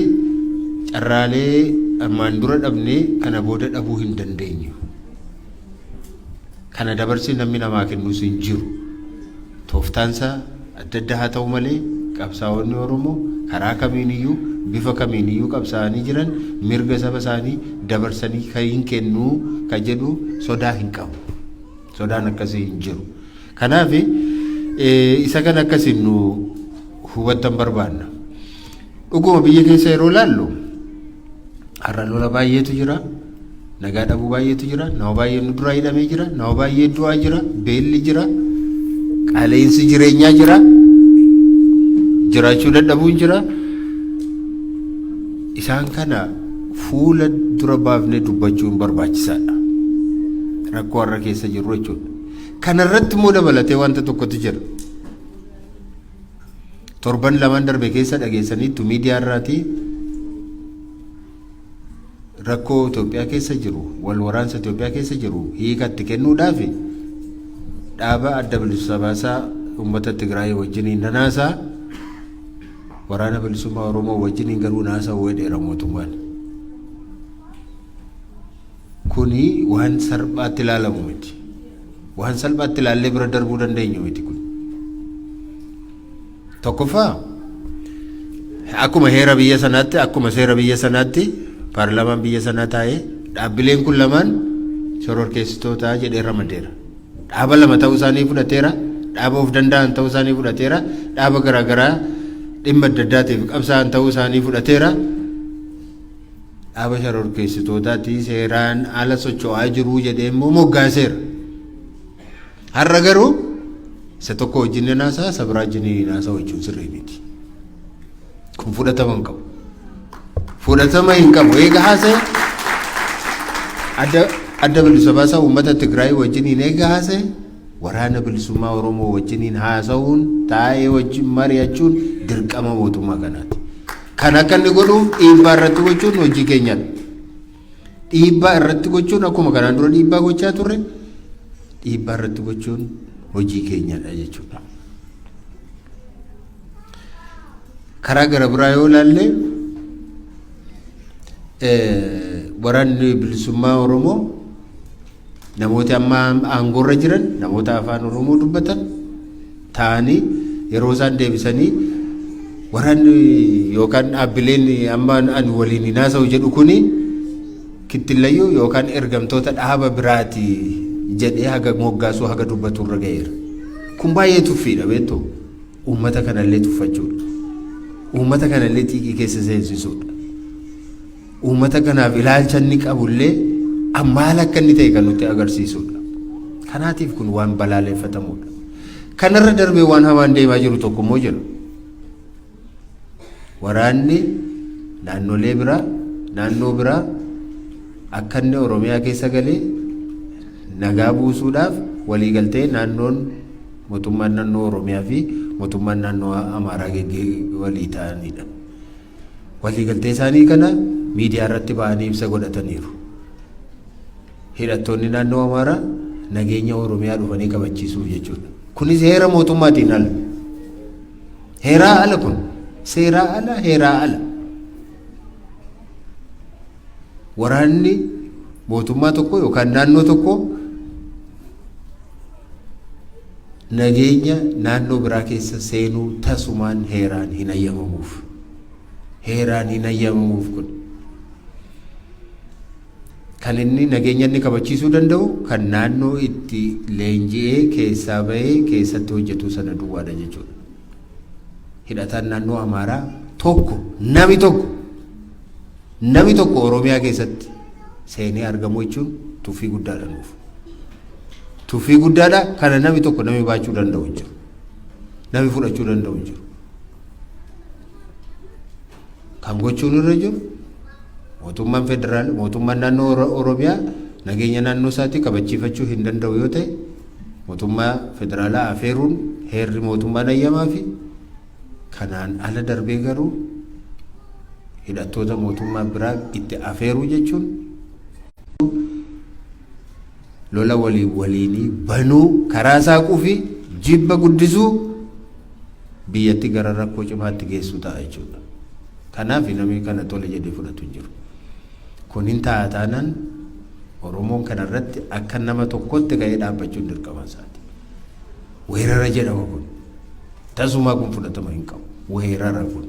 carraalee armaan dura dhabnee kana booda dhabuu hin dandeenyu. Kana dabarsee namni namaa kennus hin jiru. Tooftaansaa adda adda haa ta'u malee, qabsaa'onni Oromoo karaa kamiiniyyuu, bifa kamiiniyyuu qabsaa'anii jiran mirga saba isaanii dabarsanii kan hin kennuu kan jedhu sodaa hin qabu. Sodaan akkasii hin jiru. Kanaaf isa kana akkasiin nu hubattan barbaanna. Dhuguma biyya keessa yeroo laallu har'a lola baay'eetu jira. Nagaa dhabuu baay'eetu jira. Nama baay'een nu duraa hidhamee jira. Nama baay'ee du'aa jira. Beelli jira. Qaala'insi jireenyaa jira. Jiraachuu dadhabuun jira. Isaan kana fuula dura baafnee dubbachuun barbaachisaadha. Rakkoo har'a keessa jirru jechuudha. Kana irratti immoo dabalatee wanta tokkotu jira. Torban lamaan darbe keessa dhageessaniittu miidiyaa irraatii rakkoo Itoophiyaa keessa jiru, wal waraansa Itoophiyaa keessa jiru hiikatti kennuudhaaf Dhaaba Adda Bilisa Baasaa Uummata Tigraay wajjiniin nan haasa'a. Waraana Bilisummaa Oromoo wajjiniin garuu hin haasa'u jedheera mootummaan. Kuni waan salphaatti ilaalamu miti. Waan salphaatti ilaallee bira darbuu dandeenyu miti kun. Tokkoffaa, akkuma heera biyya sanaatti, akkuma seera biyya sanaatti, paarlaamaan biyya sanaa taa'ee dhaabbileen kun lamaan shororkeessitoota jedhee ramadeera. Dhaaba lama ta'uu isaanii fudhateera. Dhaaba of danda'an ta'uu isaanii fudhateera. Dhaaba garaagaraa dhimma adda addaatiif qabsaa'an ta'uu isaanii fudhateera. Dhaaba shororkeessitootaati, seeraan ala socho'aa jiruu jedhee immoo moggaaseera. Har'a garuu isa tokko wajjin ni haasa'a, isa biraa wajjin hin haasa'u jechuun sirrii miti. Kun fudhatama hin qabu. Fudhatama hin qabu. Eega haasa'e, Adda Bilisa Baasaa Uummata Tigraay wajjiniin eega haasa'e, Waraana Bilisummaa Oromoo wajjiniin haasa'uun, taa'ee wajjin mari'achuun dirqama mootummaa kanaati. Kan akka inni godhuuf dhiibbaa irratti gochuun hojii keenyadha. Dhiibbaa irratti gochuun, akkuma kanaan dura dhiibbaa gochaa turre, dhiibbaa irratti gochuun hojii keenyadha jechuudha. Karaa gara biraa yoo ilaalle, Waraanni Bilisummaa Oromoo namooti amma aangoorra jiran namoota afaan Oromoo dubbatan ta'anii, yeroo isaan deebisanii waraanni yookaan dhaabbileen amma ani waliin hin haasa'u jedhu kuni kittillayyuu yookaan ergamtoota dhaaba biraati jedhee haga moggaasuu, haga dubbatu irra ga'eera. Kun baay'ee tuffiidha, beektu. Uummata kanallee tuffachuudha. Uummata kanallee xiiqii keessa seensisuudha. Uummata kanaaf ilaalcha inni qabullee maal akka inni ta'e kan nutti agarsiisudha. Kanaatiif kun waan balaaleffatamudha. Kanarra darbee waan hamaan deemaa jiru tokko immoo jira. Waraanni naannolee biraa, naannoo biraa akka inni Oromiyaa keessa galee nagaa buusuudhaaf waliigaltee naannoon, mootummaan naannoo Oromiyaa fi mootummaan naannoo Amaaraa walii ta'anidha. Waliigaltee isaanii kana miidiyaa irratti ba'anii ibsa godhataniiru. Hidhattoonni naannoo Amaaraa nageenya Oromiyaa dhufanii kabachiisuuf jechuudha. Kunis heera mootummaatiin ala. Heeraa ala kun. Seeraa ala, heeraa ala. Waraanni mootummaa tokko yookaan naannoo tokko nageenya naannoo biraa keessa seenuu tasumaan heeraan hin hayyamamuuf. Heeraan hin hayyamamuuf kun. Kan inni nageenya inni kabachiisuu danda'u kan naannoo itti leenji'ee keessaa bahee keessatti hojjetu sana duwwaadha jechuudha. Hidhataan naannoo Amaaraa tokko, nami tokko Oromiyaa keessatti seenee argamu jechuun tuffii guddaadha nuuf. Tuffii guddaadha. Kana nami tokko, nami baachuu danda'u hin jiru. Nami fudhachuu danda'u hin jiru. Kan gochuun irra jiru, mootummaan federaal, mootummaan naannoo Oromiyaa nageenya naannoo isaatii kabachiifachuu hin danda'u yoo ta'e, mootummaa federaalaa afeeruun heerri mootummaan ayyamaa fi kanaan ala darbee garuu hidhattoota mootummaa biraa itti afeeruu jechuun lola waliin waliinii banuu, karaa saaquu fi jibba guddisuu, biyyatti gara rakkoo cimaatti geessuu ta'a jechuudha. Kanaaf namni kana tole jedhee fudhatu hin jiru. Kun hin ta'a taanaan, Oromoon kanarratti akka nama tokkotti ka'ee dhaabbachuun dirqama isaati. Weerara jedhama kun. Tasumaa kun fudhatama hin qabu. Weerara kun.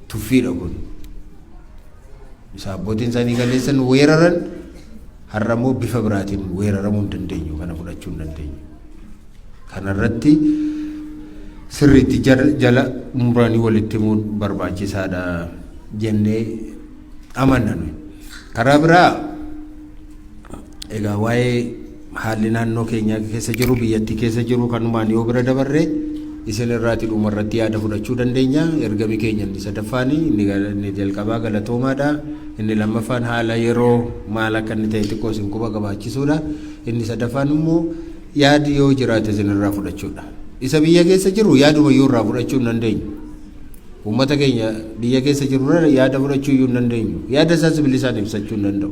Tuffiidha kun. Isa abbootiin isaanii kaleessan weeraran, har'a immoo bifa biraatiin weeraramuu hin dandeenyu, kana fudhachuu hin dandeenyu. Kanarratti sirriitti jala muranii walitti himuun barbaachisaadha jennee amanna nuyi. Karaa biraa egaa waa'ee haalli naannoo keenya keessa jiru, biyyattii keessa jiru kanumaan yoo bira dabarre, isin irraati dhuma irratti yaada fudhachuu dandeenya. Ergami keenya inni sadaffaani, inni jalqabaa galatoomaadha. Inni lammaffaan haala yeroo maal akka inni ta'e xiqqoo isin quba qabaachisuudha. Inni sadaffaan immoo yaadi yoo jiraate isin irraa fudhachuudha. Isa biyya keessa jiru yaaduma iyyuu irraa fudhachuu hin dandeenyu. Uummata keenya biyya keessa jiru irra yaada fudhachuu iyyuu hin dandeenyu. Yaada isaas bilisaan ibsachuu hin danda'u.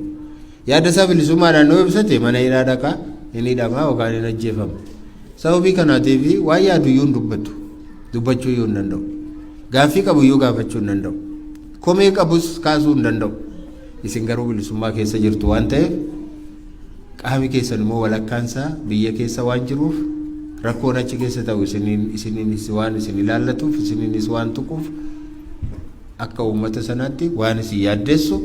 Yaada isaa bilisummaadhaan yoo ibsate mana hidhaa dhaqaa, hin hidhamaa yookaan hin ajjeefama. Sababii kanaatiif waan yaadu iyyuu hin dubbatu. Dubbachuu iyyuu hin danda'u. Gaaffii qabu iyyuu gaafachuu hin danda'u. Komee qabus kaasuu hin danda'u. Isin garuu bilisummaa keessa jirtu waan ta'eef, qaami keessan immoo walakkaansaa biyya keessa waan jiruuf, rakkoon achi keessa ta'u isiniin isiniinis waan isin ilaallatuuf, isiniinis waan tuquuf, akka uummata sanaatti waan isin yaaddeessu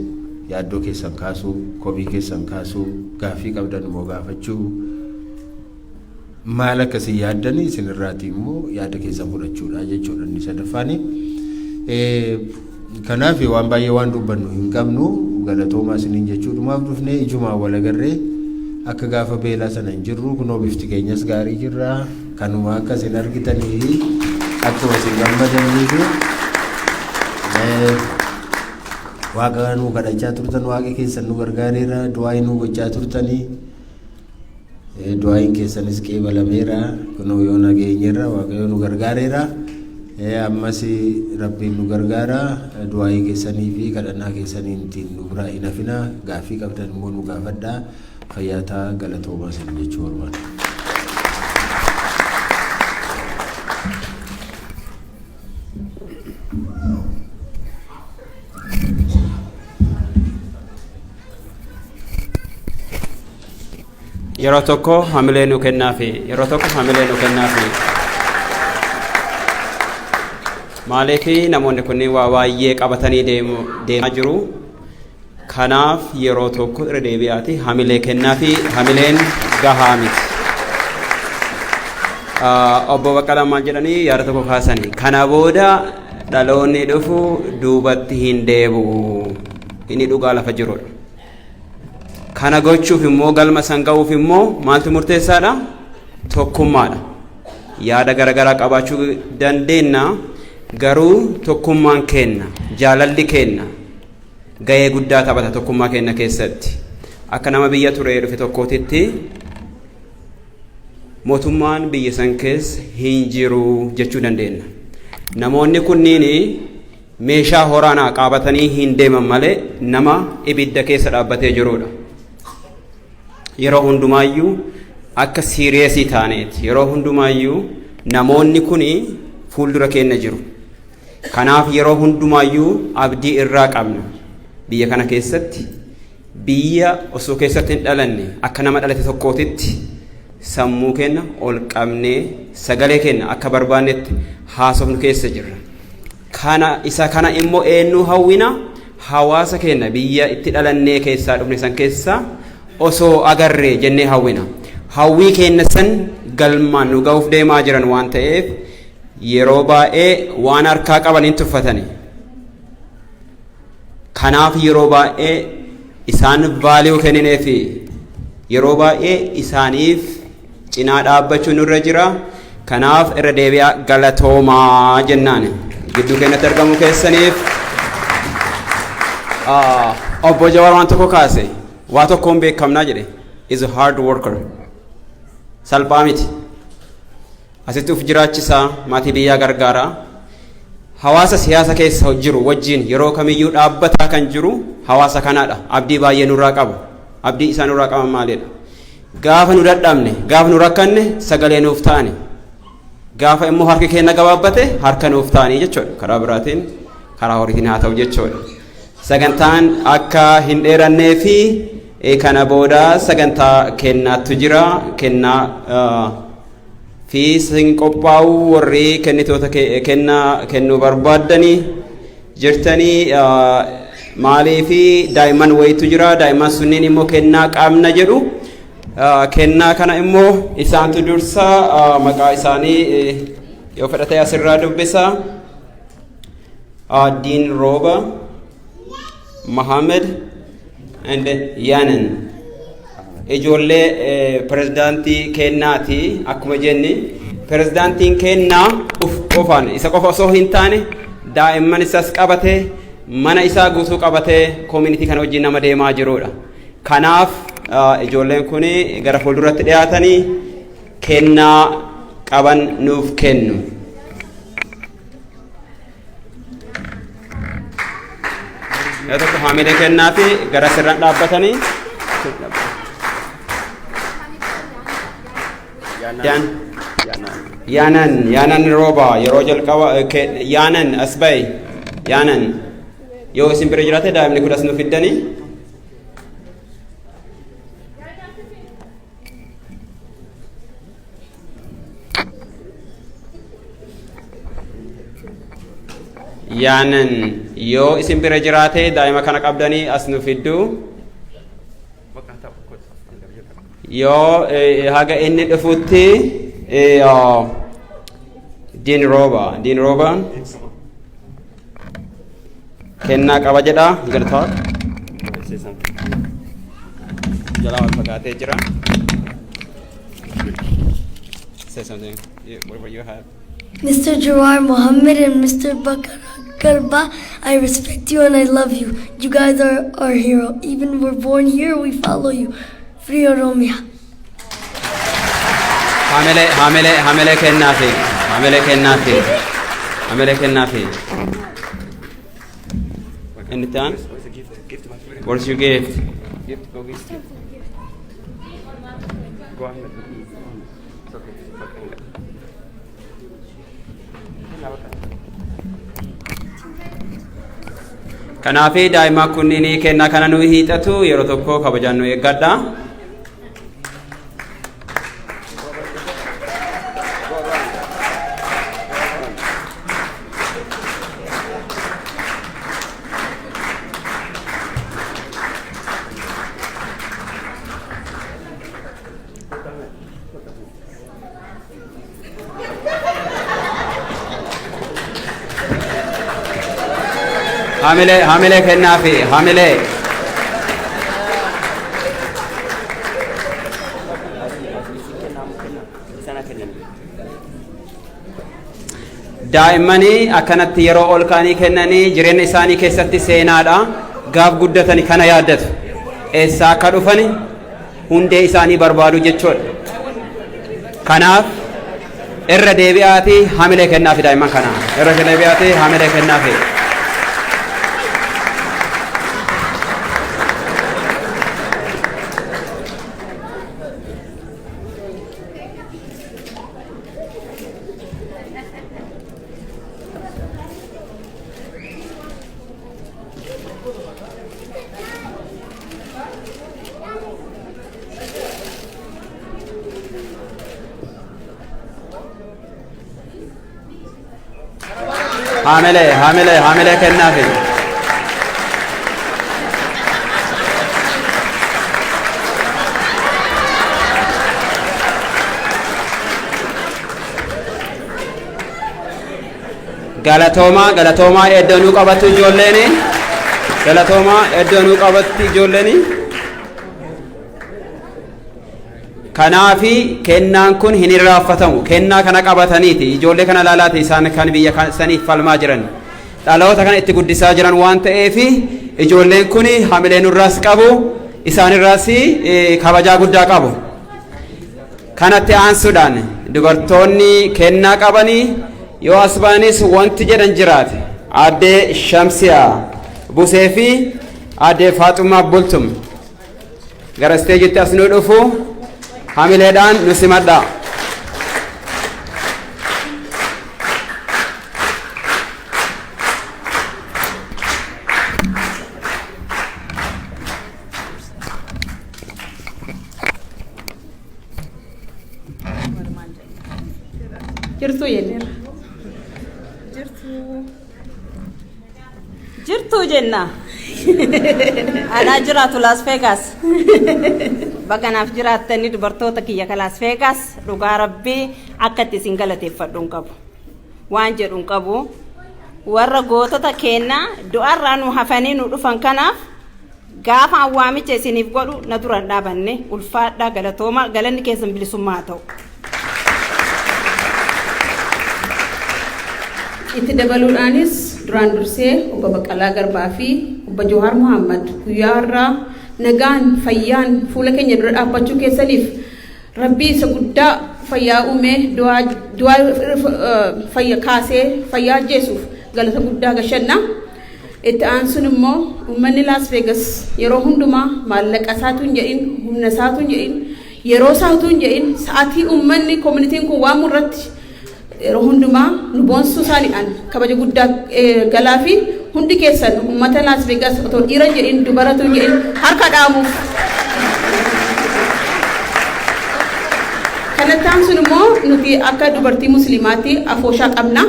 yaaddoo keessan kaasuu, komii keessan kaasuu, gaaffii qabdan immoo gaafachuu, maal akka isin yaaddanii isin irraatii immoo yaada keessan fudhachuudha jechuudha inni sadaffaani. Kanaaf waan baay'ee waan dubbannu hin qabnu. Galatoomaa isiniin jechuudhumaaf dhufnee. Ijumaan wal agarree akka gaafa beelaa sana hin jirru. Kunoo bifti keenyas gaarii jirra. Kanuma akka isin argitanii fi akkuma isin gammadanii fi waaqa nuu kadhachaa turtan, waaqi keessan nu gargaareera. Du'aa nuu gochaa turtanii, du'aayin keessanis qeebalameera. Kunoo yoo nageenyerra, waaqayyo nu gargaareera. Ammas rabbiin nu gargaara. Du'aayii keessanii fi kadhannaa keessaniin ittiin nu biraa hin hafina. Gaaffii qabdan immoo nu gaafadhaa. Fayyaataa, galatoomaa isin jechuu barbaada. Yeroo tokko hamilee nu kennaafi, yeroo tokko hamilee nu kennaafi. Maaliif namoonni kunniin waa baay'ee qabatanii deemu deemaa jiru. Kanaaf yeroo tokko irra deebi'aati hamilee kennaafi, hamileen gahaa miti. Obbo Baqqalaa maal jedhanii yaada tokko kaasanii? Kana booda dhaloonni dhufu duubatti hin deebi'u. Inni dhugaa lafa jirudha. Kana gochuuf immoo, galma san ga'uuf immoo maaltu murteessaadha? Tokkummaadha. Yaada garaagaraa qabaachuu dandeenya, garuu tokkummaan keenna, jaalalli keenna gahee guddaa taphata tokkummaa keenya keessatti. Akka nama biyya turee dhufe tokkootitti, mootummaan biyya san keessa hin jiru jechuu dandeenya. Namoonni kunniin meeshaa waraanaa qabatanii hin deeman malee nama ibidda keessa dhaabbatee jirudha. Yeroo hundumaayyuu akka serious taaneeti. Yeroo hundumaayyuu namoonni kuni fuuldura keenya jiru. Kanaaf yeroo hundumaayyuu abdii irraa qabna. Biyya kana keessatti, biyya osoo keessatti hin dhalanne, akka nama dhalate tokkootitti sammuu keenya ol qabnee sagalee keenya akka barbaannetti haasofnu keessa jirra. Kana isa kana immoo eenyu hawwina? Hawaasa keenya biyya itti dhalannee keessaa dhufne san keessa osoo agarree jennee hawwina. Hawwii keenya san galmaan nu ga'uuf deemaa jiran waan ta'eef, yeroo baay'ee waan harkaa qaban hin tuffatani. Kanaaf yeroo baay'ee isaan value kenninee fi yeroo baay'ee isaaniif cinaa dhaabbachuun nurra jira. Kanaaf irra deebi'aa galatoomaa jennaan gidduu keenyatti argamuu keessaniif. Obbo Jawaar waan tokko kaase, waa tokkoon beekamnaa jedhe, is a hard worker. Salphaa miti. Asitti uf jiraachisaa, maatii biyyaa gargaaraa. Hawaasa siyaasa keessa jiru wajjin yeroo kamiyyuu dhaabbataa kan jiru hawaasa kanaadha. Abdii baay'ee nurraa qabu. Abdii isaan nurraa qaban maalidha? Gaafa nu dadhabne, gaafa nu rakkanne sagalee nuuf ta'ani. Gaafa immoo harki keenya gabaabbate harka nuuf ta'anii jechuudha. Karaa biraatiin karaa horiitiin haa ta'u jechuudha. Sagantaan akka hin dheerannee fi kana booda sagantaa kennaatu jira. Kennaa fi sin qophaa'u, warri kennitoota kennaa kennuu barbaaddanii jirtanii, maalii fi daa'imman wayitu jira. Daa'imman sunniin immoo kennaa qabna jedhu. Kennaa kana immoo isaantu dursa. Maqaa isaanii yoo fedhate asirraa dubbisa. Diin Rooba, Mohammed and Yanan, ijoollee pirezidaantii kennaati. Akkuma jenni, pirezidaantiin kennaa uf qofaan isa qofa osoo hin taane, daa'imman isaas qabatee, mana isaa guutuu qabatee, community kana wajjin nama deemaa jirudha. Kanaaf ijoolleen kun gara fuulduratti dhiyaatanii kennaa qaban nuuf kennu. Yoo tokko haamilee kennaa fi gara sirraan dhaabbatanii. Dan. Yaanan, Yaanan Rooba yeroo jalqaba Yaanan as ba'i. Yaanan yoo isin bira jiraate daa'imni kun as nu fiddanii. Yaanan yoo isin bira jiraate daa'ima kana qabdanii as nu fidduu. Yoo haga inni dhufutti Diin Rooba, Diin Rooba kennaa qaba jedha. You gonna talk? Say something. Jalaa wal fagaatee jira. Say something. Whatever you have. Mr. Jawar Mohammed and Mr. Bekele Garba, I respect you and I love you. You guys are our hero. Even we're born here, we follow you. Free Oromia. Hamilee, hamilee, hamilee kennaafi. Hamilee kennaafi. Hamilee kennaafi. Inni itti aanu? What's your gift? Gift, go gift. Go ahead. It's okay. It's okay. Kanaafi daa'imman kunniin kennaa kana nu hiixatu, yeroo tokko kabajaan nu eeggadha. Hamilee, hamilee kennaafi, hamilee. Daa'immanii akkanatti yeroo ol ka'anii kennanii jireenya isaanii keessatti seenaadha. Gaaf guddatani kana yaaddatu. Eessaa akka dhufani hundee isaanii barbaadu jechuudha. Kanaaf irra deebi'aatii hamilee kennaafi daa'imman kana. Irra deebi'aatii hamilee kennaafi. Hamilee, hamilee, hamilee kennaafi. Galatoomaa, galatoomaa, iddoo nuu qabattu ijoolleeni. Galatoomaa, iddoo nuu qabatti ijoolleeni. Kanaafi kennaan kun hin irraanfatamu. Kennaa kana qabataniiti ijoollee kana laalaati, isaan kan biyya saniif falmaa jiran. Dhaloota kana itti guddisaa jiran waan ta'eef ijoolleen kun hamilee nurraas qabu, isaanirraas kabajaa guddaa qabu. Kanatti aansuudhaan dubartoonni kennaa qabanii yoo as ba'anis wanti jedhan jiraate, Addee Shamsiyaa Busee fi Addee Faaxumaa Bultum gara isteejitti as nu dhufu, hamileedhaan nu simadhaa. Jirtuu jenneerra. Jirtuu. Jirtuu jenna. Anaa jiraatu Las Vegas. Baganaaf jiraattanii dubartoota kiyya ka Las Vegas, dhugaa rabbii akka itti isin galateeffadhu hin qabu. Waan jedhu hin qabu. Warra gootota keennaa du'arraa nu hafanii nu dhufan, kanaaf gaafa an waamicha isiniif godhu na dura hin dhaabanne. Ulfaadhaa, galatooma, galanni keessan bilisummaa haa ta'u. Itti dabaluudhaanis, duraan dursee Obbo Baqqalaa Garbaa fi Obbo Jawaar Mohammad guyyaa har'aa nagaan fayyaan fuula keenya dura dhaabbachuu keessaniif Rabbii isa guddaa fayyaa uumee du'aa fayya kaasee fayyaa ajjeesuuf galata guddaa gashanna. Itti aansuun immoo uummanni Las Vegas yeroo hundumaa maallaqa isaatu hin jedhin, humna isaatu hin jedhin, Yeroo isaa utuu hin jedhin sa'aatii uummanni communityn kun waamu irratti yeroo hundumaa nu boonsuu isaaniidhaan kabaja guddaa galaa fi hundi keessan uummata Las Vegas otoo dhiira hin jedhin, dubara utuu hin jedhin harka dhaamuuf. Kanatti aansuun immoo nuti akka dubartii musliimaatti afooshaa qabna.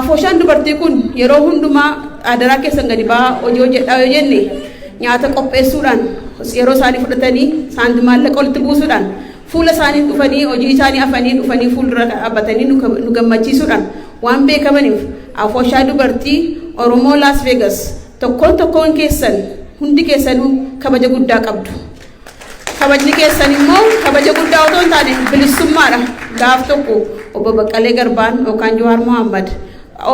Afooshaan dubartii kun yeroo hundumaa adaraa keessan gadi ba'aa, hojii hojjedhaa yoo jenne, nyaata qopheessuudhaan yeroo isaanii fudhatanii, isaan maallaqa walitti buusuudhaan, fuula isaanii dhufanii, hojii isaanii afanii dhufanii fuuldura dhaabbatanii nu gammachiisuudhaan waan beekamaniif, afooshaa dubartii Oromoo Las Vegas tokkoon tokkoon keessan, hundi keessanuu kabaja guddaa qabdu. Kabajni keessan immoo kabaja guddaa otoo hin taane bilisummaadha. Gaaf tokko obbo Baqqalee Garbaan yookaan Jawaar Mohammad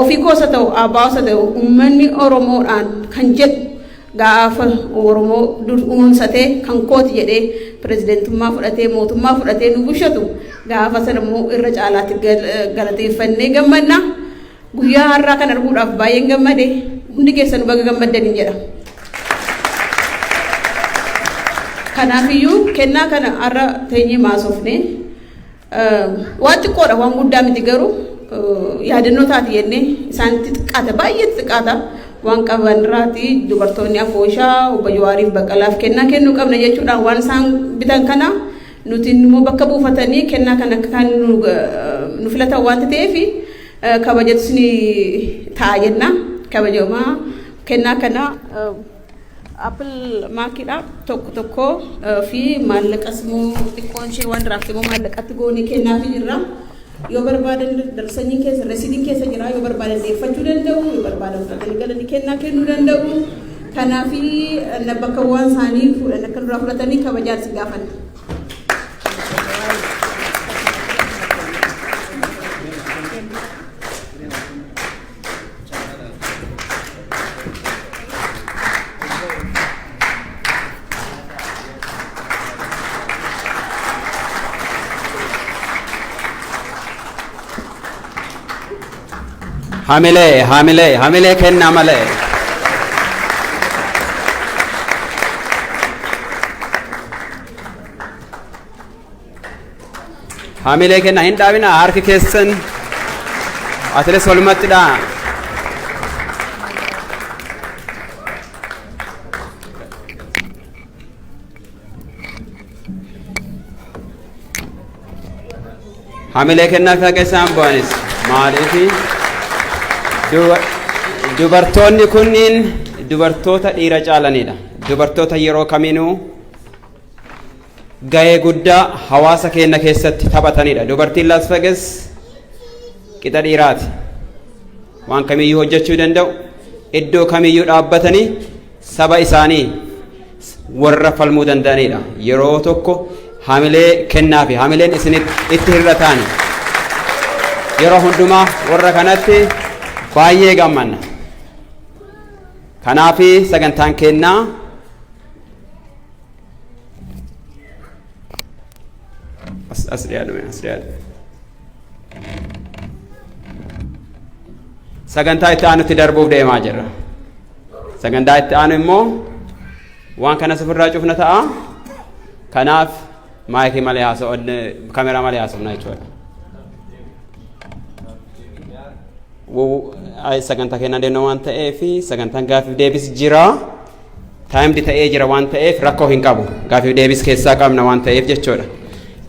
ofii koosa ta'u, abbaa osa ta'u, uummanni Oromoodhaan kan jedhu, gaafa Oromoo dur uumsatee kan kooti jedhee pirezidentummaa fudhatee, mootummaa fudhatee nu bulchatu, gaafa sana immoo irra caalaatti galateeffannee gammadna. Guyyaa har'aa kan arguudhaaf baay'een gammade. Hundi keessan baga gammaddaniin jedha. Kanaafiyyuu kennaa kana har'a teenyee maasofne waan xiqqoodha, waan guddaa miti, garuu yaadannoo taati jennee isaanitti xiqqaata, baay'ee xiqqaata, waan qaban irraati dubartoonni afooshaa obbo Jawaariif Baqqalaaf kennaa kennuu qabna jechuudhaan waan isaan bitan kana nuti immoo bakka buufatanii kennaa kana akka kan nu filatan waanta ta'eef kabajatu ni ta'a jenna. Kabajamaa, kennaa kana Apple Maciidha tokko tokko fi maallaqas immoo xiqqoon ishee waan raafte immoo maallaqatti goonee kennaafi jirra. Yoo barbaadan darsanyiin keessa, resiidiin keessa jira, yoo barbaadan deeffachuu danda'u, yoo barbaadan fudhatanii galanii kennaa kennuu danda'u. Kanaafi bakka bu'aan isaanii fuudhan akka duraa fudhatanii kabajaan si gaafanna. Hamilee, hamilee, hamilee kennaa malee. Hamilee kennaa, hin dhaabina harki keessan, atiles walumatti dhaa. Hamilee kennaa fi haqa isaan bu'anis maaliifi dubartoonni kunniin dubartoota dhiira caalanidha. Dubartoota yeroo kamiinuu gahee guddaa hawaasa keenya keessatti taphatanidha. Dubartiin Las Vegas qixa dhiiraati. Waan kamiyyuu hojjechuu danda'u, iddoo kamiyyuu dhaabbatanii saba isaanii warra falmuu danda'anidha. Yeroo tokko hamilee kennaa fi hamileen isinitti itti hir'ataani. Yeroo hundumaa warra kanatti baay'ee gammanna. Kanaafi sagantaan kennaa as dhiyaadhu, as dhiyaadhu. Sagantaa itti aanutti darbuuf deemaa jirra. Sagantaa itti aanu immoo waan kanas ofirraa cufna ta'a. Kanaaf maayikii malee haasa'u, kaameraa malee haasofna jechuudha. Sagantaa kennaa deemna waan ta'eef sagantaan gaaffiif deebis jira. Timed ta'ee jira waan ta'eef rakkoo hin qabu. Gaaffiif deebis keessaa qabna waan ta'eef jechuudha.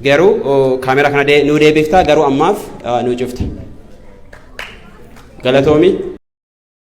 Garuu kaameraa kana nuu deebifta, garuu ammaaf nuu cufta. Galatoomi.